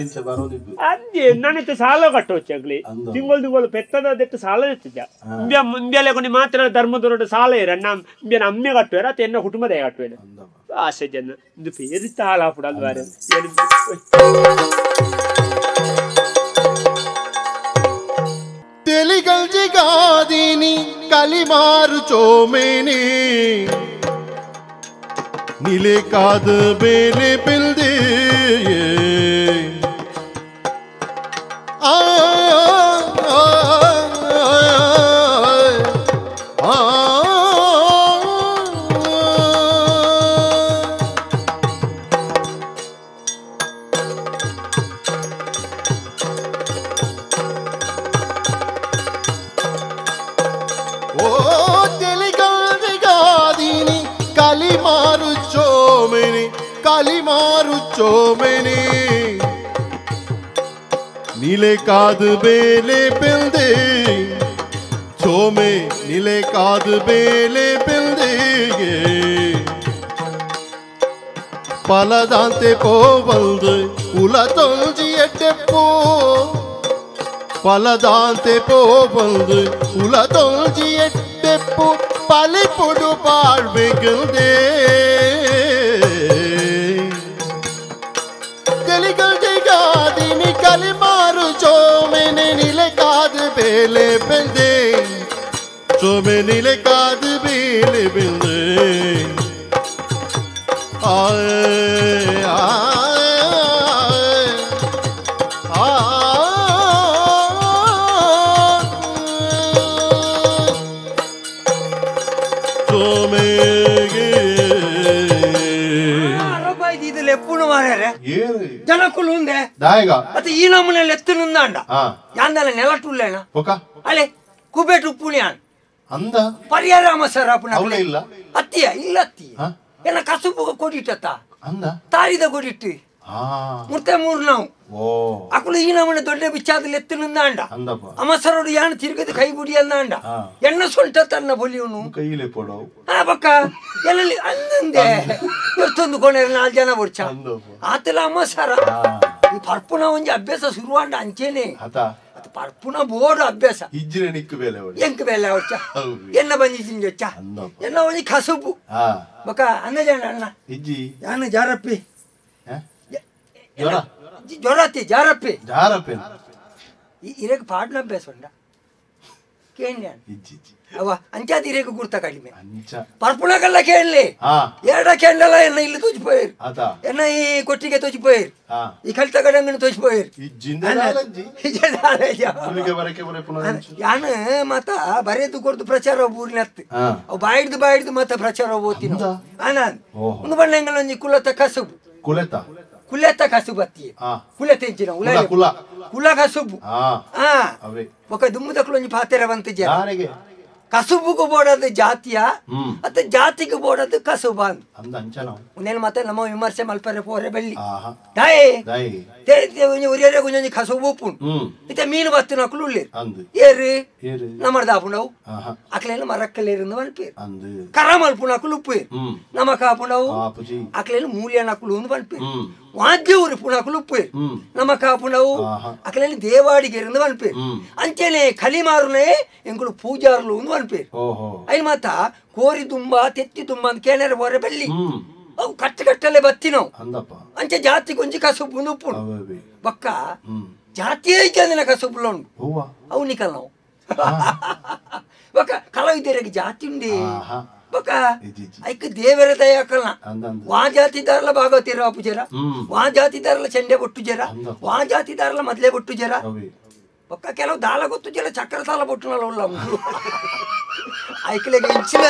ಅಂಜೆ ನಾನಿತ್ತು ಸಾಲ ಕಟ್ಟೋಚಾಗ್ಲಿ ತಿಂಗಳು ತಿಂಗಳು ಪೆತ್ತದ ಅದಕ್ಕೆ ಸಾಲ ಎತ್ತಿದ್ದ ಇಂಬ್ಯ ಇಂಬ್ಯಲೆ ಕೊಂಡು ಮಾತ್ರ ಧರ್ಮದೊರಡು ಸಾಲ ಇರ ನಮ್ಮ ಇಂಬ್ಯನ ಅಮ್ಮೆ ಕಟ್ಟುವಾರ ಅಥವಾ ಎನ್ನ ಕುಟುಂಬದ ಕಟ್ಟುವೇನೆ ಆಸೆ ಜನ ಇದು ಪೇರು ಸಾಲ ಹಾಪುಡಲ್ವಾರೆ. ತೆಲಿಗಲ್ಜಿಗಾದಿನಿ ಕಲಿಮಾರು ಚೋಮೇನಿ ನಿಲೆ ಕಾದ ಬೇಲೆ ಬಿಲ್ದೆ ಆ ಕಲಿಮಾರು ಚೋಮೆನಿ ನಿಲೆ ಕಾದು ಬೇಲೆ ಬಿಲ್ದೆ ಚೋಮೆ ನಿಲೆ ಕಾದು ಬೇಲೆ ಬಿಲ್ದೆ ಪಲದಾಂತೆ ಪೋವಲ್ದು ಉಲ ತೊಂಜಿ ಎಟ್ಟೆಪ್ಪೋ ಪಲದಾಂತೆ ಪೋವಲ್ದು ಉಲ ತೊಂಜಿ ಎಟ್ಟೆಪ್ಪು ಪಲಿಪುಡು ಪಾಳ್ಬೇಕಲ್ದೆ ತೆಲಿಗಲ್ಜಿಗಾದಿನಿ ಕಲಿಮಾರು ಚೋಮೆನೆ ನಿಲೆ ಕಾದು ಬೇಲೆ ಬೆಂದೆ ಚೋಮೆ ನಿಲೆ ಕಾದು ಬೇಲೆ ಬೆಂದೆ ಆಯ್ ಆಯ್ ಆ ಜನಕ್ಕುಲು ಉಂದೆ ಮತ್ತೆ ಈ ನಮ್ಮನೆಲ್ಲ ಎತ್ತು ನಿಂದಾಂಡ ಯಾಂದಲ ನೆಲಟುಲ್ಲೇನ ಅಲೆ ಕುಬೇಟು ಉಪ್ಪುಣಿಯಾನ್ ಅಂದ ಪರಿಹಾರ ಸರ್ ಅಪ್ಪನ ಇಲ್ಲ ಅತ್ತಿಯ ಇಲ್ಲ ಅತ್ತಿಯ ಏನ ಕಸುಬು ಕೊಡಿಟ್ಟತ್ತ ಅಂದ ತಾರಿದ ಕೊಡಿಟ್ಟು ಮುರ್ತೆ ಮೂರು ನಾವು ಅಕುಲು ಈ ನಮ್ಮನೆ ದೊಡ್ಡ ಬಿಚ್ಚಾದಲ್ಲಿ ಎತ್ತು ನಿಂದಾಂಡ ಅಮಸರೋಡು ಯಾನ್ ತಿರುಗದ ಕೈ ಗುಡಿ ಅಂದಾಂಡ ಎಣ್ಣ ಸೊಂಟ ತನ್ನ ಬೊಲಿಯವನು ಕೈಯಿಲೆ ಪೊಡವು ಆ ಬಕ್ಕ ಎಲ್ಲಲ್ಲಿ ಅಂದಂದೆ ಎಷ್ಟೊಂದು ಕೋಣೆ ನಾಲ್ಕು ಜನ ಬೊಡ್ಚ ಆತಲ ಅಮಸರ ಈ ಪರ್ಪುನ ಒಂಜಿ ಅಭ್ಯಾಸ ಶುರುವಾಂಡ ಅಂಚೇನೆ ಅದು ಪರ್ಪುನ ಬೋರ್ಡ್ ಅಭ್ಯಾಸ ಇಜ್ಜಿನ ನಿಕ್ಕು ಬೇಲೆ ಎಂಕ್ ಬೇಲೆ ಅವಚ್ಚ ಎನ್ನ ಬಂದಿದ್ದೀನಿ ಜೊಚ್ಚ ಎನ್ನ ಒಂಜಿ ಕಸುಬು ಬಕ್ಕ ಅನ್ನ ಜನ ಅಣ್ಣ ಇಜ್ಜಿ ಯಾನು ಜಾರಪ್ಪಿ ಜ್ವರತಿ ಜಾರಪ್ಪಿ ಜಾರಪ್ಪಿ ಇರಕ್ಕೆ ಪಾಡ್ನ ಅಭ್ಯಾಸ ಉಂಡ ಕೇಳಿ ಅವ ಅಂಚಾದಿರೇಗ ಗುರ್ತ ಕಡಿಮೆ ಪರ್ಪುಣಕಲ್ಲ ಕೇಳಲಿ ಎರಡ ಕೇಳಲ್ಲ ಎನ್ನ ಇಲ್ಲಿ ತೋಚಿಪೋಯಿರು ಎನ್ನ ಈ ಕೊಟ್ಟಿಗೆ ತೋಚಿಪೋಯಿರು ಈ ಕಲಿತ ಕಡೆ ತೋಚಿಪೋಯಿರು ಯಾನ್ ಮತ ಬರೆದು ಕೊಡ್ದು ಪ್ರಚಾರ ಊರಿನತ್ತು ಅವು ಬಾಯಿಡ್ದು ಬಾಯಿಡ್ದು ಮತ ಪ್ರಚಾರ ಓದ್ತೀನಿ ಆನಂದ್ ಒಂದು ಬಣ್ಣ ಎಂಗಲೊಂಜಿ ಕುಲತ ಕಸುಬು ಕುಲೆತ ಕುಲೆತ ಕಸುಬು ಅತ್ತಿ ಕುಲೆತ ಇಂಚಿನ ಕುಲ ಕುಲ ಕಸುಬು ఒక ದುಮ್ಮುದಕ್ಲೊಂಜಿ ಪಾತೆರ ಬಂತು ಜನ ಕಸುಬುಗೂ ಬೋಡದು ಜಾತಿಯ ಅತ್ತ ಜಾತಿಗೂ ಬೋಡದು ಕಸುಬ ಅಂತ ಒಂದೇನು ಮತ್ತೆ ನಮ್ಮ ವಿಮರ್ಶೆ ಮಲ್ಪರೆ ಪೋರೆ ಬೆಳ್ಳಿ ದಾಯೆ ಉರಿಯರೆ ಒಂಜೊಂಜಿ ಕಸುಬು ಉಪ್ಪುಂಡು ಇತ್ತೆ ಮೀನು ಬತ್ತು ನಕಲು ಉಳ್ಳೇರು ಏರು ನಮರ್ದಾಪುಂಡವು ಅಕ್ಲೇನು ಮರಕ್ಕಲೇರು ಮಲ್ಪೇರು ಕರ ಮಲ್ಪುನಕುಲು ಉಪ್ಪೇರು ನಮ ಕಾಪುಂಡವು ಅಕ್ಲೇನು ಮೂಲ್ಯ ನಕಲು ಒಂದು ಮಲ್ಪೇರು ವಾದ್ಯ ಉರುಪುನಕುಲು ಉಪ್ಪೇರು ನಮ ಕಾಪುಂಡವು ಅಕ್ಲೇನು ದೇವಾಡಿಗೆರು ಮಲ್ಪೇರು ಅಂಚೆನೆ ಕಲಿಮಾರುನೇ ಎಂಕುಲು ಪೂಜಾರ್ಲು ಒಂದು ಮಲ್ಪೇರು ಐನ್ ಮಾತ ಕೋರಿ ತುಂಬ ತೆತ್ತಿ ತುಂಬ ಅಂತ ಕೇಳರೆ ಬೋರೆ ಬೆಳ್ಳಿ ಅವು ಕಟ್ಟು ಕಟ್ಟಲೆ ಬತ್ತಿನವು ಅಂಚೆ ಜಾತಿ ಕೊಂಚ ಕಸುಬು ಉಪ್ಪುಂಡು ಬಕ್ಕ ಜಾತಿಯೇ ಚಂದಿನ ಕಸುಬುಲ ಉಂಡು ಅವು ನಿಕಲ್ ನಾವು ಬಕ್ಕ ಕಲಾವಿದರಿಗೆ ಜಾತಿ ಉಂಡೆ ಬಕ್ಕ ಐಕ್ ದೇವರ ದಯಾಕಲ್ನ ವಾ ಜಾತಿದಾರಲ ಭಾಗವತಿರ ಅಪುಜರ ವಾ ಜಾತಿದಾರಲ ಚೆಂಡೆ ಬೊಟ್ಟು ಜರ ವಾ ಜಾತಿದಾರಲ ಮೊದಲೇ ಬೊಟ್ಟು ಜರ ಬಕ್ಕ ಕೆಲವು ದಾಲ ಗೊತ್ತು ಜರ ಚಕ್ರ ತಾಲ ಬೊಟ್ಟುನಲ್ಲ ಉಳ್ಳ ಐಕ್ಲೆಗೆ ಇಂಚಿನ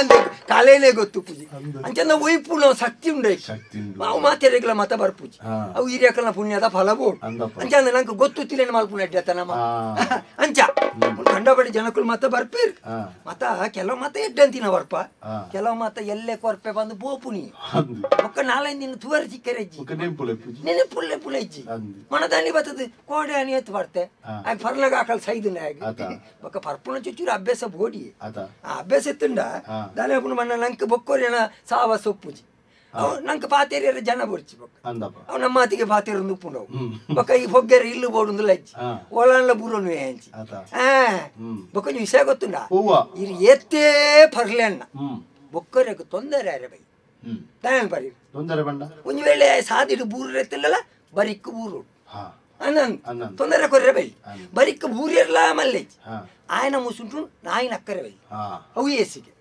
ಕಾಲೇನೆ ಗೊತ್ತು ಪೂಜೆ ಅಂಚಂದ ಒಯ್ಪು ನಾವು ಶಕ್ತಿ ಉಂಡೆ ಅವು ಮಾತೆರೆಗ್ಲ ಮತ ಬರ್ಪೂಜಿ ಅವು ಹಿರಿಯಕಲ್ನ ಪುಣ್ಯದ ಫಲ ಬೋಡು ಅಂಚಂದ ನಂಗೆ ಗೊತ್ತು ತಿಲೇನು ಮಲ್ಪುನ ಅಡ್ಡತ ನಮ್ಮ ಅಂಚ ಕಂಡಬಡಿ ಜನಕುಲು ಮತ ಬರ್ಪೇರು ಮತ ಕೆಲವು ಮತ ಎಡ್ಡಂತಿನ ಬರ್ಪ ಕೆಲವು ಮತ ಎಲ್ಲೆ ಕೊರ್ಪೆ ಬಂದು ಬೋಪುನಿ ಒಕ್ಕ ನಾಲೈದು ದಿನ ತುವರ್ ಚಿಕ್ಕರೆಜ್ಜಿ ನೆನೆ ಪುಲ್ಲೆ ಪುಲೆಜ್ಜಿ ಮನದಾನಿ ಬರ್ತದೆ ಕೋಡೆ ಅನಿ ಎತ್ತು ಬರ್ತೆ ಆಗ ಪರ್ಲಗ ಆಕಲ್ ಸೈದನ ಬೊಕ್ಕ ಪರ್ಪುನ ಚುಚ್ಚೂರು ಅಭ್ಯಾಸ ಬೋಡಿ ಆ ಅಭ್ಯಾಸ ಎತ್ತುಂಡ ದಾನೆ ಮಣ್ಣ ನಂಗೆ ಬೊಕ್ಕೋರಿನ ಸಾವಸ ಒಪ್ಪುಜಿ ಅವು ನಂಗೆ ಪಾತೇರಿಯರ ಜನ ಬೊರ್ಚಿ ಬೊಕ್ಕ ಅವು ನಮ್ಮ ಮಾತಿಗೆ ಪಾತೇರು ಉಪ್ಪುಂಡವು ಬೊಕ್ಕ ಈ ಬೊಗ್ಗೆರ ಇಲ್ಲು ಬೋಡುಂದು ಲಜ್ಜಿ ಓಲಾನ್ಲ ಬೂರನು ಅಂಚಿ ಬೊಕ್ಕ ನೀವು ವಿಷಯ ಗೊತ್ತುಂಡ ಇರು ಎತ್ತೇ ಪರ್ಲೆ ಅಣ್ಣ ಬೊಕ್ಕರೆಗೆ ತೊಂದರೆ ಅರೆ ಬೈ ದಾನೆ ಬರಿ ತೊಂದರೆ ಬಂಡ ಒಂದು ವೇಳೆ ಸಾದಿಡು ಬೂರು ಎತ್ತಿಲ್ಲಲ್ಲ ಬರಿಕ್ಕು ಬೂರು ಅನ್ನ ತೊಂದರೆ ಕೊರ್ರೆ ಬೈಲಿ ಬರಿಕ್ಕು ಬೂರಿರ್ಲ ಮಲ್ಲೆಜ್ಜಿ ఆయన ముసుంటు నాయన అక్కరే వెళ్ళి అవు ఏసిಗೆ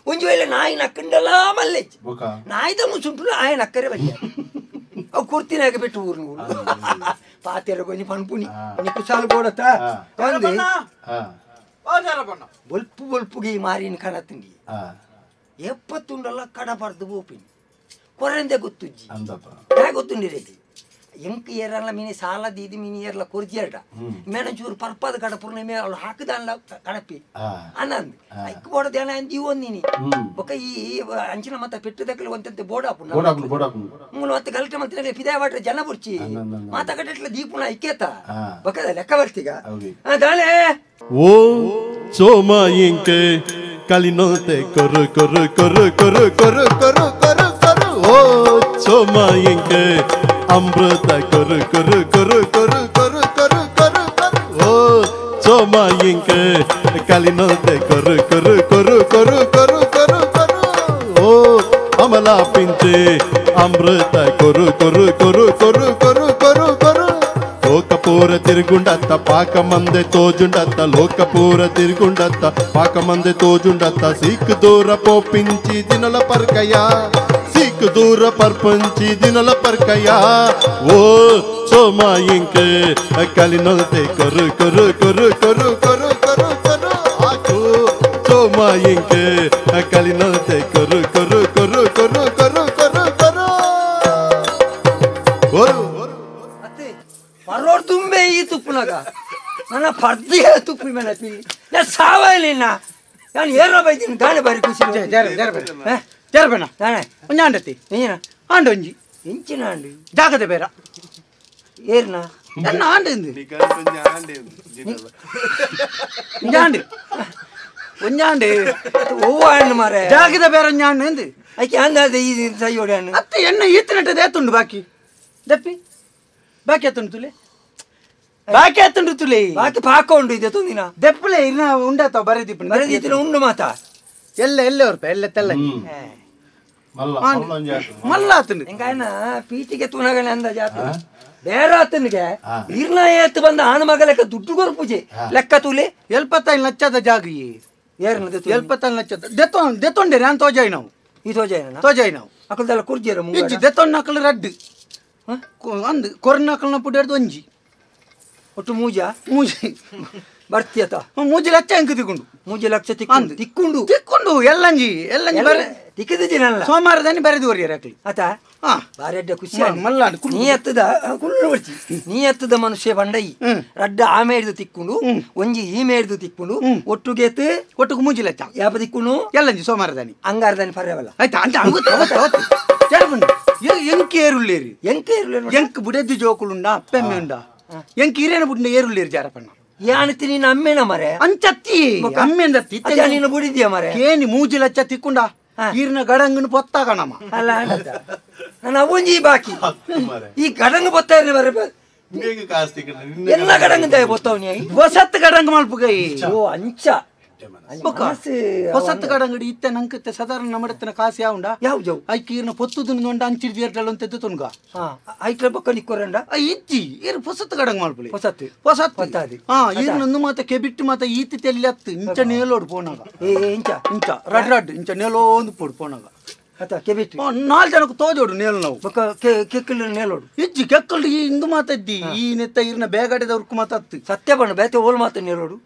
ಒಂಜಿ ವೇಳೆ ನಾಯಿನ ಅಕ್ಕಂಡಲ ಮಲ್ಲೆಜ್ಜಿ ನಾಯಿದ ಮುಸುಂಟು ఆయన ಅಕ್ಕರೆ వెళ్ళి ಅವು ಕೊರ್ತಿನಾಗ ಬಿಟ್ಟು ಊರು ಪಾತೆರ ಕೊಂಜಿ ಪನ್ಪುನಿ ಕುಸಾಲು ಬೋಡತ ಬೊಲ್ಪು ಬೊಲ್ಪುಗೆ ಮಾರಿನ ಕಣತಿಂಡಿ ಎಪ್ಪತ್ತುಂಡಲ್ಲ ಕಡಪರ್ದು ಬೋಪಿನಿ ಕೊರಂದೆ ಗೊತ್ತುಜ್ಜಿ ಗೊತ್ತುಂಡಿ ರೆಡ್ಡಿ ಎಂಕ್ ಏರಲ್ಲ ಮೀನಿ ಸಾಲ ದೀದಿ ಮೀನಿ ಏರ್ಲ ಕೊರ್ಜಿಯರ್ಡ ಮೇಣಚೂರು ಪರ್ಪದ ಕಡಪುರ್ನ ಮೇ ಅವಳು ಹಾಕದಲ್ಲ ಕಡಪಿ ಅನ್ನಂದ್ ಐಕ್ ಬೋಡ ದೇನ ಅಂದಿ ಬೊಕ್ಕ ಈ ಅಂಚಿನ ಮತ್ತ ಪೆಟ್ಟು ದಕ್ಕಲು ಒಂತಂತೆ ಬೋಡಾಪು ಮೂಲ ಮತ್ತೆ ಗಲಟೆ ಮತ್ತೆ ಪಿದಾಯ ವಾಟ್ರೆ ಜನ ಬುರ್ಚಿ ಮಾತ ಕಟ್ಟೆಟ್ಲ ದೀಪುನ ಐಕ್ಯತ ಬೊಕ್ಕದ ಲೆಕ್ಕ ಬರ್ತೀಗ ದಾಳೆ ಓ ಸೋಮ ಇಂಕೆ ಕಲಿನೋತೆ ಕೊರು ಕೊರು ಕೊರು ಕೊರು ಕೊರು ಕೊರು ಕೊರು ಕೊರು ಓ ಸೋಮ ಇಂಕೆ ಅಮೃತ ಕೊರು ಕೊರು ಕೊರು ಕೊರು ಕೊರು ಕೊರು ಕೊರು ಕೊರು ಓ ಸೋಮ ಇಂಕೆ ಕಲಿನೋತೆ ಕೊರು ಕೊರು ಕೊರು ಕೊರು ಕೊರು ಕೊರು ಕೊರು ಓ ಅಮಲ ಪಿಂಚೆ ಅಮೃತ ಕೊರು ಕೊರು ಕೊರು ಕೊರು ಕೊರು ಕೊರು ಕೊರು ಲೋಕಪೂರ ತಿರುಗುಂಡತ್ತ ಪಾಕ ಮಂದೆ ತೋಜುಂಡತ್ತ ಲೋಕಪೂರ ತಿರುಗುಂಡತ್ತ ಪಾಕ ಮಂದೆ ತೋಜುಂಡತ್ತ ಸೀಕ್ ದೂರ ಪೋಪಿಂಚಿ ದಿನಲ ಪರ್ಕಯ ಸೀಕ್ ದೂರ ಪರ್ಪಂಚಿ ದಿನಲ ಪರ್ಕಯ ಓ ಸೋಮ ಇಂಕೆ ಕಲಿನೊಲ್ತೆ ಕೊರು ಕೊರು ಕೊರು ಕೊರು ಕೊರು ಕೊರು ಕೊರು ಆಕು ಸೋಮ ಇಂಕೆ ಕಲಿನೊಲ್ತೆ ಕೊರು ಕೊರು ಕೊರು ಕೊರು ಕೊರು ಕೊರು ಕೊರು ಕೊರು ಪರೋಡ್ ತುಂಬೆ ಈ ತುಪ್ಪನಾಗ ನನ್ನ ಪರ್ದಿಯ ತುಪ್ಪಿ ಮೇಲೆ ಪಿಲ್ಲಿ ನಾ ಸಾವಲಿನ ನಾನು ಏರೋ ಬೈತೀನಿ ಗಾಳಿ ಬಾರಿ ಖುಷಿ ಜರಬೇಣ ಒಂಜಿ ಆಂಡತಿ ಏನ ಆಂಡ ಒಂಜಿ ಎಂಚಿನ ಆಂಡು ಜಾಗದ ಬೇರ ಏರ್ನ ನನ್ನ ಆಂಡ ಒಂಜಾಂಡು ಒಂಜಾಂಡು ಓ ಆಂಡು ಮಾರೆ ಜಾಗದ ಬೇರೆ ಒಂಜಾಂಡು ಎಂದು ಐಕೆ ಅಂದಾದ ಈ ಸೈಯೋಡಿ ಅಣ್ಣ ಅತ್ತೆ ಎಣ್ಣೆ ಈತನಟ್ಟದೆ ಏತುಂಡು ಬಾಕಿ ದಪ್ಪಿ ಬಾಕಿ ಎತ್ತುಂಡು ತುಲೆ ಬಾಕಿ ಎತ್ತುಂಡು ತುಲೆ ಬಾಕಿ ಪಾಕ ಉಂಡು ಇದೆ ತುಂದಿನ ದೆಪ್ಪಲೆ ಇನ್ನ ಉಂಡಾತ ಬರೆದಿಪ್ಪು ಬರೆದಿತ್ತಿನ ಉಂಡು ಮಾತಾ ಎಲ್ಲ ಎಲ್ಲ ಹೊರಪ ಎಲ್ಲ ತೆಲ್ಲ ಮಲ್ಲ ಆತುಂಡು ಎಂಕಾಯನ ಪೀಟಿಗೆ ತೂನಗನೆ ಅಂದ ಜಾತ ಬೇರೆ ಆತನಿಗೆ ಇರ್ನ ಏತ್ ಬಂದ ಆಣ ಮಗ ಲೆಕ್ಕ ದುಡ್ಡು ಕೊರ್ಪುಜೆ ಲೆಕ್ಕ ತೂಲೆ 75 ಲಕ್ಷದ ಜಾಗ 75 ಲಕ್ಷ ದೆತ್ತೊಂಡೆ ನಾನು ತೋಜಾಯಿ ನಾವು ಈ ತೋಜಾಯಿನ ತೋಜಾಯಿ ನಾವು ಅಕಲ್ದೆಲ್ಲ ಕುರ್ಜಿರ ಇಜ್ಜಿ ದೆತ್ತೊಂಡ ಅಕಲ್ ರಡ್ಡು ಅಂದು ಕೊರ್ನ ಅಕಲ್ನ ಪುಡಿಯರ್ದು ಒಂಜಿ ಒಟ್ಟು ಮೂಜ ಮೂಜಿ ಬರ್ತಿಯತ 3 ಲಕ್ಷ ಎಂಕ್ ತಿಕ್ಕೊಂಡು 3 ಲಕ್ಷ ತಿಕ್ಕೊಂಡು ತಿಕ್ಕೊಂಡು ತಿಕ್ಕೊಂಡು ಎಲ್ಲಂಜಿ ಎಲ್ಲಂಜಿ ಬರೆ ತಿಕ್ಕಿದ್ದಿನಲ್ಲ ಸೋಮವಾರದಾನಿ ಬರೆದು ಹೊರಿಯರ್ ಅಕ್ಲಿ ಆತ ಬಾರಿ ಅಡ್ಡ ಖುಷಿ ಮಲ್ಲಾಡು ನೀ ಎತ್ತದ ಕುಳ್ಳು ಬರ್ಚಿ ನೀ ಎತ್ತದ ಮನುಷ್ಯ ಬಂಡೈ ರಡ್ಡ ಆಮೆ ಹಿಡಿದು ತಿಕ್ಕೊಂಡು ಒಂಜಿ ಈಮೆ ಹಿಡಿದು ತಿಕ್ಕೊಂಡು ಒಟ್ಟುಗೆತ್ ಒಟ್ಟುಗೆ 3 ಲಕ್ಷ ಯಾಪ ತಿಕ್ಕೊಂಡು ಎಲ್ಲಂಜಿ ಸೋಮವಾರದಾನಿ ಅಂಗಾರದಾನಿ ಪರ್ಯವಲ್ಲ ಆಯ್ತಾ ಅಂತ ಎಂಕ್ ಏರುಳ್ಳೇರಿ ಎಂಕ್ ಏರುಳ್ಳೇರಿ ಎಂಕ್ ಬುಡೆದ್ದು ಜೋಕುಳುಂಡ ಅಪ್ಪೆಮ್ಮೆ ಉಂಡ ಎಂಕ್ ಈರೇನ ಬುಡ್ನ ಏರುಳ್ಳೇರಿ ಜಾರಪಣ್ಣ ಯಾನತಿ ನೀನು ಅಮ್ಮೇನ ಮರೆ ಅಂಚತ್ತಿ ಅಮ್ಮೇಂದತ್ತಿ ನೀನು ಬುಡಿದ್ಯಾ ಮರೆ ಕೇನಿ 3 ಲಕ್ಷ ತಿಕ್ಕೊಂಡ ಈರಿನ ಗಡಂಗನ ಪೊತ್ತಾಗಣಮ್ಮ ಅಲ್ಲ ನಾನು ಅವೊಂಜಿ ಬಾಕಿ ಈ ಗಡಂಗ ಪೊತ್ತ ಮರೆ ಎಲ್ಲ ಗಡಂಗ ಪೊತ್ತವನಿ ಹೊಸತ್ ಗಡಂಗ ಮಲ್ಪುಗೈ ಓ ಅಂಚ ಹೊಸತ್ ಗಡಂಗಡಿ ಇತ್ತೆ ನಂಕತ್ತೆ ಸಾಧಾರಣ ನಮ್ಮಡತ್ತಿನ ಕಾಸು ಯಾವುಂಡ ಯಾವ್ದು ಐಕೀರ್ನ ಪೊತ್ತುದು ನೊಂಡ ಅಂಚಿಡ್ದು ಏರ್ಟಲ್ ಅಂತ ತುನ್ಗ ಐಟ್ಲ ಬೊಕ್ಕ ನಿಕ್ಕೊರಂಡ ಇಜ್ಜಿ ಈರ್ ಹೊಸತ್ ಗಡಂಗ ಮಲ್ಪುಲಿ ಹೊಸತ್ ಹೊಸತ್ ಹಾ ಈರ್ನೊಂದು ಮಾತ ಕೆಬಿಟ್ಟು ಮಾತ ಈತಿ ತೆಲ್ಲಿ ಅತ್ತು ಇಂಚ ನೇಲೋಡು ಪೋನಾಗ ಇಂಚ ಇಂಚ ರಡ್ ರಡ್ ಇಂಚ ನೇಲೋಂದು ಪೋಡು ಪೋನಾಗ ಅತ್ತ ಕೆಬಿಟ್ಟು 4 ಜನಕ್ಕೆ ತೋಜೋಡು ನೇಲು ನಾವು ಬೊಕ್ಕ ಕೆಕ್ಕಲು ನೇಲೋಡು ಇಜ್ಜಿ ಕೆಕ್ಕಲು ಈ ಇಂದು ಮಾತದ್ದಿ ಈ ನೆತ್ತ ಈರ್ನ ಬೇಗಡೆದವ್ರಕ್ಕು ಮಾತತ್ತು ಸತ್ಯ ಬಣ್ಣ ಬೇತೆ ಓಲ್ ಮಾತ ನೇಲೋಡು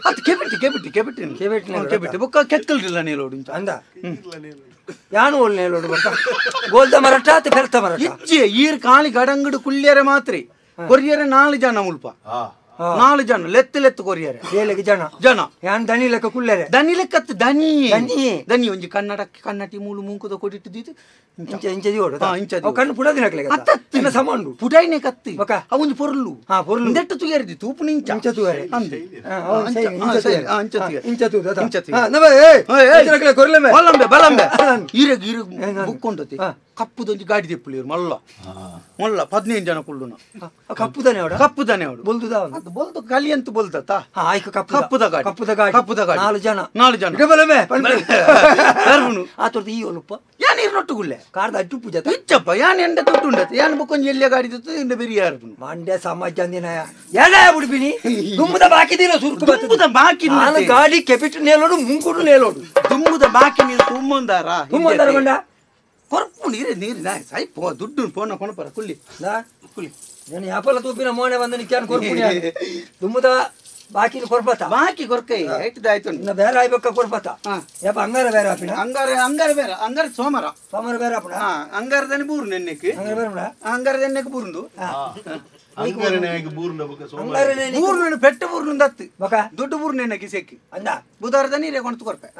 ಅದು ಕೆಬಿಟ್ಟು ಕೆಬಿಟ್ಟು ಕೆಬಿಟ್ಟು ಕೆಬಿಟ್ಟು ಕೆಬಿಟ್ಟು ಬೊಕ್ಕ ಕೆಕ್ಕಲ್ರಿಲ್ಲ ನೇಲೋಡು ಇಂಚ ಅಂದ ಯಾನು ಓಲ್ ನೇಲೋಡು ಬೊಕ್ಕ ಗೋಲ್ದ ಮರಟ ಆತ ಫೆರ್ತ ಮರಟ ಇಜ್ಜಿ ಈರ್ ಕಾಲಿ ಗಡಂಗಡು ಕುಳ್ಳಿಯರೆ ಮಾತ್ರಿ ಕೊರಿಯರೆ 4 ಜನ ಮುಲ್ಪ 4 ಜನ ಲೆತ್ತು ಲೆತ್ತು ಕೊರಿಯರೆ ಏಳೆಗೆ ಜನ ಜನ ಯಾನ್ ದನಿ ಲೆಕ್ಕ ಕುಳ್ಳೆರೆ ದನಿ ಲೆಕ್ಕತ್ತು ದನಿ ದನಿ ದನಿ ಒಂಜಿ ಕನ್ನಡಕ್ಕೆ ಕನ್ನಟಿ ಮೂಲು ಮೂಂಕುದ ಕೊಡಿಟ್ಟಿದ್ದು ಇಂಚ ಇಂಚ ದಿಯೋಡು ಇಂಚ ಕಣ್ಣು ಪುಡದಿನಕ್ಲೆ ಅತ್ತತ್ತು ಸಮಾಂಡು ಪುಡೈನೆ ಕತ್ತಿ ಬೊಕ್ಕ ಅವೊಂದು ಪೊರ್ಲು ಹಾ ಪೊರ್ಲು ಇಂದೆಟ್ಟು ತುಯರ್ದಿ ತೂಪುನ ಇಂಚ ಇಂಚ ತುಯರೆ ಅಂದೆ ಇಂಚ ತುಯರೆ ಇಂಚ ತುಯರೆ ಇಂಚ ತುಯರೆ ನಮ ಏ ಇಂಚನಕ್ಲೆ ಕೊರ್ಲೆಮೆ ಬಲಂಬೆ ಬಲಂಬೆ ಈರೆಗ್ ಈರೆಗ್ ಬುಕ್ಕೊಂಡತಿ ಕಪ್ಪುದೊಂಜಿ ಗಾಡಿ ದೆಪ್ಪುಲಿರು ಮಲ್ಲ ಮಲ್ಲ 15 ಜನ ಕುಳ್ಳುನ ಕಪ್ಪುದನೆ ಅವಡ ಕಪ್ಪುದನೆ ಅವಡು ಬೊಲ್ದುದ ಅದು ಬೊಲ್ದು ಕಲಿ ಅಂತ ಬೊಲ್ದತ್ತ ಆಯ್ಕ ಕಪ್ಪುದ ಗಾಡಿ ಕಪ್ಪುದ ಗಾಡಿ ಕಪ್ಪುದ ಗಾಡಿ 4 ಜನ 4 ಜನ ಬಲಂಬೆ ಬರ್ಬುನು ಆತೊರ್ದು ಈ ಒಲುಪ್ಪ ಯಾನ್ ಇರ್ನೊಟ್ಟುಗುಳ್ಳೆ ಕಾರ್ದ ಅಡ್ಡು ಪೂಜೆ ಇಚ್ಚಪ್ಪ ಯಾನ್ ಎಂಡ ದುಡ್ಡು ಉಂಡತ್ತೆ ಯಾನ್ ಬೊಕ್ಕೊಂಜಿ ಎಲ್ಲಿಯ ಗಾಡಿ ದತ್ತು ಇಂಡ ಬೆರಿಯ ಅರ್ಪುನು ಮಂಡ್ಯ ಸಮಾಜ ಅಂದಿನ ಏನ ಬಿಡ್ಬಿನಿ ದುಮ್ಮದ ಬಾಕಿ ದಿನ ಸುರ್ಕು ದುಮ್ಮದ ಬಾಕಿ ನಾನು ಗಾಡಿ ಕೆಪಿಟ್ ನೇಲೋಡು ಮುಂಕುಡು ನೇಲೋಡು ದುಮ್ಮದ ಬಾಕಿ ನೀರು ತುಂಬೊಂದಾರ ತುಂಬೊಂದಾರ ಬಂಡ ಕೊರ್ಪು ನೀರು ನೀರು ನಾ ಸಾಯಿ ಪೋ ದುಡ್ಡು ಫೋನ ಕೊಣಪರ ಕುಳ್ಳಿ ಕುಳ್ಳಿ ನಾನು ಯಾಪಲ ತೂಪಿನ ಮೋನೆ ಬಂದ ನಿಕ್ಯಾನ್ ಕೊರ್ಪುನಿ ದುಮ್ಮದ ಬಾಕಿ ಕೊರ್ಪತ ಬಾಕಿ ಕೊರ್ಕೈ ಆಯ್ತು ಇನ್ನ ಬೇರೆ ಆಯ್ಬೇಕ ಕೊರ್ಪತ ಯಾಪ ಅಂಗಾರ ಬೇರೆ ಆಪಿನ ಅಂಗಾರ ಅಂಗಾರ ಬೇರೆ ಅಂಗಾರ ಸೋಮವಾರ ಸೋಮವಾರ ಬೇರೆ ಆಪುಣ ಅಂಗಾರದನೆ ಬೂರು ನೆನ್ನೆಕ್ ಅಂಗಾರ ಬೇರೆ ಅಂಗಾರ ನೆನ್ನೆಕ್ ಬೂರುಂದು ಬೂರ್ನ ಪೆಟ್ಟ ಬೂರ್ನು ದತ್ತು ಬಕ ದುಡ್ಡು ಬೂರ್ನ ನೆನ್ನೆಕ್ ಸೆಕ್ಕಿ ಅಂದ ಬುಧವಾರದ ನೀರೇ ಕೊಣತು ಕೊರ್ಪೆ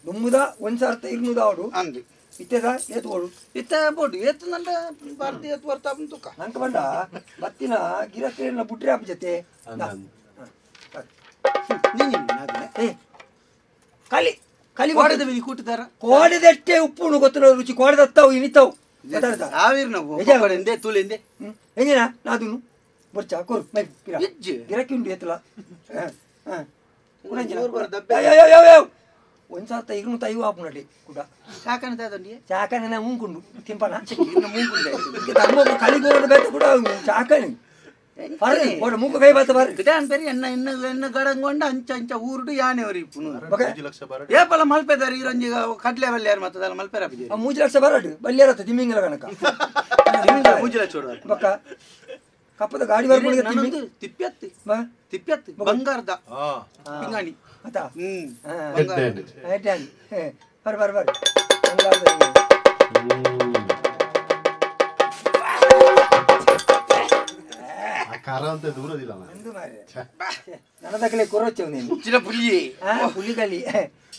ದುಮ್ಮದ 1200 ಅವಡು ಅಂದು ಇತ್ತೆದ ಏತು ಓಡು ಇತ್ತ ಬೋಡು ಏತು ನಂಡ ಭಾರತೀಯ ಏತು ಬರ್ತಾ ತುಕ್ಕ ನಂಗೆ ಬಂಡ ಬತ್ತಿನ ಗಿರಕ್ರೇನ ಬುಟ್ರಿ ಆಪ ಜೊತೆ ಏ ಕಲಿ ಕಲಿ ಕೋಡೆದ ಬಿನಿ ಕೂಟದಾರ ಕೋಡೆದಟ್ಟೆ ಉಪ್ಪುನು ಗೊತ್ತಿರೋ ರುಚಿ ಕೋಡೆದತ್ತಾವು ಇನಿತಾವು ಸಾವಿರ ತುಳಿಂದೆ ಎಂಜಿನ ನಾದುನು ಬರ್ಚಾ ಕೊರು ಮೈ ಪಿರ ಇಜ್ಜಿ ಗಿರಕಿ ಉಂಡು ಏತಲ ಯಾವ 1250 ಆಪುನಡಿ ಕುಡ ಚಾಕನೆ ತಾದಂಡಿ ಚಾಕನೆ ಮುಂಕುಂಡು ತಿಂಪನ ಧರ್ಮ ಕಲಿಗೋರ ಬೇತ ಕೂಡ ಚಾಕನೆ ಬರ್ರಿ ಓಡ ಮೂಕು ಕೈ ಬಾತ ಬರ್ರಿ ಗಿಡಾನ್ ಬೇರೆ ಎನ್ನ ಎನ್ನ ಎನ್ನ ಗಡಂಗೊಂಡ ಅಂಚ ಅಂಚ ಊರುಡು ಯಾನೆ ಅವರಿ ಇಪ್ಪುನು ಏಪಲ ಮಲ್ಪೆದಾರ ಇರಂಜಿ ಕಡ್ಲೆ ಬಲ್ಲೆ ಯಾರು ಮತ್ತದಲ್ಲ ಮಲ್ಪೆರ 3 ಲಕ್ಷ ಬರಡು ಬಲ್ಲೇರತ್ತ ತಿಮ್ಮಿಂಗಲ ಕನಕ 3 ಲಕ್ಷ ಬಕ್ಕ ಕಪ್ಪದ ಗಾಡಿ ಬರ್ಕೊಂಡು ತಿಪ್ಪ್ಯತ್ತಿ ತಿಪ್ಪ್ಯತ್ತಿ ಬಂಗಾರದ ಪಿಂಗಾಣಿ ಆತಾ ಬರ್ ಬರ್ ಬರ್ ಬಂಗಾರದ ಕರ ಅಂತ ದೂರದಿಲ್ಲ ಎಂದು ಮಾರ್ರೆ ನನದಕಲೆ ಕೊರೊಚ್ಚು ನೀನು ಚಿನ್ನ ಪುಲಿ ಪುಲಿಗಲಿ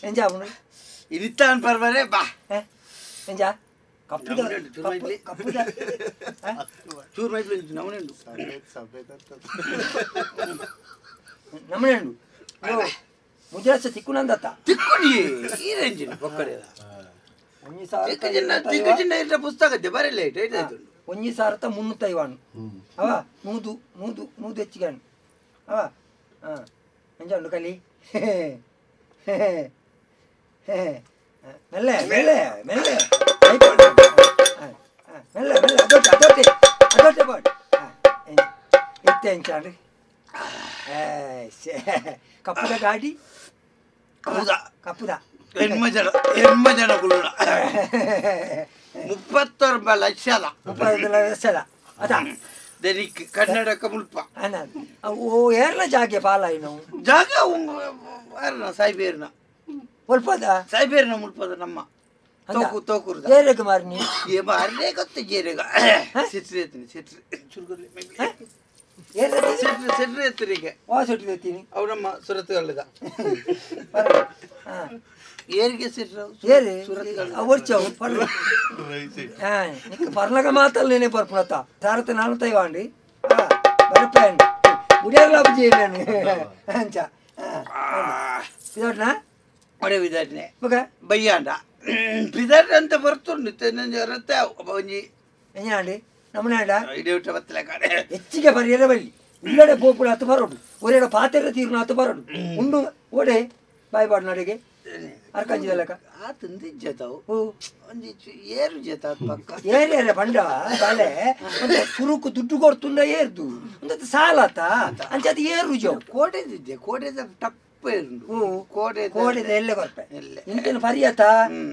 ಎಂಜ ಅವನು ಇರಿತಾನ್ ಪರ್ವರೆ ಬಾ ಎಂಜ ಕಪ್ಪುದ ಕಪ್ಪುದ ಚೂರು ಮೈಪ್ಲು ನಮನೆಂಡು ನಮನೆಂಡು ಮುಜಾಸ ತಿಕ್ಕುನಂದತ್ತ ತಿಕ್ಕುನಿ ಈ ರೇಂಜಿನ ಒಕ್ಕಡೆ ತಿಕ್ಕುಜಿನ ಇಟ್ಟ ಪುಸ್ತಕ ಬರಲ್ಲ ಇಟ್ಟು ಆಯ್ತು 1350 ಅವ 100 100 100 ಹೆಚ್ಚಿಗಾನು ಅವ ಹಾಂ ಎಂಜ ಉಂಡು ಕಲಿ ಮೆಲ್ಲೆ ಮೆಲ್ಲೆ ಮೆಲ್ಲೆ ಮೆಲ್ಲೆ ಮೆಲ್ಲೆ ಅದೊಟ್ಟೆ ಅದೊಟ್ಟೆ ಅದೊಟ್ಟೆ ಇತ್ತೆ ಎಂಚಾಂಡ್ ಕಪ್ಪುದ ಗಾಡಿ ಹೌದಾ ಕಪ್ಪುದ ಎಣ್ಮ ಜನ ಎಣ್ಮ ಜನ ಕುಳ್ಳುಣ 39 ಲಕ್ಷ 30 ಲಕ್ಷ ಅದ ದನಿಕ್ ಕನ್ನಡಕ ಮುಲ್ಪ ಓ ಏರ್ನ ಜಾಗೆ ಪಾಲಾಯಿನ ಜಾಗ ಏರ್ನ ಸಾಯ್ಬೇರ್ನ ಮುಲ್ಪದ ಸಾಯ್ಬೇರ್ನ ಮುಲ್ಪದ ನಮ್ಮ ತೋಕು ತೋಕುರ್ದ ಏರೆಗ್ ಮಾರ್ನಿ ಏ ಮಾರ್ನೇ ಗೊತ್ತು ಜೇರೆಗ ಸಿಟ್ರಿ ಎತ್ತೀನಿ ಸಿಟ್ರಿ ಚುರುಗುರ್ಲಿ ಸಿಟ್ರಿ ಸಿಟ್ರಿ ಎತ್ತರಿಗೆ ವಾ ಸಿಟ್ರಿ ಎತ್ತೀನಿ ಅವು ನಮ್ಮ ಸುರತ್ಗಲ್ಲದ ಏರಿಗೆ ಸಿಟ್ರು ಏರಿ ಒರ್ಚವು ಪರ್ಲ ನಿಕ್ಕ ಪರ್ಲಗ ಮಾತಲ್ಲ నేనే ಪರ್ಪುಣತ ಸಾರತ ನಾನು ತೈವಾಂಡಿ ಬರಪೇನ್ ಉಡಿಯಾರ್ಲ ಅಬ್ಜಿ ನಾನು ಅಂಚ ಇದೋಡ್ನಾ ಒಡೆ ವಿದಾಟ್ನೆ ಓಕೆ ಬಯ್ಯಾಂಡ ಬಿದಾಟ ಅಂತ ಬರ್ತುಂಡು ರತ್ತೆ ಒಂಜಿ ಎಂಜಾಂಡಿ ನಮ್ಮನಾಂಡ ಇಡೀ ಬತ್ತಲೆ ಕಾಡೆ ಹೆಚ್ಚಿಗೆ ಬರಿಯರೆ ಬಲ್ಲಿ ಇಲ್ಲಡೆ ಪೋಪುಡ ಹತ್ತು ಬರೋಡು ಒರೆಡ ಪಾತೆರ ತೀರ್ನ ಹತ್ತು ಬರೋಡು ಉಂಡು ಓಡೆ ಬಾಯ್ ಬಾಡು ನಡೆಗೆ ಅರ್ಕಂಜಿದಲಕ ಆ ತಂದಿಜ್ಜತಾವು ಒಂಜಿ ಏರು ಜತ ಪಕ್ಕ ಏರೇರೆ ಬಂಡ ಬಾಲೆ ಒಂದು ಸುರುಕು ದುಡ್ಡು ಕೊಡ್ತುಂಡ ಏರ್ದು ಒಂದು ಸಾಲತ ಅಂಚೆ ಅದು ಏರು ಜೋ ಕೋಟೆದಿದ್ದೆ ಕೋಟೆದ ಟಪ್ಪ ಏರುಂಡು ಕೋಟೆ ಕೋಟೆದ ಎಲ್ಲೆ ಕೊರ್ಪೆ ಇಂತನ ಪರಿಯತ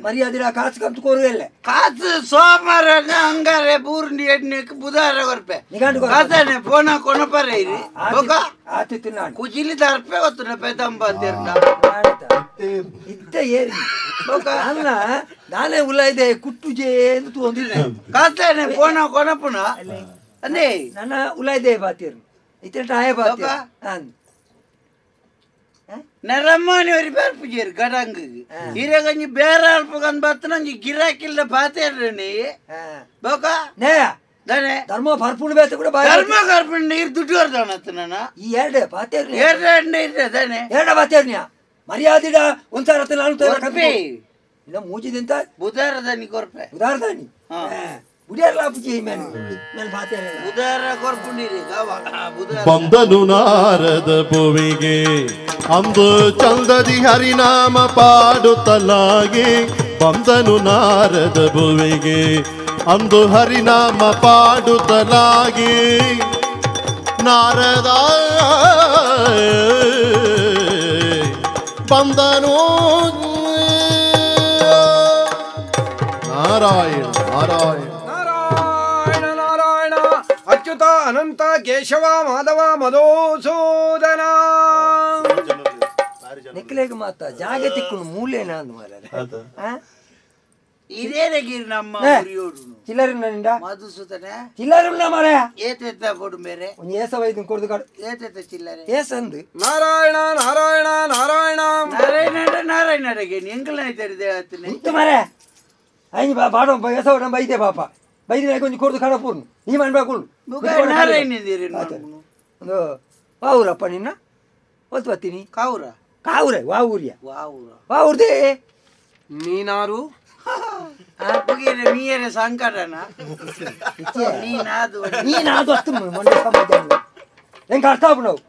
ಮರ್ಯಾದಿರ ಕಾಸು ಕಂತು ಕೋರು ಎಲ್ಲೆ ಕಾಸು ಸೋಮವಾರ ಅಂಗಾರೆ ಬೂರ್ಂಡಿ ಎಡ್ನೆಕ್ ಬುಧವಾರ ಕೊರ್ಪೆ ಕಾಸನೆ ಫೋನ ಕೊನಪರೆ ಇರಿ ಬೊಕ ಆತಿತ್ತು ನಾನು ಕುಜಿಲಿ ದರ್ಪೆ ಗೊತ್ತುನ ಪೆದಂಬ ಅಂತಿರ್ನ ಇತ್ತ ಏರಿ ಅಲ್ಲ ನಾನೇ ಉಲ್ಲ ಇದೆ ಕುಟ್ಟುಜೆ ಅಂತ ತೋಂದಿದ್ದೆ ಕಾಸನೆ ಫೋನ ಕೊನಪುನ ಅಂದೇ ನನ್ನ ಉಲ್ಲ ಇದೆ ಬಾತಿರ್ ಇತ್ತ ಆಯ ಬಾತಿರ್ ನರಮ್ಮನಿ ഒരു പേർപ്പ് ಗಡಂಗ್ ಹಿರೇಗಂಜಿ ಬೇರೆ ಅಲ್ಪಗಂದ್ ಬತ್ತನಂಜಿ ಗಿರಾಕಿಲ್ಲ ಬಾತೇರ್ನಿ ಬೋಕ ನೇ ದನೆ ಧರ್ಮ ಪರ್ಪುಣ ಬೇತ ಕೂಡ ಬಾಯ್ ಧರ್ಮ ಕರ್ಪುಣ ನೀರು ದುಡ್ಡು ಬರ್ತಾವನತ್ತ ನಾನು ಈ ಎರಡೆ ಬಾತೇರ್ನಿ ಎರಡು ಇರ್ರೆ ದನೆ ಎರಡ ಬಾತೇರ್ನಿಯ ಮರ್ಯಾದಿಡ ಒಂದ್ಸಾರ ನಾನು ತೋರ ಇಲ್ಲ ಮೂಜಿದಿಂತ ಬುಧಾರದಾನಿ ಕೊರ್ಪೆ ಬುಧಾರದಾನಿ ಬುಡಿಯಾರ್ಲ ಪುಜಿ ಮೇನ್ ಮೇನ್ ಬಾತೇರ ಬುಧಾರ ಕೊರ್ಪುಂಡಿರಿ ಗಾವ ಬುಧಾರ ಬಂದನು ನಾರದ ಭುವಿಗೆ ಅಂದು ಚಂದದಿ ಹರಿನಾಮ ಪಾಡುತ್ತಲಾಗಿ ಬಂದನು ನಾರದ ಭುವಿಗೆ ಅಂದು ಹರಿನಾಮ ಪಾಡುತ್ತಲಾಗಿ ನಾರದ ಬಂದನು ನಾರಾಯಣ ನಾರಾಯಣ ನಾರಾಯಣ ನಾರಾಯಣ ಅಚ್ಯುತ ಅನಂತ ಕೇಶವ ಮಾಧವ ಮಧುಸೂದನ ನಿಕ್ಲೇಗ ಮಾತ ಜಾಗೆ ತಿಕ್ಕುನು ಮೂಲೇನ ಅಂದ್ ಮಾರ್ರೆ ಇದೇನೆ ಗಿರ್ ನಮ್ಮ ಉರಿಯೋಡುನು ಚಿಲ್ಲರೆ ನಿಂಡ ಮಧುಸೂದನ ಚಿಲ್ಲರೆ ಉಂಡ ಮಾರ್ರೆ ಏತೆತ್ತ ಕೊಡು ಮೇರೆ ಒಂಜಿ ಏಸ ವೈದ್ಯನ್ ಕೊಡ್ದು ಕಾಡು ಏತೆತ್ತ ಚಿಲ್ಲರೆ ಏಸಂದು ನಾರಾಯಣ ನಾರಾಯಣ ನಾರಾಯಣ ನಾರಾಯಣ ನಾರಾಯಣಗೆ ಎಂಕಲ್ನ ದೇವತ್ತಿನ ಇಂತ ಮಾರ್ರೆ ಐನಿ ಬಾ ಬಾಡೋ ಏಸ ಬೈದೆ ಪಾಪ ಬೈದಿನ ಒಂಜಿ ಕೊಡ್ದು ಕಾಡ ಪೂರ್ಣ ಈ ಮನ್ಬೇಕು ನಾರಾಯಣ ಒಂದು ವಾವೂರಪ್ಪ ನಿನ್ನ ಒತ್ತು ಬರ್ತೀನಿ ಕಾವೂರ ಕಾವೂರೆ ವಾವೂರಿಯ ವಾವೂರ ವಾವೂರ್ದೇ ನೀನಾರು ಮೀಯರೆ ಸಂಕಟನ ನೀನಾದು ನೀನಾದು ಅಷ್ಟು ಮೊನ್ನೆ ಸಮಾಜ ಹೆಂಗೆ ಅರ್ಥ ಆಪು ನಾವು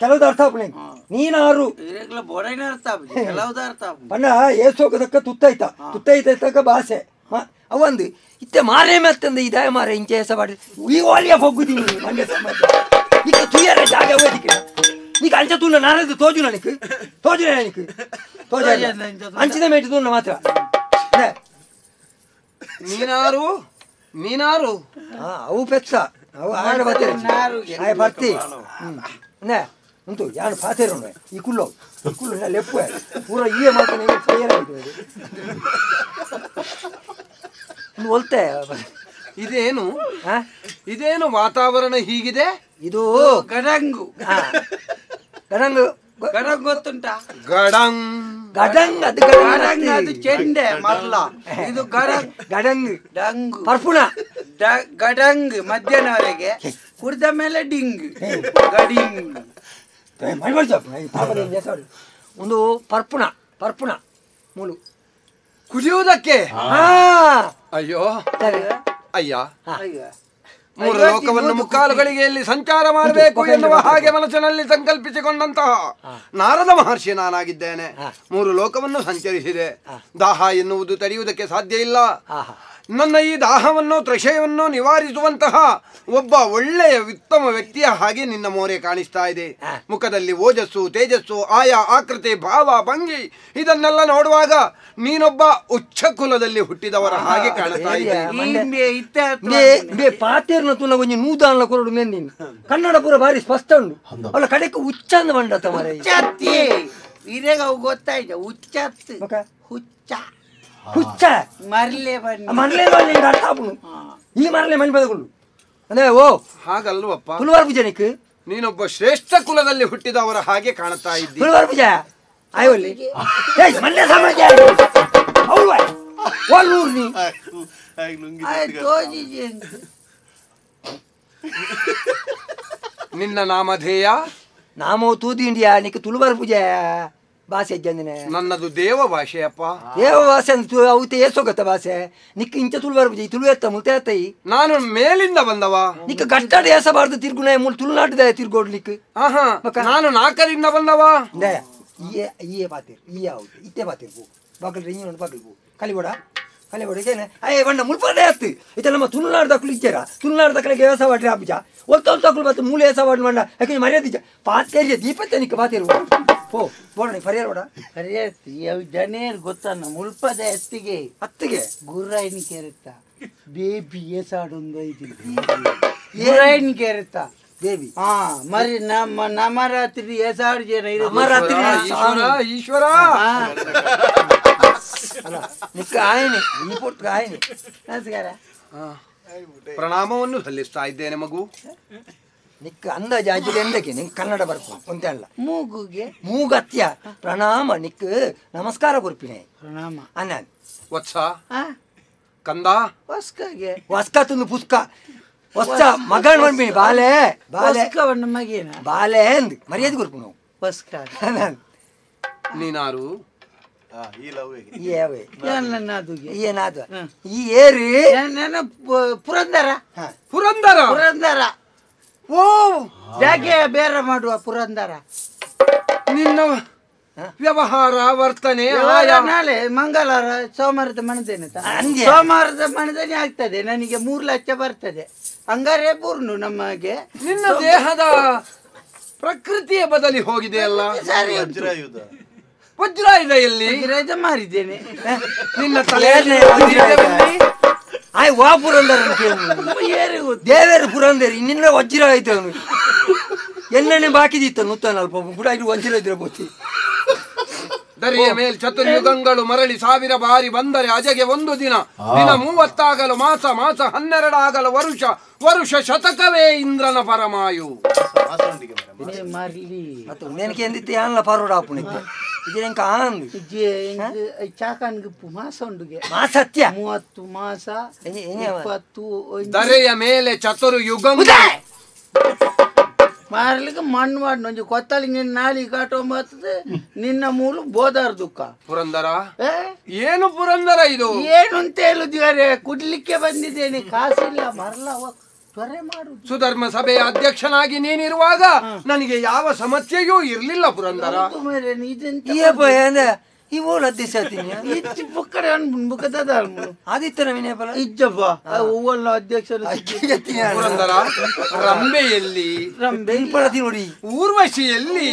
ಕೆಲವ್ದು ಅರ್ಥ ಆಪು ನಂಗೆ ನೀನಾರು ಬೊಡೈನ ಅರ್ಥ ಆಪು ಕೆಲವ್ದು ಅರ್ಥ ಆಪು ಬಣ್ಣ ಏಸೋಗದಕ್ಕ ತುತ್ತೈತ ತುತ್ತೈತ ತಕ್ಕ ಭಾಷೆ ಅವಂದು ಇತ್ತೆ ಮಾರೇ ಮತ್ತಂದ ಇದೇ ಮಾರೆ ಇಂಚೆ ಏಸ ಬಾಡಿ ಈ ಓಲಿಯ ಪೊಗ್ಗುದೀನಿ ಮಂಡ್ಯ ಸಮಾಜ ಈಗ ತುಯ್ಯರ ಜಾಗ ಓದಿಕ್ಕೆ నీకు అంచె తూన్న నారదు తోజు నీకు తోజు నీకు తోజు అంచిన మేటి తూన్న మాತ್ರ ನೀನಾರು ನೀನಾರು ಅವು ಪೆಚ್ಚ ಅವು ಆಡ ಬರ್ತೀರಿ ಆಯ ಬರ್ತಿ ನೇ ಉಂಟು ಯಾನು ಪಾತೇರು ಈ ಕುಲ್ಲು ಈ ಕುಲ್ಲು ನಾ ಲೆಪ್ಪು ಪೂರ ಈ ಮಾತ್ರ ಒಲ್ತೆ ಇದೇನು ಇದೇನು ವಾತಾವರಣ ಹೀಗಿದೆ ಇದು ಗಡಂಗು ಗಡಂಗು ಗಡಂಗ್ ಗೊತ್ತುಂಟಾ ಗಡಂಗ್ ಗಡಂಗ್ ಅದು ಗಡಂಗ್ ಅದು ಚೆಂಡೆ ಮಲ್ಲ ಇದು ಗಡಂಗ್ ಗಡಂಗ್ ಡಂಗು ಪರ್ಪುಣ ಗಡಂಗ್ ಮಧ್ಯಾಹ್ನವರೆಗೆ ಕುಡಿದ ಮೇಲೆ ಡಿಂಗ್ ಗಡಿಂಗ್ ಒಂದು ಪರ್ಪುಣ ಪರ್ಪುಣ ಮೂಲು ಕುಡಿಯುವುದಕ್ಕೆ ಅಯ್ಯೋ ಅಯ್ಯ ಮೂರು ಲೋಕವನ್ನು ಮುಕ್ಕಾಲುಗಳಿಗೆಯಲ್ಲಿ ಸಂಚಾರ ಮಾಡಬೇಕು ಎನ್ನುವ ಹಾಗೆ ಮನಸ್ಸಿನಲ್ಲಿ ಸಂಕಲ್ಪಿಸಿಕೊಂಡಂತಹ ನಾರದ ಮಹರ್ಷಿ ನಾನಾಗಿದ್ದೇನೆ. ಮೂರು ಲೋಕವನ್ನು ಸಂಚರಿಸಿದೆ. ದಾಹ ಎನ್ನುವುದು ತಡೆಯುವುದಕ್ಕೆ ಸಾಧ್ಯ ಇಲ್ಲ. ನನ್ನ ಈ ದಾಹವನ್ನು ತ್ರಷೆಯನ್ನು ನಿವಾರಿಸುವಂತಹ ಒಬ್ಬ ಒಳ್ಳೆಯ ಉತ್ತಮ ವ್ಯಕ್ತಿಯ ಹಾಗೆ ನಿನ್ನ ಮೋರೆ ಕಾಣಿಸ್ತಾ ಇದೆ. ಮುಖದಲ್ಲಿ ಓಜಸ್ಸು, ತೇಜಸ್ಸು, ಆಯಾ ಆಕೃತಿ, ಭಾವ ಭಂಗಿ ಇದನ್ನೆಲ್ಲ ನೋಡುವಾಗ ನೀನೊಬ್ಬ ಉಚ್ಚ ಕುಲದಲ್ಲಿ ಹುಟ್ಟಿದವರ ಹಾಗೆ ಕಾಣ್ತಾ ಇದೆ. ನೂದಾನ್ಲ ಕೊರಡು ನೀನು ಕನ್ನಡ ಪೂರ ಭಾರಿ ಸ್ಪಷ್ಟ ಉಂಟು ಅಲ್ಲ, ಕಡೆಗೆ ಉಚ್ಚ ಅಂದ ಬಂಡತ ಮಾರ್ರೆ. ಗೊತ್ತಾಯ್ತು ಉಚ್ಚ ಹುಚ್ಚ ಹುಚ್ಚ ಮರಲೆ ಬನ್ನಿ ಮರಲೆ ಬನ್ನಿ ಅರ್ಥ ಆಪುನು ಈ ಮರಲೆ ಮನೆ ಬದಗಳು ಅಂದ್ರೆ ಓ ಹಾಗಲ್ವಪ್ಪ. ಪುಲ್ವಾರ್ ಪೂಜೆ ನೀನೊಬ್ಬ ಶ್ರೇಷ್ಠ ಕುಲದಲ್ಲಿ ಹುಟ್ಟಿದವರ ಹಾಗೆ ಕಾಣುತ್ತಾ ಇದ್ದಿ. ಪುಲ್ವಾರ್ ಪೂಜೆ ಆಯೋಲಿ ಮಲ್ಲೆ ಸಾಮ್ರಾಜ್ಯ ನಿನ್ನ ನಾಮಧೇಯ ನಾಮೋ ತೂದಿಂಡಿಯಾ ನಿಕ್ ತುಳುವಾರ್ ಪೂಜೆ ಭಾಷೆ ಇಜ್ಜಂದಿನ ನನ್ನದು ದೇವ ಭಾಷೆಯಪ್ಪ. ದೇವ ಭಾಷೆ ಅಂತ ಅವತ್ತೆ ಏಸೋಗತ್ತ ಭಾಷೆ ನಿಕ್ ಇಂಚ ತುಳುವಾರ್ ಪೂಜೆ ತುಳು ಎತ್ತ ಮುಲ್ತೆ ಎತ್ತೈ. ನಾನು ಮೇಲಿಂದ ಬಂದವ. ನಿಕ್ ಗಟ್ಟಾಡ ಏಸಬಾರ್ದು ತಿರ್ಗುಣ ಮೂಲ ತುಳುನಾಟದ ತಿರ್ಗೋಡ್ ನಿಕ್. ಆಹಾ, ನಾನು ನಾಲ್ಕರಿಂದ ಬಂದವ. ಇಯೇ ಇಯೇ ಬಾತಿರ್ ಇಯೇ ಹೌದು ಇತ್ತೆ ಬಾತಿರ್ ಪೂ ಬಾಕಲ್ ರಿಂಗಿ ಬಾಕಲ್ ಪೂ ಕಲಿಬೋಡ ಕಲಿಬೋಡ ಏನೇ ಅಯ್ಯ ಬಣ್ಣ ಮುಲ್ಪದೇ ಅತ್ತು ಇತ್ತ ನಮ್ಮ ತುಳುನಾಡು ದಕ್ಕಲು ಇಚ್ಚಾರ ತುಳುನಾಡು ದಕ್ಕಲಿಗೆ ವ್ಯವಸಾಯ ಮಾಡ್ರಿ ಆಪುಜ ಒತ್ತ ಒತ್ತಕ್ಕಲು ಮತ್ತು ಮೂಲ ವ್ಯವಸಾಯ ಮಾಡಿ ಮಂಡ ಯಾಕೆ ಮರ್ಯಾದೆ ಪಾತೇರಿಯ ದೀಪತ್ತೆ ನಿಕ್ಕ ಪಾತೇರು ಪೋ ಬೋಡ ನೀ ಪರಿಹಾರ ಬೋಡ ಪರಿಹಾರ ಜನೇರ್ ಗೊತ್ತನ್ನ ಮುಲ್ಪದ ಎತ್ತಿಗೆ ಅತ್ತಿಗೆ ಗುರ್ರಾಯಿನ ಕೇರುತ್ತ ಬೇಬಿ ಏಸಾಡೊಂದು ಐದು ಗುರ್ರಾಯಿನ ಕೇರುತ್ತ ದೇವಿ ಹಾ ಮರಿ ನಮ್ಮ ನಮರಾತ್ರಿ ಏಸಾಡು ಜನ ನಮರಾತ್ರಿ ಈಶ್ವರ ಈಶ್ವರ ಅಲ್ಲ ನಿಕ್ಕ ಆಯನೆ ಈ ಪೊಟ್ಟು ಆಯನೆ. ನಮಸ್ಕಾರ. ಪ್ರಣಾಮವನ್ನು ಸಲ್ಲಿಸ್ತಾ ಇದ್ದೇನೆ ಮಗು. ನಿಕ್ಕ ಅಂದಾಜು ಆಗಿದೆ ಎಂದಕ್ಕೆ ನಿಂಗೆ ಕನ್ನಡ ಬರ್ಪು ಒಂತೆ ಅಲ್ಲ ಮೂಗುಗೆ ಮೂಗತ್ಯ ಪ್ರಣಾಮ ನಿಕ್ ನಮಸ್ಕಾರ ಕೊರ್ಪಿಣೆ ಪ್ರಣಾಮ ಅನ್ನ ವತ್ಸ ಕಂದ ವಸ್ಕಗೆ ವಸ್ಕ ತಂದು ಪುಸ್ಕ ವಸ್ತ ಮಗನ್ ಮನ್ಪಿಣಿ ಬಾಲೆ ಬಾಲೆ ಮಗೇನ ಬಾಲೆ ಅಂದ್ ಮರ್ಯಾದೆ ಕೊರ್ಪು ನಾವು ವಸ್ಕ ನೀನಾರು ಈ ಏರಿ ಪುರಂದರ ಪುರಂದರ ಪುರಂದರ ಓ ಯಾಕೆ ಬೇರೆ ಮಾಡುವ ಪುರಂದರ ನಿನ್ನ ವ್ಯವಹಾರ ವರ್ತನೆ ನಾಳೆ ಮಂಗಳವಾರ ಸೋಮವಾರದ ಮಣದೇನೆ, ಸೋಮವಾರದ ಮಣದೇನೆ ಆಗ್ತದೆ ನನಗೆ 3 ಲಕ್ಷ ಬರ್ತದೆ. ಹಂಗಾರೆ ಪೂರ್ಣ ನಮಗೆ ನಿನ್ನ ದೇಹದ ಪ್ರಕೃತಿಯ ಬದಲಿ ಹೋಗಿದೆ ಅಲ್ಲ. ವಜ್ರಾಯುಧ ಎಲ್ಲಿ? ವಜ್ರಾಯುಧ ಮಾರಿದ್ದೇನೆ. ನಿನ್ನ ತಲೆಯಲ್ಲಿ ಆಯ್ ವಾ ಪುರಂದರ ದೇವೇರು ಪುರಂದರಿ ನಿನ್ನ ವಜ್ರಾಯುಧ ಅವನು ಎಣ್ಣೆ ಬಾಕಿದಿತ್ತು ನುತ್ತಾನ ಅಲ್ಪ ಕೂಡ ಇದು ವಜ್ರ ಇದ್ರೆ ಬೋತಿ. ದರಿಯ ಮೇಲ್ ಚತುರ್ಯುಗಂಗಳು ಮರಳಿ 1000 ಬಾರಿ ಬಂದರೆ ಅಜಗೆ ಒಂದು ದಿನ, ದಿನ 30 ಆಗಲು ಮಾಸ, ಮಾಸ 12 ಆಗಲು ವರುಷ, ವರುಷ ಶತಕವೇ ಇಂದ್ರನ ಪರಮಾಯು. ದರೆಯ ಮೇಲೆ ಚತುರ್ಯುಗಂಗಳು ಮಾರ್ಲಿಕ್ಕೆ ಮಣ್ಣು ಮಾಡಿ ಒಂಜಿ ಕೊತ್ತಲಿಂಗ ನಾಳಿ ಕಾಟೊಂಬತ್ತದೆ ನಿನ್ನ ಮೂಲು ಬೋದಾರ ದುಃಖ. ಪುರಂದರ ಏನು ಪುರಂದರ ಇದು ಏನು ಅಂತ ಹೇಳುದಿವರೆ, ಕುಡ್ಲಿಕ್ಕೆ ಬಂದಿದ್ದೇನೆ, ಕಾಸಿಲ್ಲ ಮರಲ ತ್ವರೆ ಮಾಡು. ಸುಧರ್ಮ ಸಭೆಯ ಅಧ್ಯಕ್ಷನಾಗಿ ನೀನಿರುವಾಗ ನನಗೆ ಯಾವ ಸಮಸ್ಯೆಯೂ ಇರಲಿಲ್ಲ ಪುರಂದರ. ಪುರಂದರ ರಂಬೆಯಲ್ಲಿ ನೋಡಿ, ಊರ್ವಶಿಯಲ್ಲಿ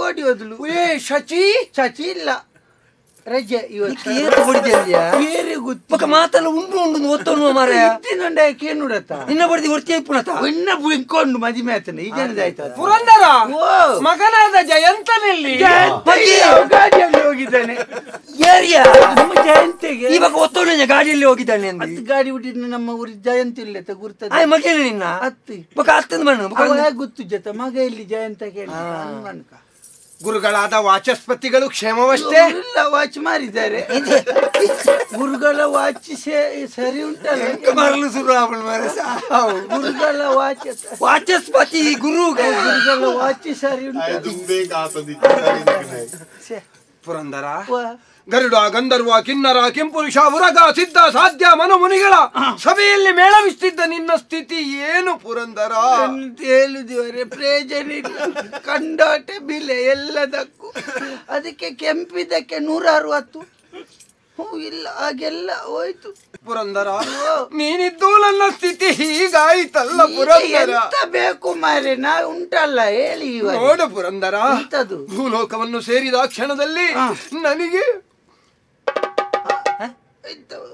ಓಡಿ ಹೋದ್ಲು. ಏ ಶಚಿ ಶಚಿ ಇಲ್ಲ ರಜೆ ಇವತ್ತು ಮಾತಲ್ಲ ಉಂಡು ಉಂಡು ಒತ್ತೊಂಡು ಮಾರಾಯ ನಿನ್ನ ಬಡ್ದಿ ಒರ್ತಿ ಪುನಃ ಇನ್ನ ಬಿಂಕೊಂಡು ಮದುವೆ ಆಯ್ತಾನೆ ಈ ಜನದ ಆಯ್ತು. ಪುರಂದರ ಮಗನಾದ ಜಯಂತನಲ್ಲಿ ಗಾಡಿಯಲ್ಲಿ ಹೋಗಿದ್ದಾನೆ. ಏರಿಯಾ ನಮ್ಮ ಜಯಂತಿಗೆ ಇವಾಗ ಒತ್ತೊಂಡು ಗಾಡಿಯಲ್ಲಿ ಹೋಗಿದ್ದಾನೆ. ಹತ್ತು ಗಾಡಿ ಬಿಟ್ಟಿದ್ದು ನಮ್ಮ ಊರಿಗೆ ಜಯಂತಿ ಇಲ್ಲ ಗುರ್ತದೆ. ಮಗೇನು ನಿನ್ನ ಹತ್ತಿ ಬಕ ಹತ್ತಂದು ಮಣ್ಣು ಗೊತ್ತು ಜೊತೆ ಮಗ ಇಲ್ಲಿ ಜಯಂತ ಕೇಳಿ. ಗುರುಗಳಾದ ವಾಚಸ್ಪತಿಗಳು ಕ್ಷೇಮವಷ್ಟೇ ಇಲ್ಲ, ವಾಚ್ ಮಾರಿದ್ದಾರೆ ಗುರುಗಳ ವಾಚ್ ಸರಿ ಉಂಟಲ್ಲ. ಗುರುಗಳ ವಾಚ್ ವಾಚಸ್ಪತಿ ಗುರು ಗುರುಗಳ ವಾಚ್ ಸರಿ ಉಂಟು. ಪುರಂದರ ಗರುಡ ಗಂಧರ್ವ ಕಿನ್ನರ ಕಿಂಪುರುಷ ಉರಗ ಸಿದ್ಧ ಸಾಧ್ಯ ಮನು ಮುನಿಗಳ ಸಭೆಯಲ್ಲಿ ಮೇಳವಿಸುತ್ತಿದ್ದ ನಿನ್ನ ಸ್ಥಿತಿ ಏನು ಪುರಂದರ ಹೇಳುದಿವರೆ? ಪ್ರಯೋಜನ ಇಲ್ಲ, ಕಂಡಾಟೆ ಬಿಲೆ ಎಲ್ಲದಕ್ಕೂ. ಅದಕ್ಕೆ ಕೆಂಪಿದ್ದಕ್ಕೆ 160. ಇಲ್ಲ, ಹಾಗೆಲ್ಲ ಹೋಯ್ತು ಪುರಂದರ. ನೀನಿದ್ದು ನನ್ನ ಸ್ಥಿತಿ ಹೀಗಾಯ್ತಲ್ಲ ಪುರಂದರ. ಎಂತ ಬೇಕು ಮಾರೆ, ನಾ ಉಂಟಲ್ಲ ಹೇಳಿ ನೋಡು ಪುರಂದರ. ಭೂಲೋಕವನ್ನು ಸೇರಿದ ಕ್ಷಣದಲ್ಲಿ ನನಗೆ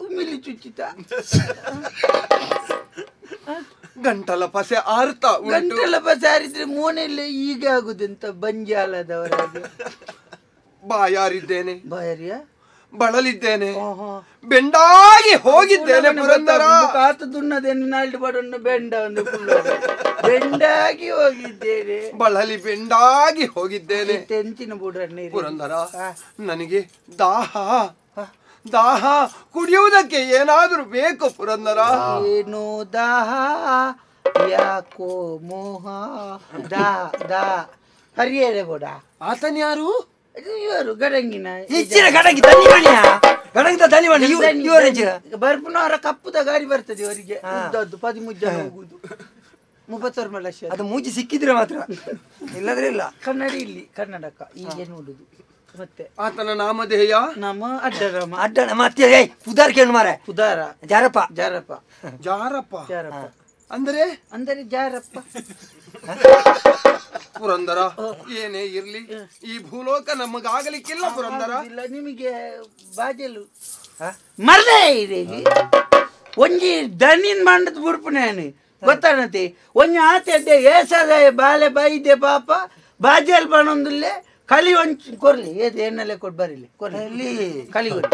ಉಮಿಲಿ ಚುಚ್ಚಿತ, ಗಂಟಲ ಪಸೆ ಆರ್ತಾ. ಗಂಟಲ ಪಸೆ ಆರಿದ್ರೆ ಮೋನೆಲ್ಲ ಈಗ ಆಗುದೆಂತ ಬಂಜಾಲದವರಾಗಿ. ಬಾಯಾರಿದ್ದೇನೆ, ಬಾಯಾರಿಯ ಬಳಲಿದ್ದೇನೆ, ಬೆಂಡಾಗಿ ಹೋಗಿದ್ದೇನೆ ಪುರಂದರ. ಕಾತು ದುನ್ನದೇನು ನಾಲ್ಡು ಬಡನ್ನು ಬೆಂಡ ಒಂದು ಬೆಂಡಾಗಿ ಹೋಗಿದ್ದೇನೆ, ಬಳಲಿ ಬೆಂಡಾಗಿ ಹೋಗಿದ್ದೇನೆ. ತೆಂಚಿನ ಬುಡಣ್ಣೆ ಪುರಂದರ. ನನಗೆ ದಾಹ ದಾಹ, ಕುಡಿಯುವುದಕ್ಕೆ ಏನಾದರೂ ಬೇಕು ಪುರಂದರ. ಏನೋ ದಾಹ, ಯಾಕೋ ಮೋಹ, ದಾ ದಾ ಹರಿಯರೆ ಬೋಡ. ಆತನ್ಯಾರು? ಇವರು ಗಡಂಗಿನ ಹೆಚ್ಚಿನ ಗಡಂಗಿ ದನಿಮಣಿಯ ಗಡಂಗಿದ ದನಿಮಣಿ ಇವರು ಹೆಚ್ಚಿನ ಬರ್ಪುನವರ ಕಪ್ಪುದ ಗಾಡಿ ಬರ್ತದೆ ಇವರಿಗೆ, ಉದ್ದದ್ದು 13 ಜನ ಹೋಗುದು. 36 ಲಕ್ಷ ಅದು ಮೂಜಿ ಸಿಕ್ಕಿದ್ರೆ ಮಾತ್ರ, ಇಲ್ಲದ್ರೆ ಇಲ್ಲ. ಕನ್ನಡ ಇಲ್ಲಿ ಕನ್ನಡಕ ಹೀಗೆ ನೋಡುದು. ಮತ್ತೆ ಆತನ ನಾಮಧೇಯ ನಾಮ ಅಡ್ಡರಾಮ. ಅಡ್ಡಣ ಮತ್ತೆ ಪುದಾರ್ ಕೇಳು ಮಾರೆ. ಪುದಾರ ಜಾರಪ್ಪ. ಜಾರಪ್ಪ ಜಾರಪ್ಪ ಜಾರಪ್ಪ ಅಂದ್ರೆ ಅಂದರೆ ಜಾರಪ್ಪ. ಪುರಂದರ, ಏನೇ ಇರ್ಲಿ ಈ ಭೂಲೋಕ ನಮಗಾಗಲಿಕ್ಕಿಲ್ಲ ಪುರಂದರ. ಇಲ್ಲ ನಿಮಗೆ ಬಾಜಲು ಮರದೇ ಇದೆ. ಒಂಜಿ ದನಿನ್ ಮಂಡದ ಬುಡ್ಪುನೇನು ಗೊತ್ತಾನತಿ. ಒಂಜಿ ಆತೆ ಏಸದ ಬಾಲೆ ಬೈದೆ ಪಾಪ ಬಾಜಲ್ ಬಣೊಂದುಲ್ಲೆ ಕಲಿ ಒಂಚ್ ಕೊರ್ಲಿ ಏದು ಎಣ್ಣೆಲೆ ಕೊಟ್ಟು ಬರಿಲಿ ಕೊರ್ಲಿ ಕಲಿ ಕೊರ್ಲಿ.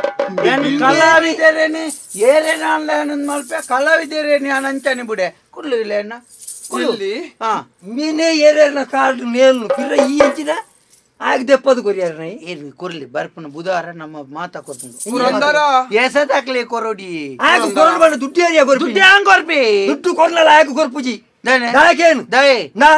ಕಲಾವಿದರೇನೆ ಏರೇನ ಮಲ್ಪೆ ಕಲಾವಿದರೇನೆ ಅಂಚಾನೆ ಬಿಡೆ ಕುಡ್ಲು ಇಲ್ಲ ಎಣ್ಣ ಕುಲ್ಲಿ. ಹಾ ಮೀನೇ ಏರೇನ ಕಾರ್ಡ್ ಮೇಲು ಪಿರ ಈ ಅಂಚಿನ ಆಗ ದೆಪ್ಪದು ಕೊರಿಯಾರ ನೈ ಏನು ಕೊರ್ಲಿ ಬರ್ಪನ ಬುಧವಾರ ನಮ್ಮ ಮಾತಾ ಕೊರ್ಪುಂಡು ಪುರಂದರ. ಏಸದಾಕ್ಲೆ ಕೊರೋಡಿ ಆಗ ಕೊರೋಡು ಬಣ್ಣ ದುಡ್ಡು ಏರಿಯಾ ಕೊರ್ಪಿ ದುಡ್ಡು ಹ್ಯಾಂಗ್ ಕೊರ್ಪಿ ದುಡ್ಡು ಕೊರ್ಲಲ್ಲ ಆಗ ಕೊರ್ಪುಜಿ ದಾಕೇನು ನಾ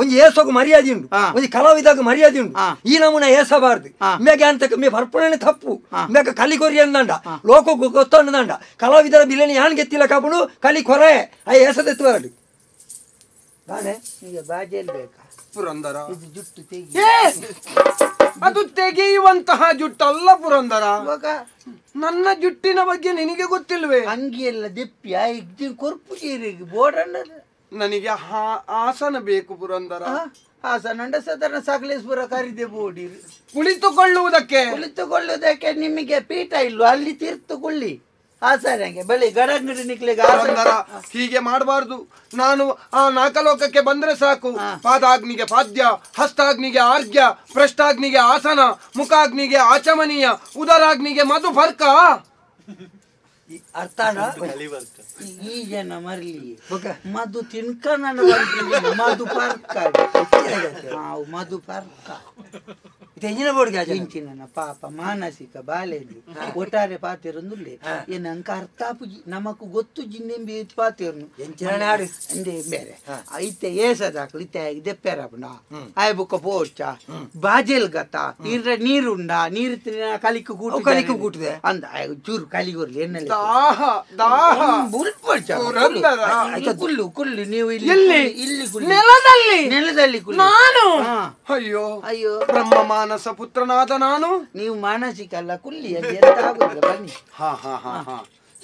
ಒಂಜಿ ಏಸೋಗು ಮರ್ಯಾದೆ ಉಂಟು, ಒಂಜಿ ಕಲಾವಿದಾಗ ಮರ್ಯಾದೆ ಉಂಟು. ಈ ನಮೂನ ಏಸಬಾರ್ದು. ಮೇಗ ಅಂತ ಮೇ ಬರ್ಪಣೆ ತಪ್ಪು. ಮೇಗ ಕಲಿ ಕೊರಿ ಅಂದಂಡ ಲೋಕ ಗೊತ್ತಂಡ ಕಲಾವಿದರ ಬಿಲೆನಿ ಯಾನ್ ಗೆತ್ತಿಲ್ಲ ಕಾಪುಡು ಕಲಿ ಕೊರೆ ಆ ಏಸದೆತ್ತು ಬರಡು. ಈಗ ಬಾಜೆಲ್ ಬೇಕಾ ಪುರಂದರ? ಇದು ಜುಟ್ಟು ತೆಗಿ, ಅದು ತೆಗೆಯುವಂತಹ ಜುಟ್ಟಲ್ಲ ಪುರಂದರ. ನನ್ನ ಜುಟ್ಟಿನ ಬಗ್ಗೆ ನಿನಗೆ ಗೊತ್ತಿಲ್ವೇ? ಅಂಗಿ ಎಲ್ಲ ದಿಪ್ಪಿ ಕೊರ್ಪು ಬೋರ್ಡ್. ನನಗೆ ಆಸನ ಬೇಕು ಪುರಂದರ. ಆಸನ ಅಂಡ ಸಾಧಾರಣ ಸಕಲೇಶ್ಪುರ ಕರಿದೆ ಬೋಡಿ ಕುಳಿತುಕೊಳ್ಳುವುದಕ್ಕೆ. ಕುಳಿತುಕೊಳ್ಳುವುದಕ್ಕೆ ನಿಮಗೆ ಪೀಠ ಇಲ್ವ, ಅಲ್ಲಿ ತೀರ್ಥಕೊಳ್ಳಿ ಆಸನಗೆ ಬಳಿ ಗಡಂಗಡಿ ನಿಕ್ಲಿಗೆ. ಪುರಂದರ, ಹೀಗೆ ಮಾಡಬಾರ್ದು. ನಾನು ಆ ನಾಕಲೋಕಕ್ಕೆ ಬಂದ್ರೆ ಸಾಕು, ಪಾದಾಗ್ನಿಗೆ ಪಾದ್ಯ, ಹಸ್ತಾಗ್ನಿಗೆ ಆರ್ಘ್ಯ, ಪೃಷ್ಠಾಗ್ನಿಗೆ ಆಸನ, ಮುಖಾಗ್ನಿಗೆ ಆಚಮನೀಯ, ಉದರಾಗ್ನಿಗೆ ಮಧುಫರ್ಕ. ಅರ್ಥ ಈ ಜನ ಮರಲಿ ಮಧು ತಿನ್ಕ ನನ್ನ ಮಧು ಪರ್ಕ ಮಧು ಪರ್ಕ ಇಂಚಿನ ಪಾಪ ಮಾನಸಿಕ ಬಾಲೆಂದು ಒಟ್ಟಾರೆ ಪಾತಿರೊಂದುಲ್ಲೆ ಏನಂಕ ಅರ್ಥಾಪುಜಿ ನಮಕು ಗೊತ್ತು ಜಿನ್ನೆಂಬಿ ಪಾತಿರ್ನು ಅಂದೆ ಬೇರೆ ಇತ್ತೆ ಏಸದಾಕ್ಲು ಇತ್ತೆ ದೆಪ್ಪೆರಪುಂಡ ಆಯ್ ಬುಕ್ಕ ಪೋಚ ಬಾಜೆಲ್ ಗತ ಇರ್ರ ನೀರುಂಡ ನೀರು ತಿನ್ನ ಕಲಿಕು ಕೂಟ ಕಲಿಕು ಕೂಟದೆ ಅಂದ ಚೂರು ಕಲಿಗೊರ್ಲಿ ಎನ್ನೆಲ್ಲ ದಾಹ ದಾಹ ಕುಲ್ಲು ಕುಲ್ಲು ನೀವು ಇಲ್ಲಿ ಇಲ್ಲಿ ನೆಲದಲ್ಲಿ ನೆಲದಲ್ಲಿ ಕುಲ್ಲು ನಾನು. ಅಯ್ಯೋ ಅಯ್ಯೋ ಬ್ರಹ್ಮ ಮಾನಸ ಪುತ್ರನಾದ ನಾನು. ನೀವು ಮಾನಸಿಕ ಅಲ್ಲ ಕುಲ್ಲಿ ಅದು ಎಂತ ಆಗುದಿಲ್ಲ ಬನ್ನಿ. ಹಾ ಹಾ ಹಾ ಹಾ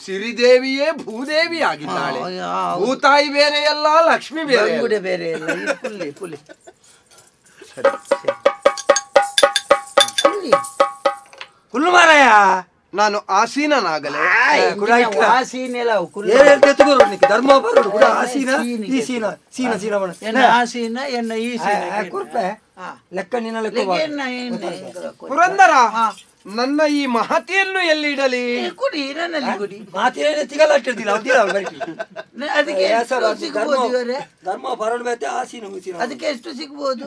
ಸಿರಿದೇವಿಯೇ ಭೂದೇವಿ ಆಗಿದ್ದಾಳೆ. ಭೂತಾಯಿ ಬೇರೆಯಲ್ಲ, ಲಕ್ಷ್ಮಿ ಬೇರೆ ಬೇರೆ ಅಲ್ಲ. ಕುಲ್ಲಿ ಕುಲ್ಲಿ ಸರಿ ಕುಲ್ಲಿ ಕುಲ್ಲು ಮಾರಾಯ. ನಾನು ಆಸೀನನಾಗಲೇ? ಧರ್ಮ ಆಸೀನ ಈ ಸೀನ ಸೀನ ಸೀನ ಆಸೀನ ಎನ್ನ ಈ ಸೀನ ಕುರ್ಪೆ ಲೆಕ್ಕ ನಿನ್ನ ಲೆಕ್ಕ. ಪುರಂದರ, ನನ್ನ ಈ ಮಹತಿಯನ್ನು ಎಲ್ಲಿ ಇಡಲಿ? ಕುಡಿ ನನ್ನಲ್ಲಿ ಕುಡಿ. ಮಾತಿನ ತಿಗಲ್ಲ ಅದಕ್ಕೆ ಧರ್ಮ ಬರಡ್ ಆಸೀನ ಅದಕ್ಕೆ ಎಷ್ಟು ಸಿಗ್ಬೋದು?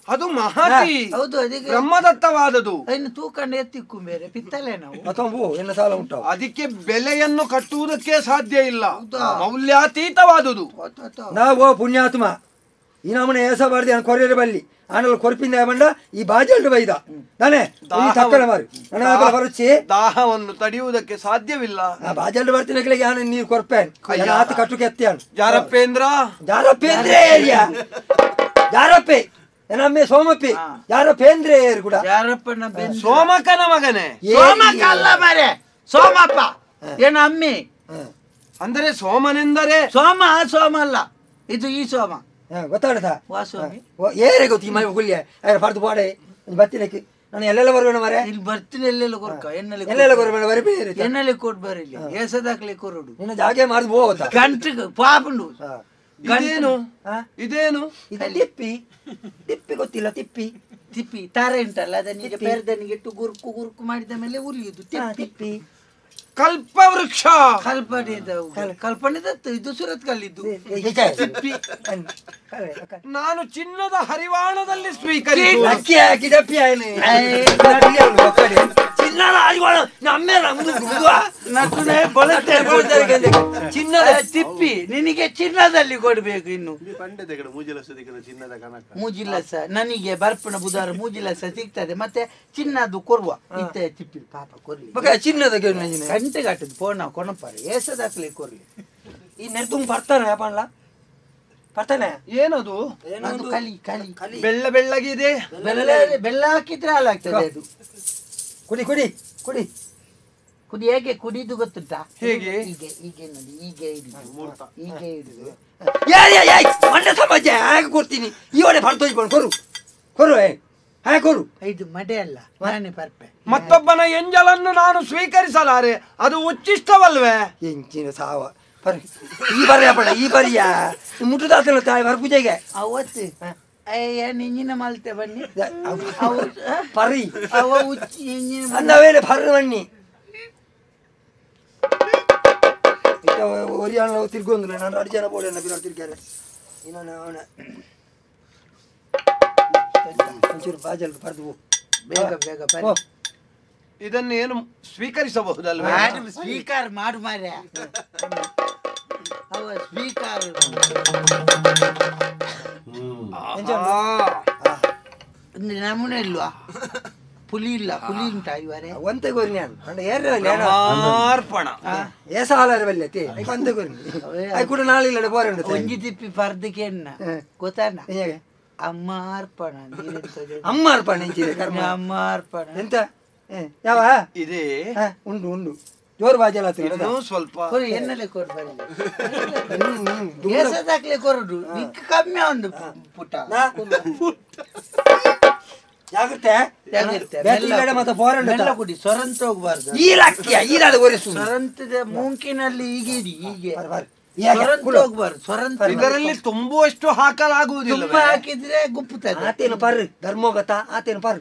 ಅದು ಮಹತಿ. ಹೌದು, ಅದಕ್ಕೆ ಬ್ರಹ್ಮದತ್ತವಾದದು. ಇನ್ನು ತೂಕಂಡು ಎತ್ತಿಕ್ಕು ಬೇರೆ ಪಿತ್ತಲೆ ನಾವು ಎನ್ನ ಸಾಲ ಉಂಟು. ಅದಕ್ಕೆ ಬೆಲೆಯನ್ನು ಕಟ್ಟುವುದಕ್ಕೆ ಸಾಧ್ಯ ಇಲ್ಲ, ಮೌಲ್ಯಾತೀತವಾದುದು. ನಾವು ಪುಣ್ಯಾತ್ಮ ಈ ನಮ್ಮನೆ ಏಸಬಾರ್ದು ಕೊರಿಯರ್ ಬಲ್ಲಿ ಆನಲ್ ಕೊರ್ಪಿಂದ ಬಂಡ ಈ ಬಾಜಲ್ಡು ಬೈದ ನಾನೇ ತಕ್ಕನ ಮಾರು ನನ್ನ ಬರುಚ್ಚಿ ದಾಹವನ್ನು ತಡೆಯುವುದಕ್ಕೆ ಸಾಧ್ಯವಿಲ್ಲ. ಬಾಜಲ್ಡು ಬರ್ತೀನಿ ಯಾನು ನೀರು ಕೊರ್ಪೇನ್ ಆತ ಕಟ್ಟುಕೆ ಎತ್ತಿಯಾನು. ಜಾರಪ್ಪೇಂದ್ರ, ಜಾರಪ್ಪೇಂದ್ರ ಏರಿಯಾ ಜಾರಪ್ಪೆ ನಮ್ಮೆ ಸೋಮಪ್ಪಿ ಯಾರ ಪೇಂದ್ರೆ ಕೂಡ ಯಾರಪ್ಪನ ಸೋಮಕನ ಮಗನೇ. ಸೋಮಕ ಅಲ್ಲ ಮಾರೆ, ಸೋಮಪ್ಪ ಏನ ಅಮ್ಮಿ ಅಂದರೆ ಸೋಮನೆಂದರೆ ಸೋಮ ಸೋಮ ಅಲ್ಲ, ಇದು ಈ ಸೋಮ ಗೊತ್ತಾಡದ ಏರೇ ಗೊತ್ತಿ ಮೈ ಗುಲ್ಯ ಪರ್ದು ಪಾಡೆ ಬತ್ತಿನಕ್ಕೆ ನಾನು ಎಲ್ಲೆಲ್ಲ ಬರೋಣ ಮರೆ ಇಲ್ಲಿ ಬರ್ತೀನಿ ಎಲ್ಲೆಲ್ಲ ಕೊರ್ಕ ಎನ್ನೆಲೆ ಎಲ್ಲೆಲ್ಲ ಕೊರ್ಬೇಡ ಬರಿ ಬೇರೆ ಎನ್ನೆಲೆ ಕೊಡ್ ಬರಲಿ ಏಸದಾಕ್ಲೆ ಕೊರಡು ನಿನ್ನ ಜಾಗೆ ಮಾರ್ದು ಹೋಗುತ್ತಾ ಗಂಟು ಪಾಪುಂಡು. ಇದೇನು ಇದೇನು? ಇದು ತಿಪ್ಪಿ. ತಿಪ್ಪಿ ಗೊತ್ತಿಲ್ಲ? ತಿಪ್ಪಿ ತಿಪ್ಪಿ ತಾರೆ ಉಂಟಲ್ಲ, ಅದನ್ನ ಪೆರ್ದನಿಗೆ ಇಟ್ಟು ಗುರುಕು ಗುರುಕು ಮಾಡಿದ ಮೇಲೆ ಉರಿಯುದು ತಿಪ್ಪಿ. ಕಲ್ಪ ವೃಕ್ಷ ಕಲ್ಪನೆ ಕಲ್ಪನೆ ಇದು ಸುರತ್ ಕಲ್ಲಿದ್ದು. ನಾನು ಚಿನ್ನದ ಹರಿವಾಣದಲ್ಲಿ ಸ್ವೀಕರಿಸಿ ಚಿನ್ನದ ತಿಪ್ಪಿ ನಿನಗೆ ಚಿನ್ನದಲ್ಲಿ ಕೊಡ್ಬೇಕು. ಇನ್ನು ಮೂಜಿಲಸ ನನಗೆ ಬರ್ಪಣ ಬುಧವಾರ ಮೂಜಿಲಸ ಸಿಗ್ತದೆ, ಮತ್ತೆ ಚಿನ್ನದು ಕೊಡುವ ಇತ್ತ ತಿಪ್ಪಿ ಪಾಪ ಕೊರ್ಲಿ ಚಿನ್ನದ ಗಂಟೆಗಟ್ಟದ ಫೋನ್ ಕೊಣಪಾರೆ ಏಸದಾಕ್ಲಿ ಕೊರ್ಲಿ. ಈ ನೆರ್ದುಂಗ್ ಬರ್ತಾನೆ ಪಣ್ಲ ಬರ್ತಾನೆ. ಏನದು? ಅದು ಕಲಿ ಕಲಿ ಬೆಳ್ಳ ಬೆಳ್ಳಗಿದೆ. ಬೆಲ್ಲ ಬೆಲ್ಲ ಹಾಕಿದ್ರೆ ಹಾಲಾಗ್ತದೆ ಅದು. ಕುಡಿ ಕುಡಿ ಕುಡಿ ಕುಡಿ. ಹೇಗೆ ಕುಡಿದು ಗೊತ್ತುಂಟಾ? ಹೇಗೆ? ಹೀಗೆ ಹೀಗೆ ನೋಡಿ, ಹೀಗೆ ಹಿಡಿದು ಹೀಗೆ ಹಿಡಿದು ಮಂಡ ಸಮಾಜ ಹಾಗೆ ಕೊಡ್ತೀನಿ. ಈ ಒಡೆ ಬರ್ತೋಯ್ಕೊಂಡು ಕೊರು ಕೊರು ಹೇ ಕೊರು. ಇದು ಮಡೆ ಅಲ್ಲ, ನಾನೇ ಪರ್ಪೆ. ಮತ್ತೊಬ್ಬನ ಎಂಜಲನ್ನು ನಾನು ಸ್ವೀಕರಿಸಲಾರೆ, ಅದು ಉಚ್ಚಿಷ್ಟವಲ್ವೇ? ಎಂಚಿನ ಸಾವ ಬರ್ ಈ ಬರಿಯ ಪಡ ಈ ಬರಿಯ ಮುಟ್ಟುದಾತನ ತಾಯಿ ಬರ್ ಪೂಜೆಗೆ ಅವತ್ತು ನಿಂಜಿನ ಮಲ್ತೆ ಬನ್ನಿ ಪರಿ ಅವ ಉಚ್ಚಿ ಎಂಜಿನ ಅಂದವೇಲೆ ಪರ್ರು ಬನ್ನಿ ಒರಿಯಾಣ ತಿರ್ಗೊಂದಿಲ್ಲ. ನಾನು ಅಡು ಜನ ಬೋಡ ಬಿರಾಡ್ ತಿರ್ಗಾರೆ ಇನ್ನೊಂದು ಅವನ ಒಂಚೂರು ಬಾಜಲ್ ಬರ್ದು ಬೇಗ ಬೇಗ ಬನ್ನಿ. ಇದನ್ನು ಏನು ಸ್ವೀಕರಿಸಬಹುದಲ್ವ? ಸ್ವೀಕಾರ ಮಾಡು ಮಾರ್ಯ, ಅವ ಸ್ವೀಕಾರ. ನಮೂನೆ ಇಲ್ವಾ? ಪುಲಿ ಇಲ್ಲ, ಪುಲಿ ಉಂಟಾ ಇವರೇ? ಒಂತೆ ಗೊರಿ ನಾನು ಅರ್ಪಣ ಏಸಾಲರ ಬಲ್ಲೆ ಒಂತೆ ಗೊರಿ I ಕೂಡ ನಾಳೆ ಇಲ್ಲ ಬೋರೆ ಉಂಟು. ಒಂಜಿ ತಿಪ್ಪಿ ಪರ್ದಕ್ಕೆ ಎಣ್ಣ ಗೊತ್ತಾನ? ಅಮ್ಮ ಅರ್ಪಣ ಅಮ್ಮ ಅರ್ಪಣ ಅಮ್ಮ ಅರ್ಪಣ ಎಂತ ಯಾವ ಇದೆ ಉಂಡು ಉಂಡು ಜೋರು ಬಾಜಲ ಸ್ವಲ್ಪ ಎನ್ನಲೆ ಕೊಡ್ಬಾರ ಏಸದಾಕ್ಲೆ ಕೊರಡು ಕಮ್ಮಿ ಒಂದು ಪುಟ. ಜಾಗ್ರತೆ ಜಾಗ್ರತೆ ಕುಡಿ, ಸೊರಂತ ಹೋಗ್ಬಾರ್ದು. ಸೊರಂತದ ಮೂಂಕಿನಲ್ಲಿ ಹೀಗೆ ಇಡಿ, ಹೀಗೆ ಇದರಲ್ಲಿ ತುಂಬುವಷ್ಟು ಹಾಕಲಾಗುವುದಿಲ್ಲ. ತುಂಬ ಹಾಕಿದ್ರೆ ಗುಪ್ಪುತ್ತದೆ. ಆತೇನು ಪರ್ ಧರ್ಮೋಗತ ಆತೇನು ಪರ್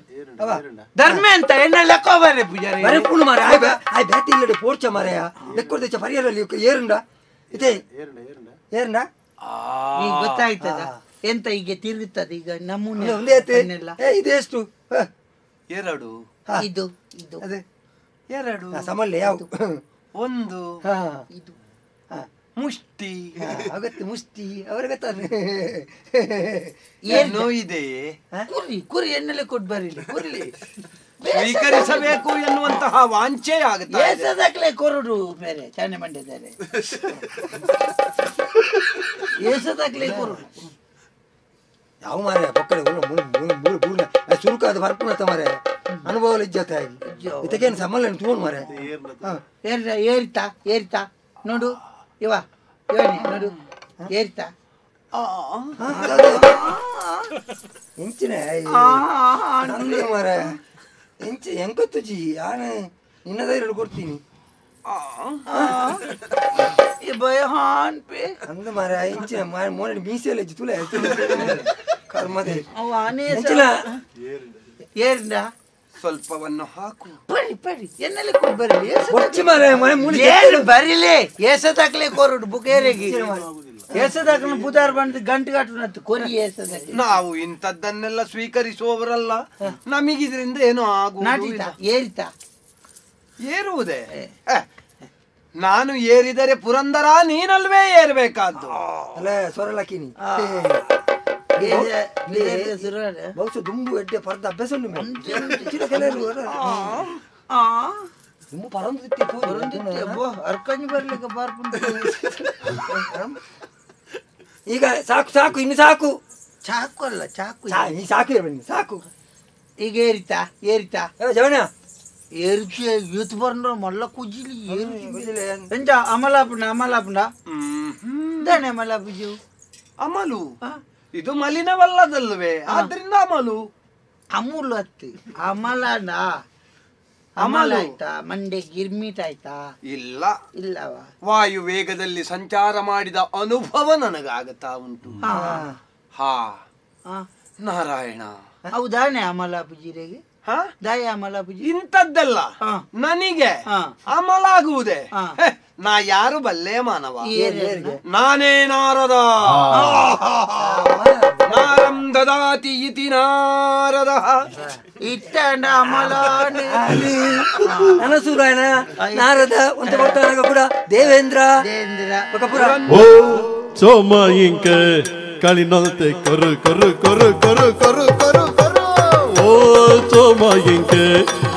ಧರ್ಮ ಅಂತ ಎಣ್ಣ ಲೆಕ್ಕ ಬಾರೆ ಪೂಜಾರಿ ಬರೆ ಮಾರೆ ಆಯ್ ಆಯ್ ಬ್ಯಾತಿ ಇಲ್ಲಡೆ ಪೋರ್ಚ ಮಾರೆಯ ಲೆಕ್ಕೊಡ್ದೆ ಪರಿಯರಲ್ಲಿ ಏರುಂಡ ಇದೇ ಏರುಂಡ ಈಗ ಗೊತ್ತಾಯ್ತದ ಎಂತ ಹೀಗೆ ತಿರುಗುತ್ತದೆ ಈಗ ನಮೂನೆ ಇದೆಷ್ಟು? ಎರಡು ಇದು ಇದು ಅದೇ ಎರಡು ಸಮಲ್ಲೆ ಯಾವ ಒಂದು ಇದು ಮುಷ್ಟಿ ಅಗತ್ಯ ಮುಷ್ಟಿ ಅವ್ರಿಗೆ ಗೊತ್ತಾನೆ ಏನೋ ಇದೆಯೇ? ಕುರಿ ಕುರಿ ಎಣ್ಣೆಲೆ ಕೊಟ್ಟು ಬರಲಿ ಕುರ್ಲಿ ಸ್ವೀಕರಿಸಬೇಕು ಎನ್ನುವಂತಹ ವಾಂಛೆ ಆಗುತ್ತೆ. ಏಸದಾಕ್ಲೆ ಕೊರಡು ಬೇರೆ ಚಾನೆ ಮಂಡ್ಯದಾರೆ ಏಸದಾಕ್ಲೆ ಕೊರಡು ಯಾವ ಮಾರೆ ಪಕ್ಕಡೆ ಮೂರು ಸುರುಕ ಅದು ಬರ್ಪುಣತ ಮಾರೆ ಅನುಭವ ಇಜ್ಜತೆ ಆಗಿ ಇದಕ್ಕೇನು ಸಮಲ್ಲ ತೂಣ್ ಮಾರೆ. ಏರಿತಾ ಏರಿತಾ ನೋಡು ಇವ ಇವನೇ ನೋಡು ಏರಿತಾ ಎಂಚಿನ ಮಾರೆ ಎಂಚ ಎಂಕೊತ್ತುಜಿ ಆನೆ ನಿನ್ನದ ಕೊಡ್ತೀನಿ ಅಂದ ಮಾರೆ ಎಂಚಿನ ಮೋನೆ ಮೀಸೆಲ್ಲ ತುಲೆ ಕರ್ಮದೆ ಎಂಚಿನ ಏರಿಂದ ಸ್ವಲ್ಪವನ್ನು ಹಾಕು ಬರಿ ಬರಿ ಎನ್ನೆಲೆ ಕೊಡು ಬರಲಿ ಒಚ್ಚಿ ಮಾರೆ ಮನೆ ಮೂಲಿ ಏನು ಬರಿಲಿ ಏಸದಾಕ್ಲೆ ಕೊರಡು ಬುಕೇರೆಗೆ ಏಸದಾಕ್ಲ ಬುಧಾರ್ ಬಂದು ಗಂಟು ಗಂಟು ಕೊರಿ ಏಸದಾಕ್ಲೆ. ನಾವು ಇಂಥದ್ದನ್ನೆಲ್ಲ ಸ್ವೀಕರಿಸುವವರಲ್ಲ, ನಮಗಿದ್ರಿಂದ ಏನು ಆಗುವುದಿಲ್ಲ. ಏರಿತಾ ಏರುವುದೇ? ನಾನು ಏರಿದರೆ ಪುರಂದರ ನೀನಲ್ವೇ ಏರ್ಬೇಕಾದ್ದು. ಅಲ್ಲ ಸೊರಲಕಿನಿ ಬಹುಶಃ ದುಂಬು ಎಡ್ಡೆ ಪರ್ದ ಅಭ್ಯಾಸ ಉಂಟು ದುಂಬು ಪರಂದು ಅರ್ಕಂಜಿ ಬರ್ಲಿಕ್ಕೆ ಬರ್ಪುಂಟು. ಈಗ ಸಾಕು ಸಾಕು ಇನ್ನು ಸಾಕು. ಚಾಕು ಅಲ್ಲ ಚಾಕು ಸಾಕು ಬನ್ನಿ ಸಾಕು ಈಗ ಏರಿತಾ ಏರಿತಾ ಜವನ ಏರಿಕೆ ಯೂತ್ ಬರ್ನ ಮಲ್ಲ ಕುಜಿಲಿ ಎಂಜ ಅಮಲಾಪುಂಡ ಅಮಲಾಪುಂಡ ದಾನೆ ಅಮಲಾಪುಜು ಅಮಲು ಇದು ಮಲಿನವಲ್ಲದಲ್ವೇ ಆದ್ರಿಂದ ಅಮಲು ಅಮೂಲ್ ಅತ್ತು ಅಮಲನ ಅಮಲ ಆಯ್ತಾ ಮಂಡೆ ಗಿರ್ಮಿಟ್ ಆಯ್ತಾ ಇಲ್ಲ ಇಲ್ಲವಾ ವಾಯು ವೇಗದಲ್ಲಿ ಸಂಚಾರ ಮಾಡಿದ ಅನುಭವ ನನಗಾಗುತ್ತಾ ಉಂಟು ಹಾ ನಾರಾಯಣ ಹೌದಾನೆ ಅಮಲಾಪುಜಿರೆಗೆ ದಾಯ ಅಮಲಾಪುಜಿ ಇಂಥದ್ದೆಲ್ಲ ನನಗೆ ಅಮಲಾಗುವುದೇ ನಾ ಯಾರು ಬಲ್ಲೆ ಮಾನವ ನಾನೇ ನಾರದ ನಾರಂ ದದಾತಿ ಇತಿ ನಾರದ ಇಟ್ಟಂಡ ಅಮಲಾನೆ ಅನಸೂರಾಯಣ ನಾರದ ಅಂತ ಬರ್ತಾನಾಗ ಕೂಡ ದೇವೇಂದ್ರ ಓ ಸೋಮ ಇಂಕ ಕಳಿನೊಲ್ತೆ ಕೊರು ಕೊರು ಕೊರು ಕೊರು ಕೊರು ಕೊರು ಕೊರು ಓ ಸೋಮ ಇಂಕ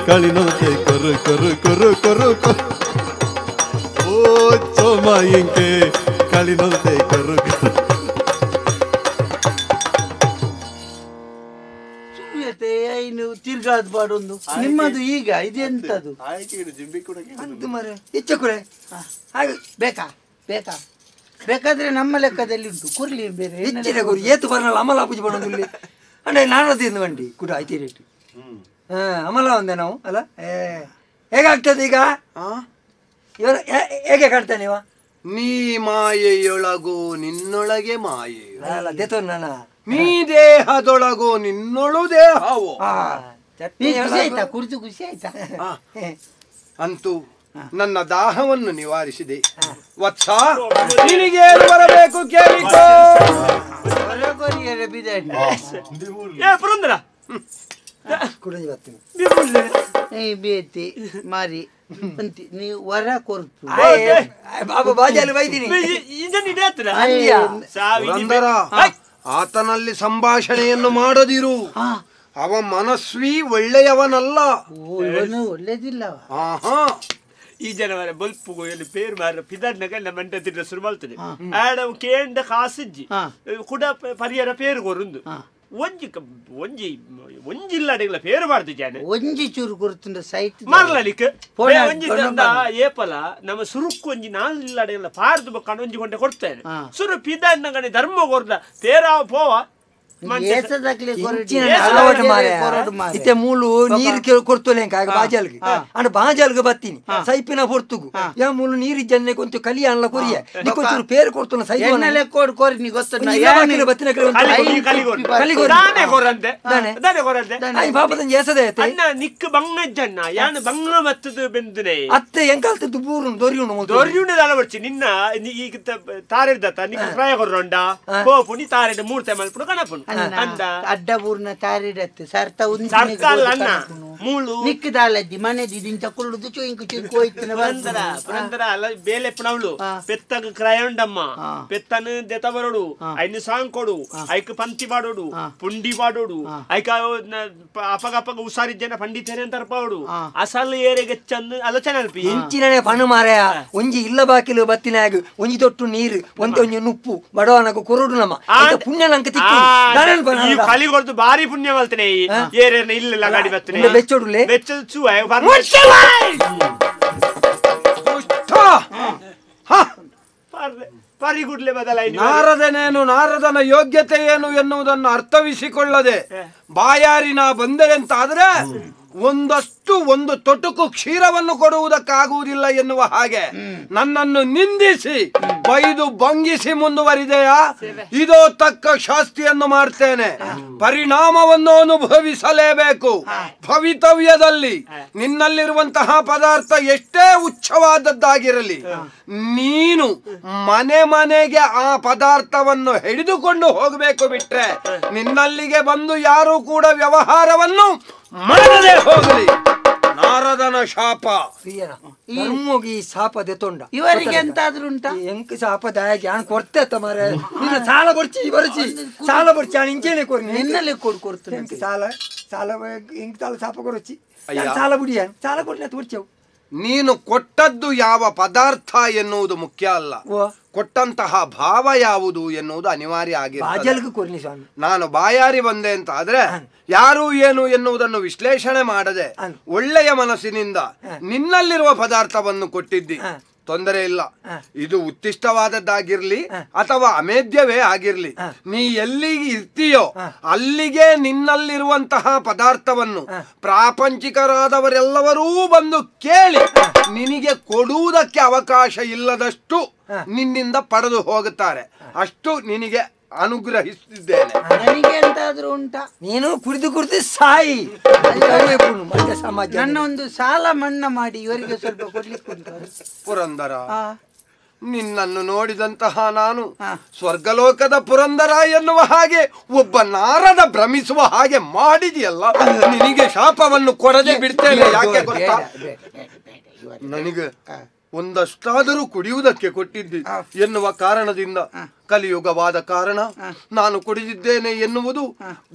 ಕಳಿನೊಲ್ತೆ ಕೊರು ಕೊರು ಕೊರು ಕೊರು ಕೊರು ಓ ಸೋಮ ಇಂಕ ಕಳಿನೊಲ್ತೆ ಕೊರು ಕೊರು ತಿರ್ಗಾದ್ ಬಾಡೊಂದು ನಿಮ್ಮದು ಈಗ ಇದೆಂತದು ಹೆಚ್ಚು ಹಾಗೆ ಬೇಕಾ ಬೇಕಾ ಬೇಕಾದ್ರೆ ನಮ್ಮ ಲೆಕ್ಕದಲ್ಲಿ ಉಂಟು ಕುರ್ಲಿ ಬೇರೆ ಹೆಚ್ಚಿನ ಗುರು ಏತು ಬರಲ್ಲ ಅಮಲ ಪೂಜೆ ಮಾಡೋದು ಇಲ್ಲಿ ಅಂದ್ರೆ ನಾನದಿಂದ ಬಂಡಿ ಕುಡ ಐತಿ ರೇಟ್ ಹಾ ಅಮಲ ಒಂದೇ ನಾವು ಅಲ್ಲ ಹೇಗಾಗ್ತದೆ ಈಗ ಇವ ಹೇಗೆ ಕಾಣ್ತಾನೆ ಇವ ನೀ ಮಾಯೆಯೊಳಗೋ ನಿನ್ನೊಳಗೆ ಮಾಯೆ ಅಲ್ಲ ದೇತೋ ನಾನ ನೀ ದೇಹದೊಳಗೋ ನಿನ್ನೊಳು ದೇಹವೋ ಖುಷಿ ಆಯ್ತಾ ಕುಡಿದು ಖುಷಿ ಆಯ್ತಾ ಅಂತೂ ನನ್ನ ದಾಹವನ್ನು ನಿವಾರಿಸಿದೆ ವತ್ಸ ನಿನಗೇನು ಬರಬೇಕು ಕೇಳಿಕೋ ಬೇತಿ ಮಾರಿ ನೀವು ವರ ಕೊರ್ತು ಆತನಲ್ಲಿ ಸಂಭಾಷಣೆಯನ್ನು ಮಾಡದಿರು ಅವ ಮನಸ್ವಿ ಒಳ್ಳೆಯವನಲ್ಲ ಒಳ್ಳೇದಿಲ್ಲ ಆಹಾ ಈ ಜನವರ ಬೊಲ್ಪು ಎಲ್ಲಿ ಪೇರು ಮಾರ ಪಿದರ್ನಗ ನಮ್ಮ ಮಂಡೆ ತಿಂಡ ಶುರು ಮಾಡ್ತದೆ ಆಡ ಕೇಂಡ ಕಾಸಿಜ್ಜಿ ಕುಡ ಪರಿಯರ ಪೇರು ಕೊರುಂದು ಒಂಜಿ ಒಂಜಿ ಒಂಜಿ ಇಲ್ಲ ಪೇರು ಮಾಡ್ದು ಜನ ಒಂಜಿ ಚೂರು ಕೊರ್ತುಂಡ ಸೈಟ್ ಮಾರ್ಲಲಿಕ್ ಒಂಜಿ ಏಪಲ ನಮ್ಮ ಸುರುಕ್ಕು ಒಂಜಿ ನಾಲ್ ಇಲ್ಲಡೆಲ್ಲ ಪಾರ್ದು ಬೊಕ್ಕ ಒಂಜಿ ಕೊಂಡೆ ಕೊಡ್ತೇನೆ ಸುರು ಪಿದರ್ನಗನೆ ಧರ್ಮ ಕೊರ್ದ ಪೇರಾವ ಪೋವ ಇತ್ತೆ ಮೂಲು ನೀರು ಕೊಡ್ತೋಲೆ ಬಾಜಲ್ಗೆ ಅಂಡ ಬಾಜಲ್ಗೆ ಬತ್ತೀನಿ ಸೈಪಿನ ಹೊರ್ತುಗು ಯಾ ಮೂಲು ನೀರು ಜನ್ನೆ ಕೊಂತು ಕಲಿ ಅನ್ಲ ಕೊರಿಯ ನಿಕ್ಕೊಂಚೂರು ಪೇರು ಕೊಡ್ತೋನ ಸೈಪ್ ಬತ್ತಿನ ನಿಕ್ ಬಂಗ ಜನ್ನ ಯಾನ್ ಬಂಗ ಬತ್ತದು ಬೆಂದುನೆ ಅತ್ತೆ ಎಂಕಾಲ್ತದ್ದು ಬೂರು ದೊರಿಯುಂಡು ದೊರಿಯುಂಡು ಅಲವರ್ಚಿ ನಿನ್ನ ಈಗ ತಾರೆಡ್ದತ್ತ ನಿಕ್ ಪ್ರಾಯ ಕೊರ್ರೊಂಡ ಪೋಪು ನೀ ತಾರೆಡ್ ಮೂರ್ತೆ ಮಲ್ಪುಡು ಕಣಪುನು ಅಡ್ಡಬೂರ್ನ ತಾರಿಡತ್ತೆ ಸರ್ತ ನಿಕ್ಕದಾಲದ್ದಿ ಮನೆದಿ ದಿಂಚ ಕುಳ್ಳುದು ಚುಯಿಂಕು ಚುಯಿಂಕು ಹೋಯ್ತಿನ ಪುರಂದರ ಪುರಂದರ ಅಲ್ಲ ಬೇಲೆ ಪುಣವಳು ಪೆತ್ತಗ ಕ್ರಯೊಂಡಮ್ಮ ಪೆತ್ತನು ದೆತ ಬರೋಡು ಐನು ಸಾಂಗ್ ಕೊಡು ಐಕ್ ಪಂತಿ ಪಾಡೋಡು ಪುಂಡಿ ಪಾಡೋಡು ಐಕ ಅಪಗ ಅಪಗ ಉಸಾರಿಜ್ಜನ ಪಂಡಿತೇನೆ ಅಂತ ಅಸಲು ಏರೆಗೆ ಚಂದ ಆಲೋಚನೆ ಅಲ್ಪಿ ಇಂಚಿನನೆ ಪಣು ಮಾರಾಯ ಒಂಜಿ ಇಲ್ಲ ಬಾಕಿಲು ಬತ್ತಿನಾಗ ಒಂಜಿ ತೊಟ್ಟು ನೀರು ಒಂತೆ ಒಂಜಿ ನುಪ್ಪು ಬಡವನಗ ಕೊರಡು ನಮ್ಮ ಪುಣ್ಯ ನಂಗೆ ತಿಕ್ಕು ಈ ಕಲಿ ಕೊಡ್ದು ಬಾರಿ ಪುಣ್ಯ ಮಲ್ತನೆ ಏರೇನ ಇಲ್ಲ ಗಾಡಿ ಬತ್ತನೆ ಬೆಚ್ಚೋಡುಲೆ ಬೆಚ್ಚ ಚೂವ ಪರಿಗುಡ್ಲೆ ಬದಲಾಯಿ ನಾರದನೇನು ನಾರದನ ಯೋಗ್ಯತೆ ಏನು ಎನ್ನುವುದನ್ನು ಅರ್ಥವಿಸಿಕೊಳ್ಳದೆ ಬಾಯಾರಿನ ಬಂದರೆಂತಾದ್ರೆ ಒಂದಷ್ಟು ಒಂದು ತೊಟುಕು ಕ್ಷೀರವನ್ನು ಕೊಡುವುದಕ್ಕಾಗುವುದಿಲ್ಲ ಎನ್ನುವ ಹಾಗೆ ನನ್ನನ್ನು ನಿಂದಿಸಿ ಬೈದು ಭಂಗಿಸಿ ಮುಂದುವರಿದೆಯಾ? ಇದೋ ತಕ್ಕ ಶಾಸ್ತಿಯನ್ನು ಮಾಡ್ತೇನೆ, ಪರಿಣಾಮವನ್ನು ಅನುಭವಿಸಲೇಬೇಕು. ಭವಿತವ್ಯದಲ್ಲಿ ನಿನ್ನಲ್ಲಿರುವಂತಹ ಪದಾರ್ಥ ಎಷ್ಟೇ ಉಚ್ಚವಾದದ್ದಾಗಿರಲಿ, ನೀನು ಮನೆ ಮನೆಗೆ ಆ ಪದಾರ್ಥವನ್ನು ಹಿಡಿದುಕೊಂಡು ಹೋಗಬೇಕು ಬಿಟ್ರೆ ನಿನ್ನಲ್ಲಿಗೆ ಬಂದು ಯಾರೂ ಕೂಡ ವ್ಯವಹಾರವನ್ನು ಮಾಡದೆ ಹೋಗಲಿ. ನಾರದನ ಶಾಪ ಧರ್ಮೋಗಿ ಶಾಪ ದೆತೊಂಡ ಇವರಿಗೆ ಎಂತಾದ್ರೂ ಉಂಟಾ? ಎಂಕ್ ಶಾಪ ದಾಯಕ್ಕೆ ಯಾನ್ ಕೊಡ್ತೆ ಮಾರೆ, ನಿನ್ನ ಸಾಲ ಬರ್ಚಿ ಬರ್ಚಿ ಸಾಲ ಬರ್ಚಿ ಯಾನ್ ಇಂಚೇನೆ ಕೊರ್ನಿ ನಿನ್ನಲ್ಲಿ ಕೊಡು ಕೊಡ್ತು ಎಂಕ್ ಸಾಲ ಸಾಲ ಎಂಕ್ ಸಾಲ ಶಾಪ ಕೊರಚಿ ಸಾಲ ಬಿಡಿಯ ಸಾಲ ಕೊಡ್ಲಿ ಅದು ಬರ್ಚವು. ನೀನು ಕೊಟ್ಟದ್ದು ಯಾವ ಪದಾರ್ಥ ಎನ್ನುವುದು ಮುಖ್ಯ ಅಲ್ಲ, ಕೊಟ್ಟಂತಹ ಭಾವ ಯಾವುದು ಎನ್ನುವುದು ಅನಿವಾರ್ಯ ಆಗಿರ್ತದೆ. ನಾನು ಬಾಯಾರಿ ಬಂದೆ ಅಂತ ಆದ್ರೆ ಯಾರು ಏನು ಎನ್ನುವುದನ್ನು ವಿಶ್ಲೇಷಣೆ ಮಾಡದೆ ಒಳ್ಳೆಯ ಮನಸ್ಸಿನಿಂದ ನಿನ್ನಲ್ಲಿರುವ ಪದಾರ್ಥವನ್ನು ಕೊಟ್ಟಿದ್ದಿ, ತೊಂದರೆ ಇಲ್ಲ. ಇದು ಉತ್ತಿಷ್ಟವಾದದ್ದಾಗಿರ್ಲಿ ಅಥವಾ ಅಮೇಧ್ಯವೇ ಆಗಿರ್ಲಿ, ನೀ ಎಲ್ಲಿಗೆ ಇರ್ತೀಯೋ ಅಲ್ಲಿಗೆ ನಿನ್ನಲ್ಲಿರುವಂತಹ ಪದಾರ್ಥವನ್ನು ಪ್ರಾಪಂಚಿಕರಾದವರೆಲ್ಲವರೂ ಬಂದು ಕೇಳಿ ನಿನಗೆ ಕೊಡುವುದಕ್ಕೆ ಅವಕಾಶ ಇಲ್ಲದಷ್ಟು ನಿನ್ನಿಂದ ಪಡೆದು ಹೋಗುತ್ತಾರೆ. ಅಷ್ಟು ನಿನಗೆ ಅನುಗ್ರಹಿಸುತ್ತಿದ್ದೇನೆ. ನನಗೆ ಎಂತಾದ್ರೂ ಉಂಟಾ? ನೀನು ಕುಡಿದು ಕುಡಿದು ಸಾಯಿ. ನನ್ನ ಒಂದು ಸಾಲ ಮನ್ನಾ ಮಾಡಿ ಇವರಿಗೆ ಸ್ವಲ್ಪ ಕೊಡ್ಲಿಕ್ಕೆ ಉಂಟು. ಪುರಂದರ, ನಿನ್ನನ್ನು ನೋಡಿದಂತಹ ನಾನು ಸ್ವರ್ಗಲೋಕದ ಪುರಂದರ ಎನ್ನುವ ಹಾಗೆ ಒಬ್ಬ ನಾರದ ಭ್ರಮಿಸುವ ಹಾಗೆ ಮಾಡಿದೆಯಲ್ಲ, ನಿನಗೆ ಶಾಪವನ್ನು ಕೊಡದೆ ಬಿಡ್ತೇನೆ. ಯಾಕೆ ಗೊತ್ತಾ? ನನಗೆ ಒಂದಷ್ಟಾದರೂ ಕುಡಿಯುವುದಕ್ಕೆ ಕೊಟ್ಟಿದ್ದಿ ಎನ್ನುವ ಕಾರಣದಿಂದ, ಕಲಿಯುಗವಾದ ಕಾರಣ ನಾನು ಕುಡಿದಿದ್ದೇನೆ ಎನ್ನುವುದು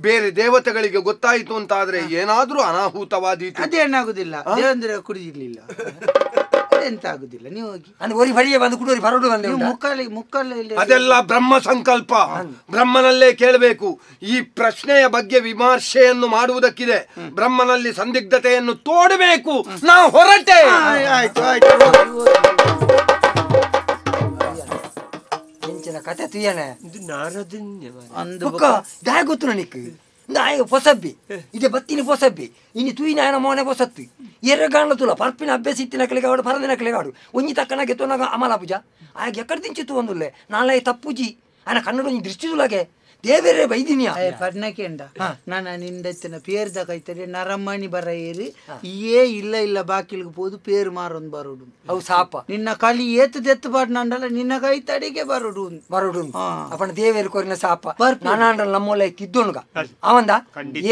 ಬೇರೆ ದೇವತೆಗಳಿಗೆ ಗೊತ್ತಾಯಿತು ಅಂತಾದ್ರೆ ಏನಾದ್ರೂ ಅನಾಹುತವಾದೀತು. ಅದೇನಾಗುದಿಲ್ಲ, ದೇವೇಂದ್ರ ಕುಡಿದಿರ್ಲಿಲ್ಲ, ಅದೆಂತ ಆಗುದಿಲ್ಲ. ನೀವು ಹೋಗಿ ಅದೆಲ್ಲ ಬ್ರಹ್ಮ ಸಂಕಲ್ಪ, ಬ್ರಹ್ಮನಲ್ಲೇ ಕೇಳಬೇಕು. ಈ ಪ್ರಶ್ನೆಯ ಬಗ್ಗೆ ವಿಮರ್ಶೆಯನ್ನು ಮಾಡುವುದಕ್ಕಿದೆ, ಬ್ರಹ್ಮನಲ್ಲಿ ಸಂದಿಗ್ಧತೆಯನ್ನು ತೋಡಬೇಕು. ನಾ ಹೊರಟೆ. ಆಯ್ತು ಆಯ್ತು. ಕತೆ ತುಯ್ಯನೆ ದಾಯ ಗೊತ್ತು ನನಗೆ. ಆಯ ಪೊಸಬ್ಬಿ ಇದೆ ಬತ್ತಿನ ಪೊಸಬ್ಬಿ ಇನ್ನು ತುಯಿನ ಆಯನ ಮೋನೆ ಪೊಸತ್ತು ಎರ್ರಗಾಂಡ್ಲ ತುಲ ಪರ್ಪಿನ ಅಭ್ಯಾಸ ಇತ್ತಿನ ಕಲೆಗೆ ಆಡು ಪರದಿನ ಕಲೆಗೆ ಆಡು ಒಂಜಿ ತಕ್ಕನಾಗೆ ತೊನಾಗ ಅಮಲ ಪೂಜಾ ಆಗ ಎಕ್ಕಡ ದಿಂಚಿತ್ತು ಒಂದುಲ್ಲೆ ನಾಳೆ ತಪ್ಪುಜಿ ಆಯನ ಕನ್ನಡ ಒಂಜಿ ದೃಷ್ಟಿ ತುಲಾಗೆ ದೇವೇರೇ ಬೈದಿನಿಯ ಪರ್ನಕೆಂಡ ನಾನು ನಿಂದೆತ್ತಿನ ಪೇರ್ದ ಕೈತರೆ ನರಮಣಿ ಬರ ಏರಿ ಏ ಇಲ್ಲ ಇಲ್ಲ ಬಾಕಿಲ್ಗೆ ಪೋದು ಪೇರು ಮಾರೊಂದು ಬರೋಡು ಅವು ಸಾಪ ನಿನ್ನ ಕಲಿ ಏತು ದೆತ್ತು ಪಾಡ್ನಂಡಲ್ಲ ನಿನ್ನ ಕೈ ತಡಿಗೆ ಬರೋಡು ಬರೋಡು ಅಪ್ಪಣ ದೇವೇರು ಕೊರಿನ ಸಾಪ ನಾನಾಂಡಲ ನಮ್ಮೊಲ್ಲ ತಿದ್ದೋಣ್ಗ ಅವಂದ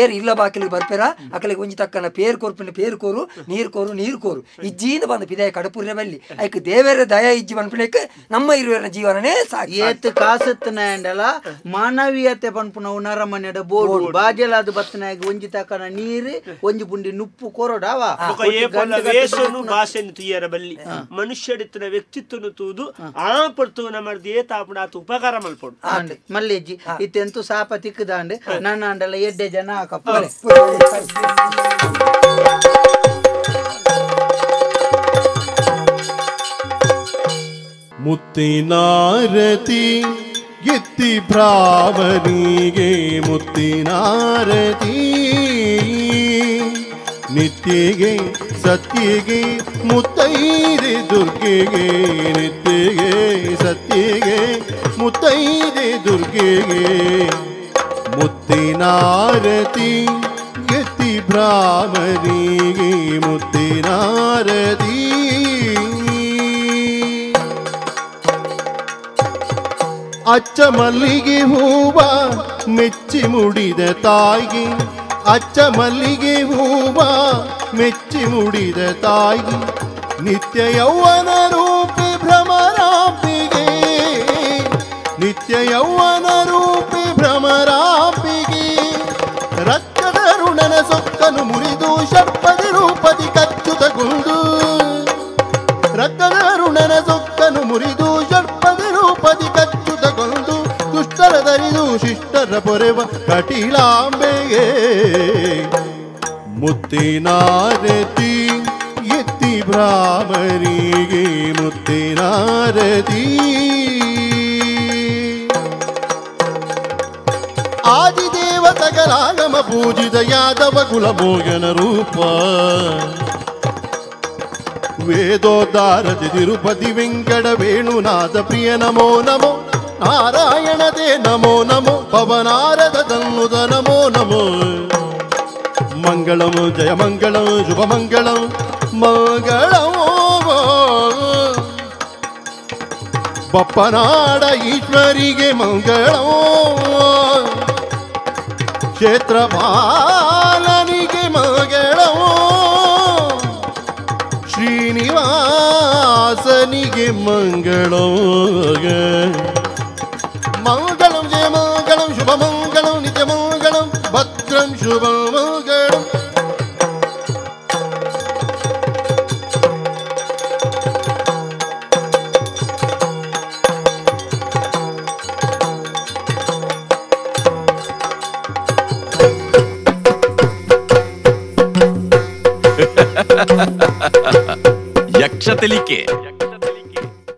ಏರು ಇಲ್ಲ ಬಾಕಿಲ್ಗೆ ಬರ್ಪೇರ ಅಕಲಿಗೆ ಒಂಜಿ ತಕ್ಕನ ಪೇರು ಕೊರ್ಪಿನ ಪೇರು ಕೋರು ನೀರು ಕೋರು ನೀರು ಕೋರು ಇಜ್ಜಿಯಿಂದ ಬಂದ ಪಿದಾಯ ಕಡಪುರ್ಯ ಬಲ್ಲಿ ಐಕ್ ದೇವೇರ ದಯ ಇಜ್ಜಿ ಬನ್ಪಿಣಕ್ಕೆ ನಮ್ಮ ಇರುವರ ಜೀವನನೇ ಸಾಕು. ಏತು ಕಾಸತ್ತನ ಅಂಡಲ ಮಾನವೀಯತೆ ಪನ್ಪುನವು ನರಮನೆಡ ಬೋಡು ಬಾಜಲಾದ ಬತ್ತನಾಗಿ ಒಂಜಿ ತಕನ ನೀರು ಒಂಜಿ ಪುಂಡಿ ನುಪ್ಪು ಕೊರಡಾವ ಭಾಷೆಯನ್ನು ತುಯ್ಯರ ಬಲ್ಲಿ ಮನುಷ್ಯಡಿತ್ತಿನ ವ್ಯಕ್ತಿತ್ವನು ತೂದು ಆ ಪಡ್ತು ನಮ್ಮದು ಏತಾಪುಣ ಆತ ಉಪಕಾರ ಮಲ್ಪೊಡು ಮಲ್ಲೇಜಿ ಇತ್ತೆಂತು ಸಾಪ ತಿಕ್ಕದಾಂಡ್ ನನ್ನ ಅಂಡಲ ಎಡ್ಡೆ ಜನ ಹಾಕಪ್ಪ. ಮುತ್ತಿನಾರತಿ ಗಿತ್ತಿ ಭ್ರಾಮನಿಗೆ ಮುತ್ತಿನಾರತಿ ನಿತ್ಯಗೆ ಸತ್ಯಗೆ ಮುತ್ತೈದೆ ದುರ್ಗೆಗೆ ನಿತ್ಯಗೆ ಸತ್ಯಗೆ ಮುತ್ತೈದೆ ದುರ್ಗೆಗೆ ಮುತ್ತಿನಾರತಿ ಗಿತ್ತಿ ಭ್ರಾಮನಿಗೆ ಮುತ್ತಿನಾರತಿ ಅಚ್ಚ ಮಲ್ಲಿಗೆ ಹೂವ ಮೆಚ್ಚಿ ಮುಡಿದ ತಾಯಿ ಅಚ್ಚ ಮಲ್ಲಿಗೆ ಹೂವ ಮೆಚ್ಚಿ ಮುಡಿದ ತಾಯಿ ನಿತ್ಯ ಯೌವನ ರೂಪಿ ಭ್ರಮರಾಂಬಿಗೆ ನಿತ್ಯ ಯೌವನ ರೂಪಿ ಭ್ರಮರಾಂಬಿಗೆ ರಕ್ತದರುಣನ ಸೊಕ್ಕನು ಮುರಿದು ಷಟ್ಪದಿ ರೂಪದಿ ಕಚ್ಚುತ ಗುಂಡು ರಕ್ತದರುಣನ ಸೊಕ್ಕನು ಮುರಿದು ಷಟ್ಪದಿ ರೂಪದಿ ಕಚ್ಚುತ ಗೊಂದು ದುಷ್ಟರ ದರಿದು ಶಿಷ್ಟರ ಪೊರೆವ ಕಟೀಲಾಂಬೆಗೆ ಮುತ್ತಿನಾರತಿ ಎತ್ತಿ ಭ್ರಾಮರಿಗೆ ಮುತ್ತಿನಾರತಿ ಆದಿದೇವ ಸಕಲಾಗಮ ಪೂಜಿತ ಯಾದವ ಕುಲಮೋಗನ ರೂಪ ವೇದೋದ್ಧಾರತಿ ತಿರುಪತಿ ವೆಂಕಟ ವೇಣುನಾಥ ಪ್ರಿಯ ನಮೋ ನಮೋ ನಾರಾಯಣದೇ ನಮೋ ನಮೋ ಪವನಾರದ ತನ್ನುದ ನಮೋ ನಮೋ ಮಂಗಳಂ ಜಯ ಮಂಗಳಂ ಶುಭ ಮಂಗಳಂ ಮಂಗಳಂ ಬಪ್ಪನಾಡ ಈಶ್ವರಿಗೆ ಮಂಗಳಂ ಕ್ಷೇತ್ರಪಾಲನಿಗೆ ಮಂಗಳಂ ಶ್ರೀನಿವಾಸನಿಗೆ ಮಂಗಳಂ ಮಂಗಳಂ ಜಯ ಮಂಗಳಂ ಶುಭ ಮಂಗಳಂ ನಿತ್ಯ ಮಂಗಳಂ ಭದ್ರಂ ಶುಭ ಮಂಗಳಂ. Yaksha Telike.